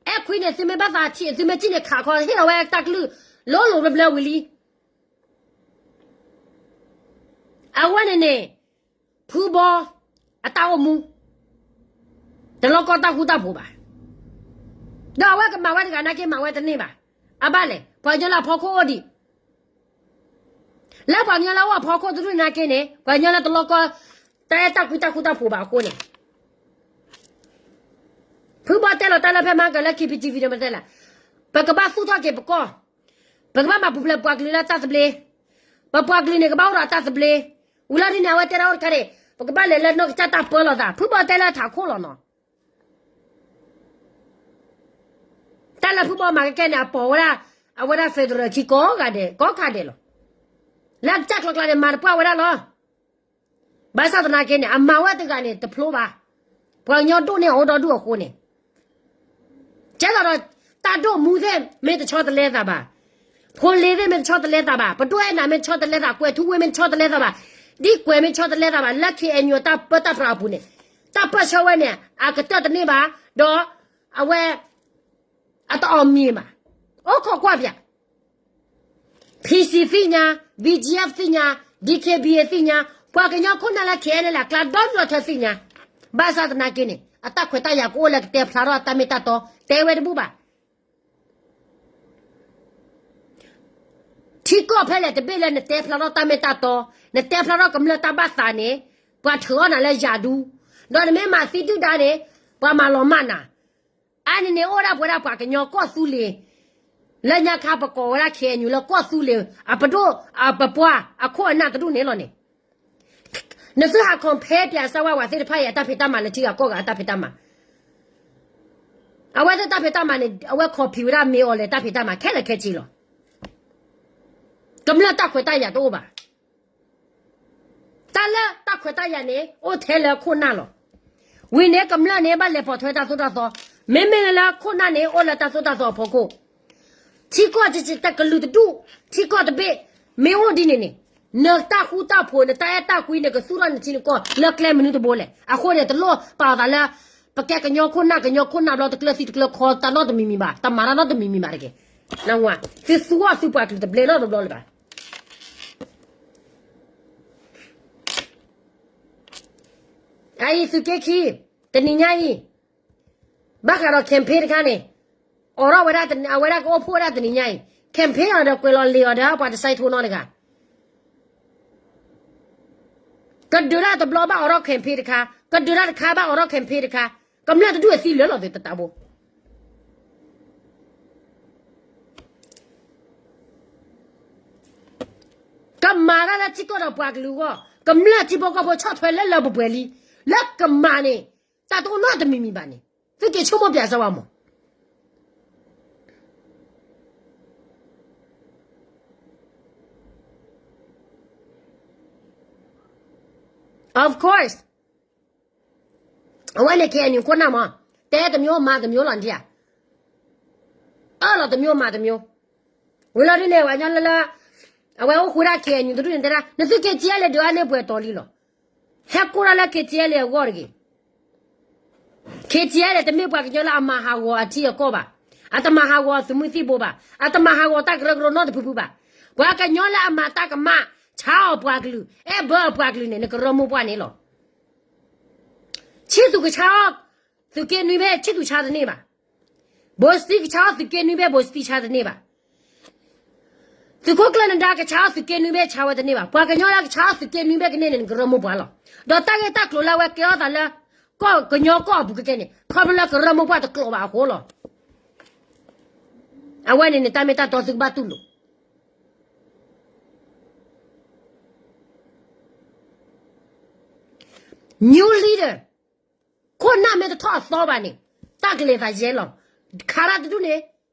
အဲၣ်ခွံန့ၣ် သုမ့ၢ်ဘၣ်သးထံၣ် သုမ့ၢ်ထံၣ်န့ၣ် ခးခီ ဟ့ၣ်လီၤဝဲတၢ်ကလုၢ် လိၤလိၤဘျၢဘျၢဝံၤလံ. အဝဲန့ၣ်န့ၣ် ဖုဘီ အတၢ်အိၣ်မူ တလီၤကီတၢ်ဃူတၢ်ဖိးဘၣ်. ဒီးအဝဲကမၤဝဲတဂၤနာ်က့ မၤဝဲတန့ၢ်ဘၣ်. အဘၣ်လဲၣ် ပှၤကညီလၢအဖီခိၣ်အိၣ်ဒံး, လၢပှၤကညီလၢအအိၣ်အဖီခိၣ်တဒူၣ်နာ်က့န့ၣ် ပှၤကညီလၢတလီၤကီ တၢ်အဲၣ်တၢ်ကွံတၢ်ဃူတၢ်ဖိးဘၣ်အဃိန့ၣ် ဖုဘီတဲလီၤတၢ်လၢဖဲမၤကၢၤလၢ ခ့ပံၣ်ထံၣ်ဝံၤဒီးမတဲလၢ ပကဘၣ်သူၣ်ထီၣ်က့ၤပကီၢ်, ပကဘၣ်မၤပူၤဖျဲးပှၤကလုာ်လၢတၢ်သဘျ့, ပပှၤကလုာ်န့ၣ် ကဘၣ်အိၣ်ဒီးတၢ်သဘျ့. ဝံၤလီၤဒ်န့ၣ် အဝဲတဲဒၣ်အိၣ်တခါန့ၣ် ပကဘၣ်လဲၤလၢနီၢ်ကစၢ်တၢ်ပၢလီၤသး, ဖုဘီတဲလၢထးခိၣ်လီၤနီၤ. တၢ်လၢဖုဘီမၤကဲကဲန့ၣ် အပိာ်ဝဲဒၣ် အဝဲဒၣ် federal ခံကိးဂၤဒဲး ကိးခါဒဲးလီၤ. လၢအကစၢ်ကျိၤကျါန့ၣ် မၤတပှၢ်ဝဲဒၣ်လီၤ. ဘၣ်ဆၣ်သနာ်က့န့ၣ် အမၤဝဲတဂၤန့ၣ် တဖျိဘၣ်. ပှၤကညီဒိၣ်န့ၢ်အီၤအိၣ်ဒီဒူၣ်အဃိန့ၣ် ကဲသိးဒီး တၢ်ဒိၣ်မူသ့ၣ်မ့ၢ်တဆီတလဲသးဘၣ်, ဖိလ့သ့ၣ်မ့ၢ်တဆီတလဲသးဘၣ်, ပဒိၣ်အဲၣ်နၤမ့ၢ်တဆီတလဲသး, ကွဲၤထူဝ့မ့ၢ်တဆီတလဲသးဘၣ်, ဒ်ကွဲၤမ့ၢ်တဆီတလဲသးဘၣ်, လၢ ခ့ၣ်အဲၣ်ယူၣ် အတၢ်ပၢတၢ်ပြးအပူၤန့ၣ် တၢ်ပၢဆှၢဝဲန့ၣ် အကတၢၢ်တန့ၢ်ဘၣ်, ဒီးအဝဲ အတအီၣ်မံၤဘၣ်. အိၣ်ခိးကွၢ်ပၠး PC သ့ၣ်ညါ, BGF သ့ၣ်ညါ, DKBA သ့ၣ်ညါ, ပှၤကညီခိၣ်နၢ်လၢ ခ့ၣ်အဲၣ်ယူၣ် အကျါဒီဒူၣ်ဒီထၢသ့ၣ်ညါ. ဘၣ်ဆၣ်သနာ်က့န့ၣ် အတၢ်ခွဲးတၢ်ယာ်ကအိၣ်လၢကတဲဖျါထီၣ်တၢ်မ့ၢ်တၢ်တီ တဲဝဲတဘူၣ်ဘၣ်. ထံကီၢ်ဖဲလဲၣ်တဘ့ၣ်လၢနတဲဖျါထီၣ်တၢ်မ့ၢ်တၢ်တီ, နတဲဖျါထီၣ်ကမျၢၢ်တၢ်ဘၣ်သးန့ၣ် ပှၤထုးအီၣ်နၤလၢယၤဒူ, ဒီးနမ့ၢ်မၤသံဒုၣ်ဒါန့ၣ် ပှၤမၤလီၤမၢ်နၤ. အါန့ၣ်န့ၣ် အိၣ်ဒၣ်ပဝဲဒၣ်ပှၤကညီကီၢ်သူလ့ၤ လၢညါခါပကိးဝဲဒၣ် ခ့ၣ်အဲၣ်ယူၣ် လၢကီၢ်သူလ့ၤ အပဒိၣ်အပပှၢ်အခိၣ်အနၢ်တဒူၣ်န့ၣ်လီၤန့ၣ်. နသုဟး compare ပၠးစၢ်ဝဲဝဲသ့ၣ်တဖၣ်အံၤအတၢ်ဖံးတၢ်မၤလၢထံဂၤကီၢ်ဂၤအတၢ်ဖံးတၢ်မၤ. အဝဲသ့ၣ်တၢ်ဖံးတၢ်မၤန့ၣ် အဝဲ copy ဝဲဒၣ် မ့ၢ်အီၤလဲၣ်တၢ်ဖံးတၢ်မၤခဲလၢာ်ခဲဆ့လီၤ. ကမျၢၢ်တၢ်ခွဲးတၢ်ယာ်တအိၣ်ဘၣ်. တၢ်လၢတၢ်ခွဲးတၢ်ယာ်န့ၣ် အိၣ်ထဲလၢခိၣ်နၢ်လီၤ. ဝံၤန့ၣ်ကမျၢၢ်န့ၣ် ဘၣ်လဲၤပိာ်ထွဲတၢ်သိၣ်တၢ်သီ, မ့မ့ၢ်လၢခိၣ်နၢ်န့ၣ် အိၣ်လၢတၢ်သိၣ်တၢ်သီအဖီခိၣ်, ထံကီၢ်တကလုာ်တဒူၣ်, ထံကီၢ်တဘ့ၣ်, မ့ၢ်အိၣ်ဒ်န့ၣ်န့ၣ်, နတၢ်ဃူတၢ်ဖိး နတၢ်အဲၣ်တၢ်ကွံ နကသူၣ်ထီၣ်နထံနကီၢ်လၢကျဲမနုၤတဘိလဲၣ်. အဃိန့ၣ် တလိၣ်ပာ်အသးလၢ ပကဲကညီခိၣ်နၢ် ကညီခိၣ်နၢ်ဘျီ တကျၢၤသံတကျၢၤခီ တၢ်နီတမံၤမံၤဘၣ်, တမၤတၢ်နီတမံၤမံၤဘၣ်တက့ၢ်. သုသူအီၤသုပှၤကလုာ်တဘျဲၣ်နီတဘျီလၢၤဘၣ်. အအံၤသုးက့ခံ, တနံၤညါအံၤ, ဘၣ်ဃးဒီး campaign တခါန့ၣ်, အိးထီၣ်ဝဲဒၣ် အဝဲဒၣ်ကအိၣ်ဖှိၣ်ဝဲဒၣ်တနံၤညါအံၤ, campaign အီၤဒီးကွဲးလီၤလံာ်အီၤဒီးပှၤတစဲးထိနီတဂၤ ကဒုးတၢ်တဘျီဘၣ်အိးထီၣ် campaign တခါ, ကဒုးတၢ်တခါဘၣ်အိးထီၣ် campaign တခါ, ကမျၢၢ်တဒူၣ်အသံလၢာ်လီၤသ့တတးဘိ ကမၤတၢ်လၢထံကီၢ်ဒီးပှၤကလုာ်အဂီၢ်, ကမျၢၢ်ထံဖိကီၢ်ဖိဆီၣ်ထွဲလၢလၢပှဲၤပှဲၤလံ, လၢကမၤန့ၣ်, တၢ်တအိၣ်နီတမံၤမံၤဘၣ်န့ၣ်, သုက့ၤဆိကမိၣ်ပၠးစၢ်ဝဲမး. Of course, အဝဲန့ၣ် ခ့ၣ်အဲၣ်ယူၣ် ခိၣ်နၢ်မး, တဲတမျိုးမၤတမျိုးလီၤဒ်ဧါ, အၢၣ်လီၤတမျိုးမၤတမျိုး, ဝံၤလီၤဒ်န့ၣ် ပှၤကညီလၢလၢ, အဝဲအိၣ်ဃူဒၣ် ခ့ၣ်အဲၣ်ယူၣ် တဒူၣ်န့ၣ်တဲဒၣ် နသု ခ့ၣ်ကၠံအဲလ့ၣ် ဒုးအါန့ၢ်ပှဲၤတီၤလံလီၤ. ဟဲကိးတၢ်လၢ ခ့ၣ်ကၠံအဲလ့ၣ် အဂီၢ်တဂ့ၤ. ခ့ၣ်ကၠံအဲလ့ၣ် တမ့ၢ်ပှၤကညီလၢအမၤဟးဂီၤအထံအကီၢ်ဘၣ်, အတမၤဟးဂီၤအသုးမုၢ်သံၣ်ဘိဘၣ်, အတမၤဟးဂီၤတၢ်ကရၢကရိနီတဖုဖုဘၣ်. ပှၤကညီလၢအမၤတၢ်ကမၣ် ဆါအီၣ်ပှၤကလုာ်, အဲၣ်ဘၢအပှၤကလုာ်န့ၣ် နကရၢမိၢ်ပှၢ်န့ၣ်လီၤ. ဆံၣ်သူၣ်ကဆါအီၣ်, သုးက့နွံဘ့ၣ် ဆံၣ်သူၣ်ဆါတန့ၢ်ဘၣ်. ဘိၣ်စတံကဆါအီၣ်သုးက့နွံဘ့ၣ် ဘိၣ်စတံဆါတန့ၢ်ဘၣ်. သုးခိၣ်ကျၢၢ်နဒါကဆါအီၣ်သုးက့နွံဘ့ၣ် ဆါဝဲတန့ၢ်ဘၣ်. ပှၤကညီလၢကဆါအီၣ်သုးက့နွံဘ့ၣ်ကန့ၢ်န့ၣ် နကရၢမိၢ်ပှၢ်လီၤ. ဒီးတၢ်ဂ့ၢ်တၢ်ကျိၤလၢအဝဲကဲထီၣ်သးလၢ ကီၢ်ကညီကီၢ်အပူၤကကဲန့ၣ် ခီဖျိလၢကရၢမိၢ်ပှၢ်တကျိၤဘၣ်အဃိလီၤ. အဝဲန့ၣ်န့ၣ် တၢ်မ့ၢ်တၢ်တီသုကဘၣ်တူၢ်လိာ် New leader, ခိၣ်နၢ်မ့ၢ်တထီၣ်အသီဘၣ်န့ၣ် တၢ်ကလဲၤသးယဲလီၤ. ခးတၢ်တဒူၣ်န့ၣ်,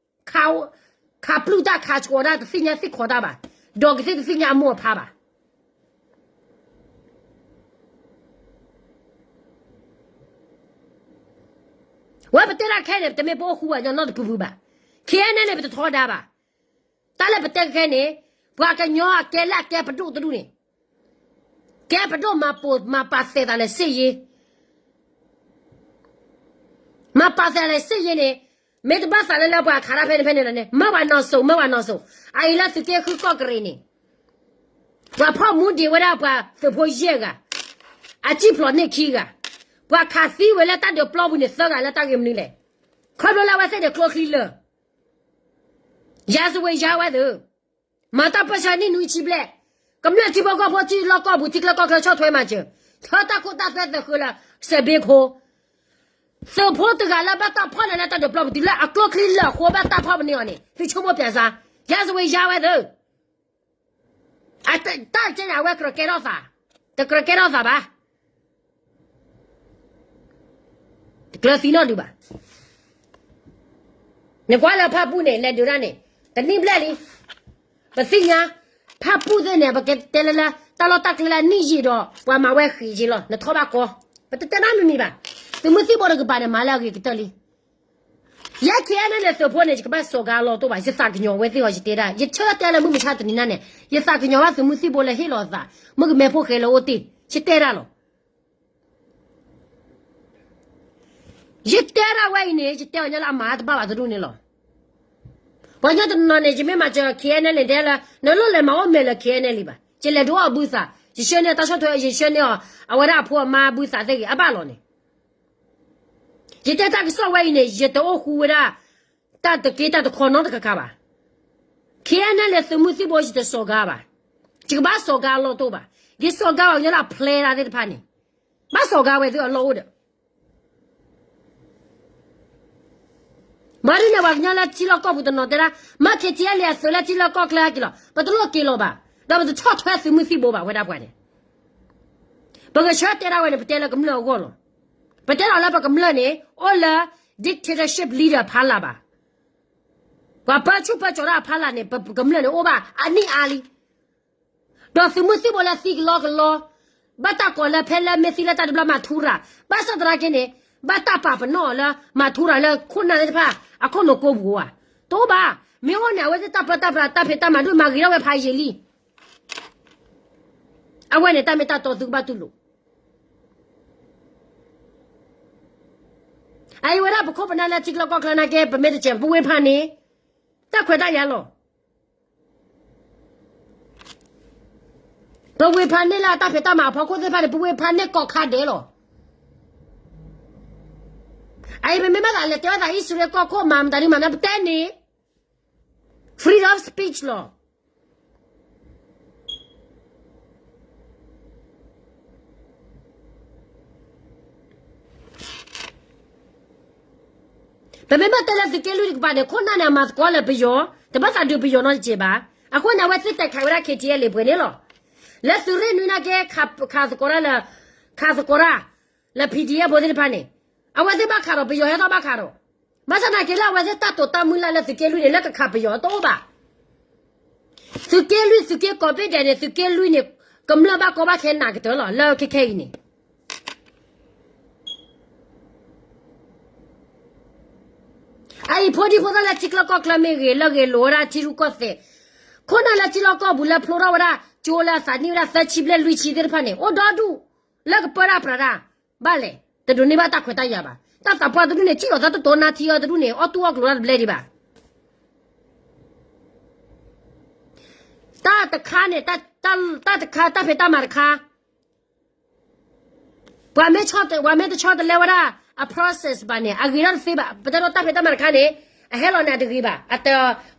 ခးပျုၢ်တၢ်ခးဆှီးတၢ် တသ့ၣ်ညါသ့ၣ်ခီတၢ်ဘၣ်, ဒီးကသ့ၣ်တသ့ၣ်ညါအမိၢ်အဖါဘၣ်. ဝဲပတဲတၢ်ခဲန့ၣ် ပတမ့ၢ်ပအိၣ်ဃူဝဲညီနီတဖုဖုဘၣ်. ခဲအံၤန့ၣ် ပတထီဒါဘၣ်. တၢ်လၢပတဲခဲန့ၣ်, ပှၤကညီအကဲလၢအကဲပဒိၣ်တဒူၣ်န့ၣ်, ကဲပဒိၣ်မၤပိာ်မၤပာ်သဲးသးလၢစ့ယ့, မၤပာ်သးလၢစ့ယ့န့ၣ်, မ့ၢ်တဘၣ်သးလၢလၢပှၤခးတၢ်ဖဲန့ၣ်ဖဲန့ၣ်လီၤန့ၣ် မၢပှၤနီၢ်စိၤ မၢပှၤနီၢ်စိၤ, အအံၤလၢသုးက့ဃုကီၢ်ကရံၣ်န့ၣ်, ပှၤဖီၣ်မူဒံးဝဲဒၣ်ပှၤသုးဖိယဲၢ်ဂၤ, အစံၣ်ဖျိးန့ၢ်ခံဂၤ, ပှၤခးသံဝဲလၢတၢ်ဒုးပျီပူၤန့ၣ်သၢဂၤလၢတၢ်ဂ့ၢ်မနုၤလဲၣ်, ခီဖျိလၢအဝဲသ့ၣ်န့ၣ်ကျိချံလၢာ် ယါစဝ့ယါဝဲသု, မၤတၢ်ပၢၢ်ဆၢနံၣ်နွံဆံဘျဲၣ်, ကမျၢၢ်ထံဖိကီၢ်ဖိထံလီၢ်ကီၢ်ပူၤ ထံချၢကီၢ်ချၢဆီၣ်ထွဲမၤစၢၤ, ထၢတၢ်ခိတၢ်သွဲသဃုာ်လၢ စဲးဘ့ခိၣ်, သုးဖိတဂၤလၢဘၣ်တၢ်ဖီၣ်န့ၢ်လၢတၢ်ဒုးပျီပူၤတုၤလၢအကျိချံလၢာ်အဃိဘၣ်တၢ်ဖီၣ်ပန့ၢ်အီၤန့ၣ် သုဆိကမိၣ်ပျဲစါ, ယါစဝ့ယါဝဲသု တၢ်ကဲန့ၣ် အဝဲကြၢးကဲထီၣ်သး, တကြၢးကဲထီၣ်သးဘၣ်, တကျၢၤသံနီတဒုဘၣ်. နကွၢ်လၢဖၣ်ပူၣ်န့ၣ် လဲၤဒုးတၢ်န့ၣ် တနံၣ်ဘျဲၣ်လံ, ပသ့ၣ်ညါ, ဖၣ်ပူၣ်သ့ၣ်န့ၣ် ပကတဲလၢလၢ တၢ်လီၢ်တၢ်ကျဲလၢအနံၣ်ယံာ်ဒီး ပှၤမၤဝဲဃံးက့လီၤ နထီၣ်ဘၣ်ကီ, ပတတဲတၢ်မံၤမံၤဘၣ်. သုးမုၢ်သံၣ်ဘိတကပၤန့ၣ် မၤလၢအဂ့ၤကတၢၢ်လံ ယဲခဲအံၤန့ၣ် သုးဖိန့ၣ် ယကဘၣ်စီၤကါအလီၢ်တအိၣ်ဘၣ်, ယသးကညီၤဝဲသ့ၣ်အီၤ ယတဲဒၣ်, ယဆၢတဲလၢမုၢ်မဆါတနံၤညါန့ၣ် ယသးကညီၤဘၣ်သုးမုၢ်သံၣ်ဘိလၢဟ့ၣ်လီၤအသး, မုၢ်ကမဲဖိဃဲလၢအအိၣ်တ့ၢ်, ယတဲဒၣ်လီၤ. ယတဲဒၣ်ဝဲအံၤန့ၣ် ယတဲအီၤညါလၢအမၤတဘၣ်ဘၣ်တဒူၣ်န့ၣ်လီၤ. ပှၤကညီတနီၤန့ၣ် ယမ့ၢ်မၤစၢၤ ခဲအံၤန့ၣ် တဲလၢ နလိၣ်လဲၤမၤအိၣ်မဲာ်လၢ ခဲအံၤန့ၣ် လံဘၣ်, ယလဲၤဒုးအီၣ်အဘုသး, ယဆှၢန့ၢ်တၢ်ဆီၣ်ထွဲ ယဆှၢန့ၢ်အီၤ အဝဲဒၣ်အဖိအမါအဘုသးသ့ၣ်ဂ့ၤ အဘၣ်လီၤန့ၣ် ယတဲတၢ်ကစီၣ်ဝဲအံၤန့ၣ် ယတအိၣ်ဃူဝဲဒၣ် တၢ်တက့တၢ်တခီနီတခါခါဘၣ်. ခဲအံၤန့ၣ် သုးမုၢ်သံၣ်ဘိယတစီၤကါဘၣ်, ယကဘၣ်စီၤကါအလီၢ်တအိၣ်ဘၣ်, ယစီၤကါအီၤညါလၢအဖျဲဒၣ်သ့ၣ်တဖၣ်န့ၣ်, ဘၣ်စီၤကါဝဲသုအလီၢ်အိၣ်ဒီး မၤဒ်န့ၣ် ပှၤကညီလၢထံလီၢ်ကီၢ်ပူၤတနီၤတဲဒၣ် မ့ၢ် ခဲအံၤ လံ အသုးလၢထံလီၢ်ကီၢ်ချၢဟဲက့ၤလီၤ, ပတလိၣ်က့ၤလီၤဘၣ်, ဒီးပတဆီၣ်ထွဲသုးမုၢ်သံၣ်ဘိဘၣ်ဝဲဒၣ်ပှၤန့ၣ်, ပကဆၢတဲဒၣ်ဝဲန့ၣ် ပတဲလၢကမျၢၢ်အဂီၢ်လီၤ. ပတဲလီၤလၢပကမျၢၢ်န့ၣ် အိၣ်လၢ dictatorship leader အဖီလာ်ဘၣ်, ပှၤပၢဆူၣ်ပၢကၠီၤတၢ်အဖီလာ်န့ၣ် ပကမျၢၢ်န့ၣ်အိၣ်ဘၣ်အနံၣ်အါလံ ဒီးသုးမုၢ်သံၣ်ဘိလၢသံကလီကလီ, ဘၣ်တၢ်ကိးလၢဖဲလၢမ့ၢ်သံလၢတၢ်ဒုးပျီမၤထူရၤ, ဘၣ်ဆၣ်သနာ်က့န့ၣ် ဘၣ်တၢ်ပာ်ပနီၣ်အီၤလၢမၤထူရၤလၢခိၣ်နၢ်သ့ၣ်တဖၣ် အခိၣ်နူာ်ကိးပူၤဧါ, တအိၣ်ဘၣ်. မ့ၢ်အိၣ်န့ၣ် အဝဲသ့ၣ်တၢ်ပၢတၢ်ပြးတၢ်ဖံးတၢ်မၤဒိၣ်မၤဂ့ၤထီၣ်ဝဲဖးယံာ်လံ. အဝဲန့ၣ် တၢ်မ့ၢ်တၢ်တီသုကဘၣ်တူၢ်လိာ် အအံၤဝဲဒၣ်ပခိၣ်ပနၢ်လၢထံချၢကီၢ်ချၢနာ်က့ ပမ့ၢ်တစဲး ပဝ့ၢ်ဖးန့ၣ် တၢ်ခွဲးတၢ်ယာ်လီၤ. ပဝ့ၢ်ဖးန့ၢ်လၢတၢ်ဖံးတၢ်မၤအဖီခိၣ်သ့ၣ်တဖၣ်န့ၣ် ပဝ့ၢ်ဖးန့ၢ်ကိးခါဒဲးလီၤ. အအံၤပမ့ၢ်ဘၣ်သးလဲၤတဲဝဲသး အံၣ်စရ့လးကီၢ်ခိၣ်မၤမတၤဒ်မၤမတၤ ပတဲန့ၣ် freedom of speech လီၤ. ပမ့ၢ်ဘၣ်တဲလၢသုးက့လွံၢ်တကပၤန့ၣ် ခိၣ်နၢ်န့ၣ် အမၤသကိးလၢပယီၤ, တဘၣ်သးဒုးပယီၤနီတစဲးဘၣ်. အဃိန့ၣ် အဝဲသ့ၣ်တဲခးဝဲဒၣ် ခဲအံၤ လံ ပှဲၤန့ၣ်လီၤ. လၢသုးရ့ၣ်နွံနာ်က့ ခးသကိးတၢ်လၢ ခးသကိးတၢ်လၢ PDF ဖိသ့ၣ်တဖၣ်န့ၣ် အဝဲသ့ၣ်ဘၣ်ခးဒီး ပယီၤဟဲထီၣ်ဘၣ်ခးဒီး ဘၣ်ဆၣ်သနာ်က့လၢအဝဲသ့ၣ်တၢ်တိာ်တၢ်မုၢ်လၢ်လၢသုးက့လွံၢ်န့ၣ် လၢကခးပယီၤတအိၣ်ဘၣ်. သုးက့လွံၢ် သုးက့ကိးဘ့ၣ်ဒဲးန့ၣ် သုးက့လွံၢ်န့ၣ် ကမျၢၢ်ဘၣ်ကီဘၣ်ခဲနးကတၢၢ်လီၤ လၢခဲခဲအံၤန့ၣ် အအံၤဖိဒံဖိသၣ်လၢထံချၢကီၢ်ချၢမ့ၢ်ဂ့ၤ လၢဂဲၤလိာ်ဝဲဒၣ်ထံရူၢ်ကီၢ်သဲး, ခိၣ်နၢ်လၢထံလီၢ်ကီၢ်ပူၤလၢဖျိထီၣ်ဝဲဒၣ် ကၠိလၢအသးနံၣ်ဝဲဒၣ်သၢဆံဘျဲၣ်လွံၢ်ဆံသ့ၣ်တဖၣ်န့ၣ် အိၣ်ဒီဒူၣ် လၢကပၢတၢ်ပြးတၢ် ဘၣ်လဲၣ် တဒိးန့ၢ်ဘၣ်တၢ်ခွဲးတၢ်ယာ်ဘၣ်. တၢ်သးပှၢ်တဒူၣ်န့ၣ် ထံၣ်အီၤသးတတိၤနါထံအီၤတဒူၣ်န့ၣ် အီၣ်တူၢ်အီၣ်ကျိၤတၢ်တဘျဲၣ်ဒံးဘၣ်. တၢ်တခါန့ၣ် တၢ်တခါ တၢ်ဖံးတၢ်မၤတခါ ပှၤမ့ၢ်ဆီတလဲဝဲဒၣ် အ process ဘၣ်န့ၣ် အဂ့ၤထီၣ်တသ့ဘၣ်. ပတဲဒီးတၢ်ဖံးတၢ်မၤတခါန့ၣ် အဟဲလီၤန့ၣ်တဂ့ၤဘၣ်. အတ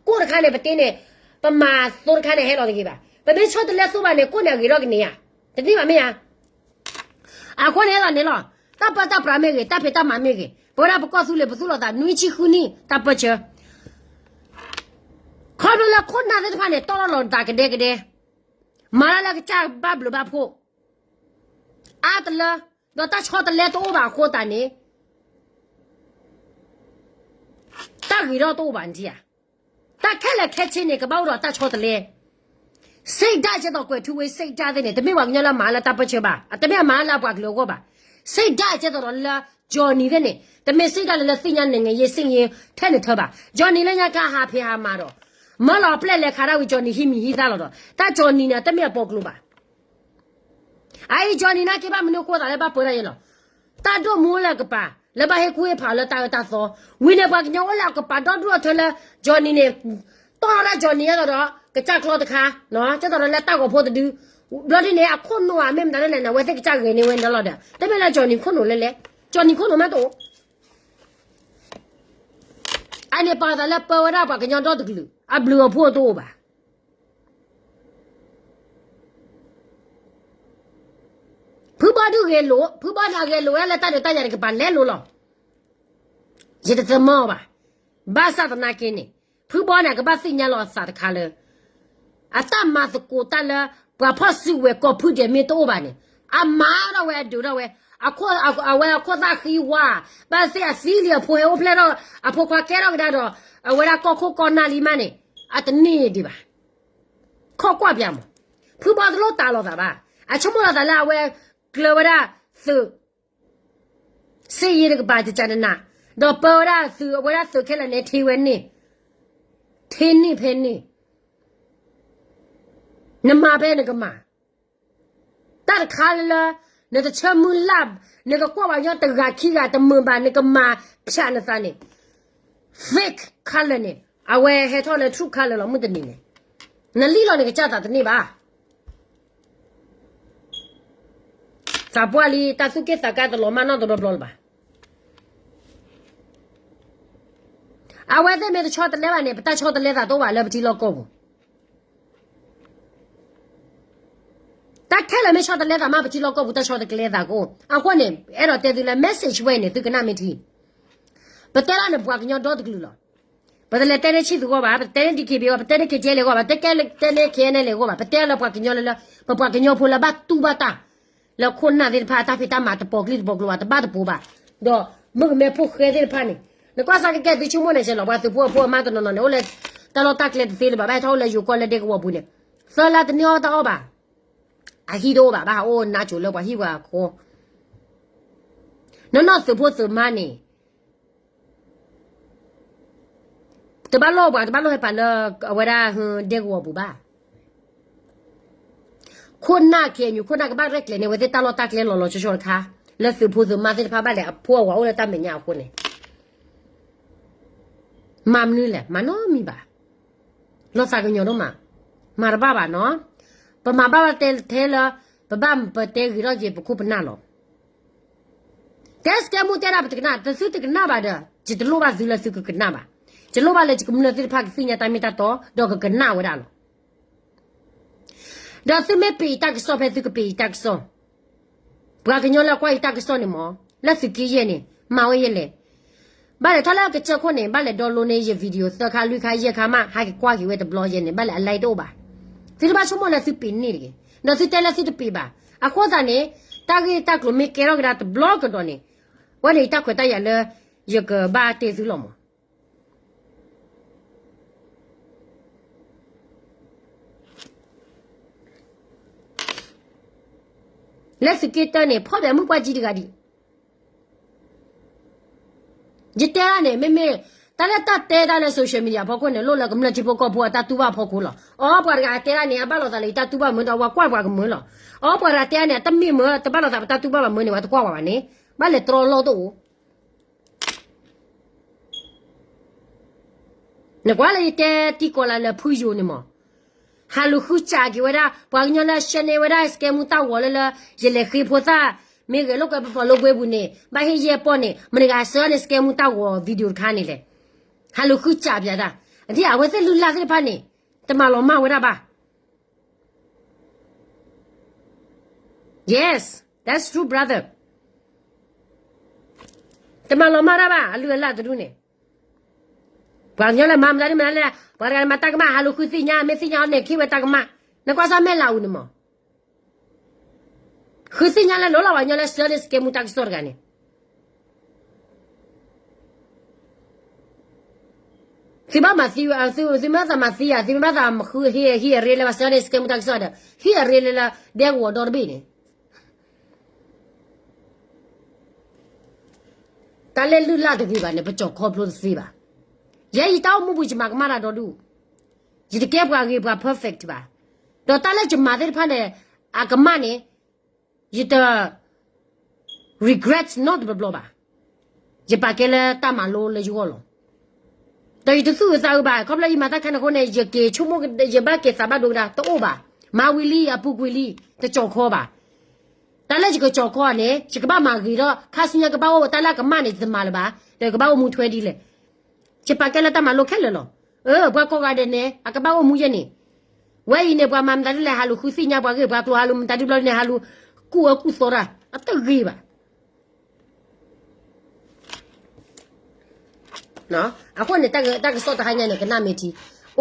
ကိၢ်တခါန့ၣ် ပတဲန့ၣ် ပမၤသိတခါန့ၣ် အဟဲလီၤတဂ့ၤဘၣ်. ပမ့ၢ်ဆီတလဲသိဘၣ်န့ၣ် ကိၢ်န့ၣ်အဂ့ၤထီၣ်ကန့ၢ်ဧါ. တသ့ဘၣ်မ့ၢ်ဧါ. အဃိန့ၣ်လီၤန့ၣ်လီၤ. တၢ်ပၢတၢ်ပြးမ့ၢ်ဂ့ၤ တၢ်ဖံးတၢ်မၤမ့ၢ်ဂ့ၤ ပဝဲဒၣ်ပကီၢ်သူလ့ၤ ပသူၣ်လီၤသးနွံဆံဃုနံၣ် တၢ်ပၢဆှၢ ခီဖျိလၢခိၣ်နၢ်သ့ၣ်တဖၣ်န့ၣ် တီၢ်ထီၣ်လီၤသးကဒဲကဒဲ မၤတၢ်လၢကစၢ်ဘၣ်ဘျုးဘၣ်ဖှိၣ် အါတလၢ ဒီးတၢ်ဆီတလဲတအိၣ်ဘၣ်အဃိသတးန့ၣ် တၢ်ဂ့ၤထီၣ်တအိၣ်ဘၣ်န့ၣ်ဧါ. တၢ်ခဲလၢာ်ခဲဆ့န့ၣ် ကဘၣ်အိၣ်ဒီးတၢ်ဆီတလဲ စိတ်ဓာတ် ကဲသိးကွဲးထူဝ့ စိတ်ဓာတ် သ့ၣ်န့ၣ် တမ့ၢ်ပှၤကညီလၢအမၤလၢတၢ်ပၢဆှၢဘၣ်. အတမ့ၢ်အမၤလၢအပှၤကလုာ်အဂီၢ်ဘၣ်. စိတ်ဓာတ် ကဲသိးဒီးလၢ Johnny သ့ၣ်န့ၣ် တမ့ၢ်စိတ်ဓာတ် လၢလၢသ့ၣ်ညါ နိုင်ငံရေးစစ်ရေး ထဲန့ၣ်ထၢဘၣ်. Johnny လၢညါခါဟးဖံးဟးမၤဒီး မၢလီၤအပျဲၢ်လဲၤခးတၢ်ဝံၤ Johnny ဟံးမံၤဟံးသါလီၤဒီး တၢ် Johnny န့ၣ် တမ့ၢ်အပိာ်ကျိၤဘၣ်. အအံၤ Johnny နာ်က့ဘၣ်မနုၤအဃိသးလၢဘၣ်ပၢတၢ်ယဲလီၤ. တၢ်ဒိၣ်မူလၢကပၤ လၢဘၣ်ဟ့ၣ်ကူၣ်ဟ့ၣ်ဖးအီၤလၢတၢ်အၢတၢ်သီ, ဝံၤန့ၣ်ပှၤကညီအိၣ်လၢအကပၤဒီဒူၣ်အီၤထၢလၢ Johnny န့ၣ်, တီၢ်ထီၣ်ဒၣ် Johnny အသိးဒီး ကစၢ်ကျီတခါ, ကသိးဒီးလၢတၢ်ဂီၤဖိတဒု, ဘျီဒ်န့ၣ် အခိၣ်နူာ်ဧါ မ့ၢ်မတၤဒ်လဲၣ်န့ၣ် အဝဲသ့ၣ်ကစၢ်ဂဲၤန့ၢ်ဝဲန့ၣ်လီၤဒီး တမ့ၢ်လၢ Johnny ခိၣ်နူာ်လဲၣ်လဲၣ်, Johnny ခိၣ်နူာ်မးတအိၣ် အန့ၣ်ပာ်သးလၢပၢဝဲဒၣ်ပှၤကညီဒီတကလုာ် အဘျုးအဖှိၣ်တအိၣ်ဘၣ်. ဖုဘီဒုးဂဲၤလိာ်, ဖုဘီန့ၣ်အဂဲၤလိာ်ဝဲဒၣ်လၢတၢ်ဒုးတၢ်ယၤန့ၣ် ကဘၣ်လဲလိာ်လီၤ. ယတသမၢအီၤဘၣ်. ဘၣ်ဆၣ်သနာ်က့န့ၣ် ဖုဘီန့ၣ် အကဘၣ်သ့ၣ်ညါလီၤအသးတခါလၢ အတၢ်မၤသကိးတၢ်လၢ ပှၤဖီၣ်စုကဝဲၤကိးဖုဒဲးမ့ၢ်တအိၣ်ဘၣ်န့ၣ် အမၤထီၣ်ဝဲအဒုးထီၣ်ဝဲ, အဝဲအခိၣ်သၣ်ဃံဝါ, ဘၣ်သ့ၣ်အသံလံအဖိဟဲအိၣ်ဖျဲၣ်ထီၣ်, အဖိခွါကဲထီၣ်ကဒါဒီး အဝဲဒၣ်ကီၢ်ခိၣ်ကီၢ်နၢ်လံမးန့ၣ် အတန့ၢ်ဒံးဘၣ်. ခီကွၢ်ပၠးမး, ဖုဘီတလိၣ်တၢ်လိာ်သးဘၣ်. အဆိကမိၣ်လီၤသးလၢအဝဲကျၢၤဝဲဒၣ်သုး စ့ယ့တကပၤတကနန, ဒီးပၢဝဲဒၣ်သုး အဝဲဒၣ်သုးခဲလၢာ်န့ၣ် ထံဝဲန့ၣ်, ထံန့ၢ်ဖဲန့ၣ်, နမၤဖဲနကမၤ, တၢ်တခါလၢ နတဆၢမုၢ်လၢ်, နကကွၢ်ပှၤကညီတဂၤခံဂၤတမုာ်ဘၣ် နကမၤဖၠးနသးန့ၣ်, fake ခါလၢာ်န့ၣ် အဝဲဟဲထီၣ်လၢ true ခါလၢာ်လီၤ မုၢ်တနံၤန့ၣ်, နလံၣ်လီၤနကစၢ်သးတန့ၢ်ဘၣ်. သးပှၢ်လံ တၢ်သူၣ်က့ၣ်သးကါတလီၤမၢ်နီတဘျီဘျီလၢၤဘၣ်. အဝဲသ့ၣ်မ့ၢ်တဆီတလဲဘၣ်န့ၣ် ပတၢ်ဆီတလဲသးတအိၣ်ဘၣ်လၢပထံလီၢ်ကီၢ်ပူၤ. တၢ်ခဲလၢာ်မ့ၢ်ဆီတလဲသးမး ပထံလီၢ်ကီၢ်ပူၤ တၢ်ဆီတလဲသးကအိၣ်. အဃိန့ၣ် အဲၣ်ဒိးတဲသုလၢ message ဝဲန့ၣ် သုကနၣ်မ့ၢ်ထံ ပတဲဒၣ်န့ၣ် ပှၤကညီဒီတကလုာ်လီၤ. ပတလဲၤတဲန့ၢ်ဆံၣ်သူးဂီၢ်ဘၣ်, ပတတဲန့ၢ် DKBA ဂီၢ်ဘၣ်, ပတတဲန့ၢ် KNLA ဂီၢ်ဘၣ်, ပတဲလၢပှၤကညီလၢ လၢ ပပှၤကညီဖိလၢဘၣ်တူၢ်ဘၣ်တၢ် လၢခိၣ်နၢ်သ့ၣ်တဖၣ် တၢ်ဖံးတၢ်မၤတပိာ်ကျိၤတပိာ်ကျိၤဘၣ် တဘၣ်တပိာ်ဘၣ်, ဒီးမုၣ်ကမဲဖိဃဲသ့ၣ်တဖၣ်န့ၣ် နကွၢ်စၢ်ကဲကဲသုဆိကမိၣ်န့ၣ်စဲးလီၤ ပှၤသုးဖိအဖိအမါတနီၤနီၤန့ၣ် အိၣ်လၢတၢ်လီၢ်တၢ်ကျဲတသ့လၢၤဘၣ်, ဘၣ်ဟဲထီၣ်အိၣ်လၢယိၤကီၢ်လၢဒဲကဝီၤပူၤန့ၣ် သၢလါတန့ၢ်အီၣ်တၢ်အီၣ်ဘၣ်. အဟံၣ်တအိၣ်ဘၣ်, ဘၣ်ဟးအိၣ်နါစိၤလၢပှၤဟံၣ်ပှၤဃီ. နီၢ်နီၢ်သုးဖိသုးမါန့ၣ် တဘၣ်လိၣ်ပှၤ တဘၣ်လိၣ်ဟဲပာ်လၢအဝဲဒၣ်ဒဲကဝီၤပူၤဘၣ်. ခိၣ်နၢ် KNU ခိၣ်နၢ်ကဘၣ်ရဲၣ်ကျဲၤန့ၢ်အဝဲသ့ၣ်တၢ်လီၢ်တၢ်ကျဲလီၤလီၤဆီဆီတခါ, လၢသုးဖိသုးမါသ့ၣ်တဖၣ်ဘၣ်လဲၤအဖိအဝၤအိၣ်လၢတၢ်မဲာ်ညါအဃိန့ၣ် မၤမနုၤလဲၣ်, မၤနီတမံၤဘၣ်. လီၤသးကညီၤဒိၣ်မး, မၤတဘၣ်ဘၣ်နီၤ. ပမၤဘၣ်ဘၣ်တဲထဲလၢ ပဘၣ်ပတဲဂ့ၤထီၣ်က့ၤပခိၣ်ပနၢ်လီၤ. တဲစကဲမူတဲဒၣ်ပတကနၣ်, တသုတကနၣ်ဘၣ်ဒီး ယတလိၣ်ဘၣ်သုလၢသုကကနၣ်ဘၣ်. ယလိၣ်ဘၣ်လၢယကမျၢၢ်သ့ၣ်တဖၣ်ကသ့ၣ်ညါတၢ်မ့ၢ်တၢ်တီ ဒီးကကနၣ်ဝဲဒၣ်လီၤ. ဒီးသုမ့ၢ်ပ့ၤတၢ်ကစီၣ်ဖဲသုကပ့ၤတၢ်ကစီၣ်, ပှၤကညီလၢအကွၢ်ယတၢ်ကစီၣ်န့ၣ်မ့ၢ် လၢသုးက့ယဲၢ်န့ၣ် မၤဝဲယဲလဲၣ်. ဘၣ်လဲၤထီၣ်လၢကစၢၢ်ခိၣ်န့ၣ် ဘၣ်လဲၤ download န့ၢ်ယ video သၢခါလွံၢ်ခါယဲၢ်ခါမး ဟဲက့ၤကွၢ်က့ၤဝဲတဘျီယဲန့ၣ် ဘၣ်လဲၤအ like တအိၣ်ဘၣ်. သုတဘၣ်ဆိကမိၣ်လၢသုပ့ၤန့ၢ်တဂ့ၤ, ဒီးသုတဲလၢသုတပ့ၤဘၣ်. အဃိသတးန့ၣ် တၢ်ဂ့ၢ်တၢ်ကျိၤမ့ၢ်ကဲထီၣ်ကဒါတဘျီကဒီးန့ၣ် ဝဲန့ၣ်ယတၢ်ခွဲးတၢ်ယာ်လၢ ယကဘၣ်တဲသုလီၤမး. လၢသုးက့တၢန့ၣ် ဖီၣ်ဘၣ်မုၣ်ပှၢ်ကံတဂၤဒံး. ယတဲဒၣ်န့ၣ် မ့မ့ၢ် တၢ်လၢတၢ်တဲတၢ်လၢ social media အဖီခိၣ်န့ၣ် လိၣ်လၢကမျၢၢ်ထံဖိကီၢ်ဖိအတၢ်တူၢ်ဘၣ်အဖီခိၣ်လီၤ. အီ ပှၤတဂၤတဲဒၣ်န့ၣ် အဘၣ်လိာ်သးလၢယတၢ်တူၢ်ဘၣ်မုာ်ဒီး အဝဲကွၢ်ပှၤကမုာ်လီၤ. အီ ပှၤတဂၤတဲဒၣ်န့ၣ် အတမ့ၢ်မုာ် တဘၣ်လိာ်သးပတၢ်တူၢ်ဘၣ်ဘၣ်မုာ်န့ၣ် ဝဲတကွၢ်ပှၤဘၣ်န့ၣ် ဘၣ်လဲၤတြီလိၣ်တအိၣ် နကွၢ်လၢယတဲတံၤကီၢ်လၢလၢဖုယိၤန့ၣ်မး, ဟးလူၤဃုစးက့ၤဝဲဒၣ် ပှၤကညီလၢဆှၢန့ၢ်ဝဲဒၣ် စကဲမူတၢ်ဂီၤလၢလၢ ယလဲၤဃ့ဖိသၣ် မ့ၢ်ဂဲၤလိာ်ကွဲပပီၤလိာ်ကွဲပူၤန့ၣ် ဘၣ်ဟ့ၣ်ယဲၢ်ပီၢ်န့ၣ် မတၤဂၤဆှၢန့ၢ် စကဲမူတၢ်ဂီၤ video တခါန့ၣ်လဲၣ်. ဟးလူၤဃုစးပၠးတၢ်, အဝဲသ့ၣ်လုၢ်လၢ်သ့ၣ်တဖၣ်န့ၣ် တမၤလီၤမၢ်ဝဲဒၣ်ဘၣ်. Yes, that's true, brother. တမၤလီၤမၢ်တၢ်ဘၣ် အလုၢ်အလၢ်တဒူၣ်န့ၣ်. ပှၤကညီလၢမၤမတၤဒ်မတၤလဲၣ်, ပှၤတဂၤမၤတၢ်ကမၣ် ဟးလူၤဃုသ့ၣ်ညါ မ့ၢ်သ့ၣ်ညါအီၤန့ၣ် က့ၤဝဲတၢ်ကမၣ်, နကွၢ်စၢ်မဲာ်လးအူန့ၣ်မး. ဃုသ့ၣ်ညါလၢလိၣ်လီၤ ပှၤကညီလၢဆှၢန့ၢ် စကဲမူတၢ်ကစီၣ်တဂၤန့ၣ် သုဘၣ်မၤသံ, သုမ့ၢ်ဘၣ်သးမၤသံဧါ, သုမ့ၢ်ဘၣ်သးမၤဃုဟ့ၣ်အရ့လၢပှၤဆှၢန့ၢ် စကဲမူတၢ်ကစီၣ်ဒီး ဟ့ၣ်အရ့လၢလၢ ဒဲကဝီၤဒီတဘ့ၣ်န့ၣ်. တၢ်လၢလုၢ်လၢ်တဂ့ၤဘၣ်န့ၣ် ပကၠီၤခီဖျိတသ့ဘၣ်. ယဲယတၢ်အိၣ်မူပူၤယမၤကမၣ်တၢ်ဒီဒူၣ်, ယတကဲပှၤဂ့ၤပှၤ perfect ဘၣ်. ဒီးတၢ်လၢယမၤသ့ၣ်တဖၣ်န့ၣ် အကမၣ်န့ၣ် ယတ regret နီတဘျီဘၣ်. ယပာ်ကဲလၢတၢ်မၤလိလၢယဂီၢ်လီၤ. ဒီးယတသူၣ်အုးသးအုးဘၣ်, ခီဖျိယမၤတၢ်ခါန့ၣ်အဃိန့ၣ် ယက့ၤဆိကမိၣ် ယဘၣ်က့ၤသးဘၣ်ဒိကဒါ တအိၣ်ဘၣ်. မၤဝံၤလံ အပူၤကွံာ်လံ, တကၠီၣ်ခီဘၣ်. တၢ်လၢယကကၠီၣ်ခီန့ၣ် ယကဘၣ်မၤဂ့ၤဒီး ခါဆူညါကဘၣ်အိၣ်တၢ်လၢအကမၣ်န့ၣ် ယတမၤလၢၤဘၣ်, ဒီးကဘၣ်အိၣ်မူထွဲဒ်လဲၣ်. ယပာ်ကဲလၢတၢ်မၤလိခဲလၢာ်လီၤ. အၢ ပှၤကိးဂၤဒဲးန့ၣ် အကဘၣ်အိၣ်မူယဲၢ်န့ၣ်, ဝဲအံၤန့ၣ် ပှၤမၤမတၤဒ်လဲၣ် ဟးလူၤဃုသ့ၣ်ညါပှၤဂ့ၢ်, ပှၤကျိၤဟးလူၤမတၤဒ်ဘျီန့ၣ် ဟးလူၤကူၣ်အၢကူၣ်သီတၢ် အတဂ့ၤဘၣ်. အဃိန့ၣ် တၢ်ကစီၣ်တဟါညါန့ၣ် ကနၣ်မ့ၢ်ထံ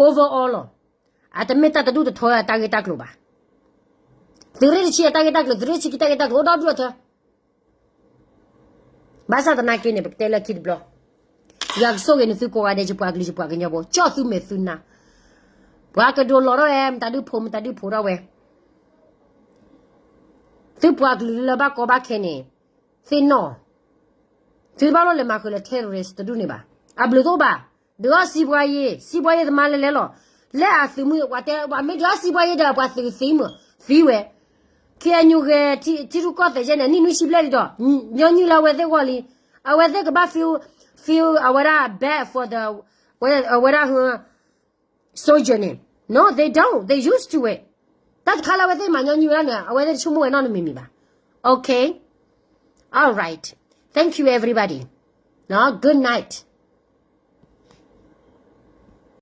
overall လီၤ. အတမ့ၢ်တၢ်တဒူၣ်တထီအတၢ်ဂ့ၢ်တၢ်ကျိၤဘၣ်. သုးရ့ၣ်တဆံအတၢ်ဂ့ၢ်တၢ်ကျိၤ, သုးရ့ၣ်ဆံခံတၢ်ဂ့ၢ်တၢ်ကျိၤ အိၣ်ဒီဒူၣ်အထၢ ဘၣ်ဆၣ်သနာ်က့န့ၣ် ပကတဲလၢခံတဘျီ, ယွၤကဆိၣ်ဂ့ၤနသုကိးဂၤဒဲး ယပှၤကလုာ်ယပှၤကညီဖိ ကၠီၣ်သုမဲာ်သုနါ, ပှၤကဒိးလီၤထီၣ်ဝဲ မတၤဒုဖိမတၤဒုဖိထီၣ်ဝဲ, သုပှၤကလုာ်လၢဘၣ်ကီဘၣ်ခဲန့ၣ် သ့ၣ်နီၣ်, သုတဘၣ်လိၣ်လဲၤမၤဃုာ်လၢ terrorist တဒူၣ်န့ၣ်ဘၣ်. အဘျုးတအိၣ်ဘၣ်, ဒုးအီၣ်စံးပှၤယ့, စံးပှၤယ့သမါလဲၤလဲၤလီၤ. လၢအသုးမုၢ် ပှၤတဲ ပှၤမ့ၢ်ဒုးအီၣ်စံးပှၤယ့ဒီး ပှၤသုးသံမး, သံဝဲ KNU ဂဲၤ ထံရူၢ်ကီၢ်သဲးယဲၢ်န့ၣ် နံၣ်နွံဆံဘျဲၣ်လံဒီး ညီနုၢ်လၢအဝဲသ့ၣ်ဂီၢ်လံ. အဝဲသ့ၣ်ကဘၣ် feel, feel အဝဲဒၣ် bad for the, အဝဲဒၣ် soldier န့ၣ်. No, they don't. They used to it. တၢ်တခါလၢအဝဲသ့ၣ်မၤညီနုၢ်ဝဲဒၣ်န့ၣ် အဝဲသ့ၣ်တဆိကမိၣ်ဝဲနီတမံၤမံၤဘၣ်. Okay. All right. Thank you, everybody. Good night.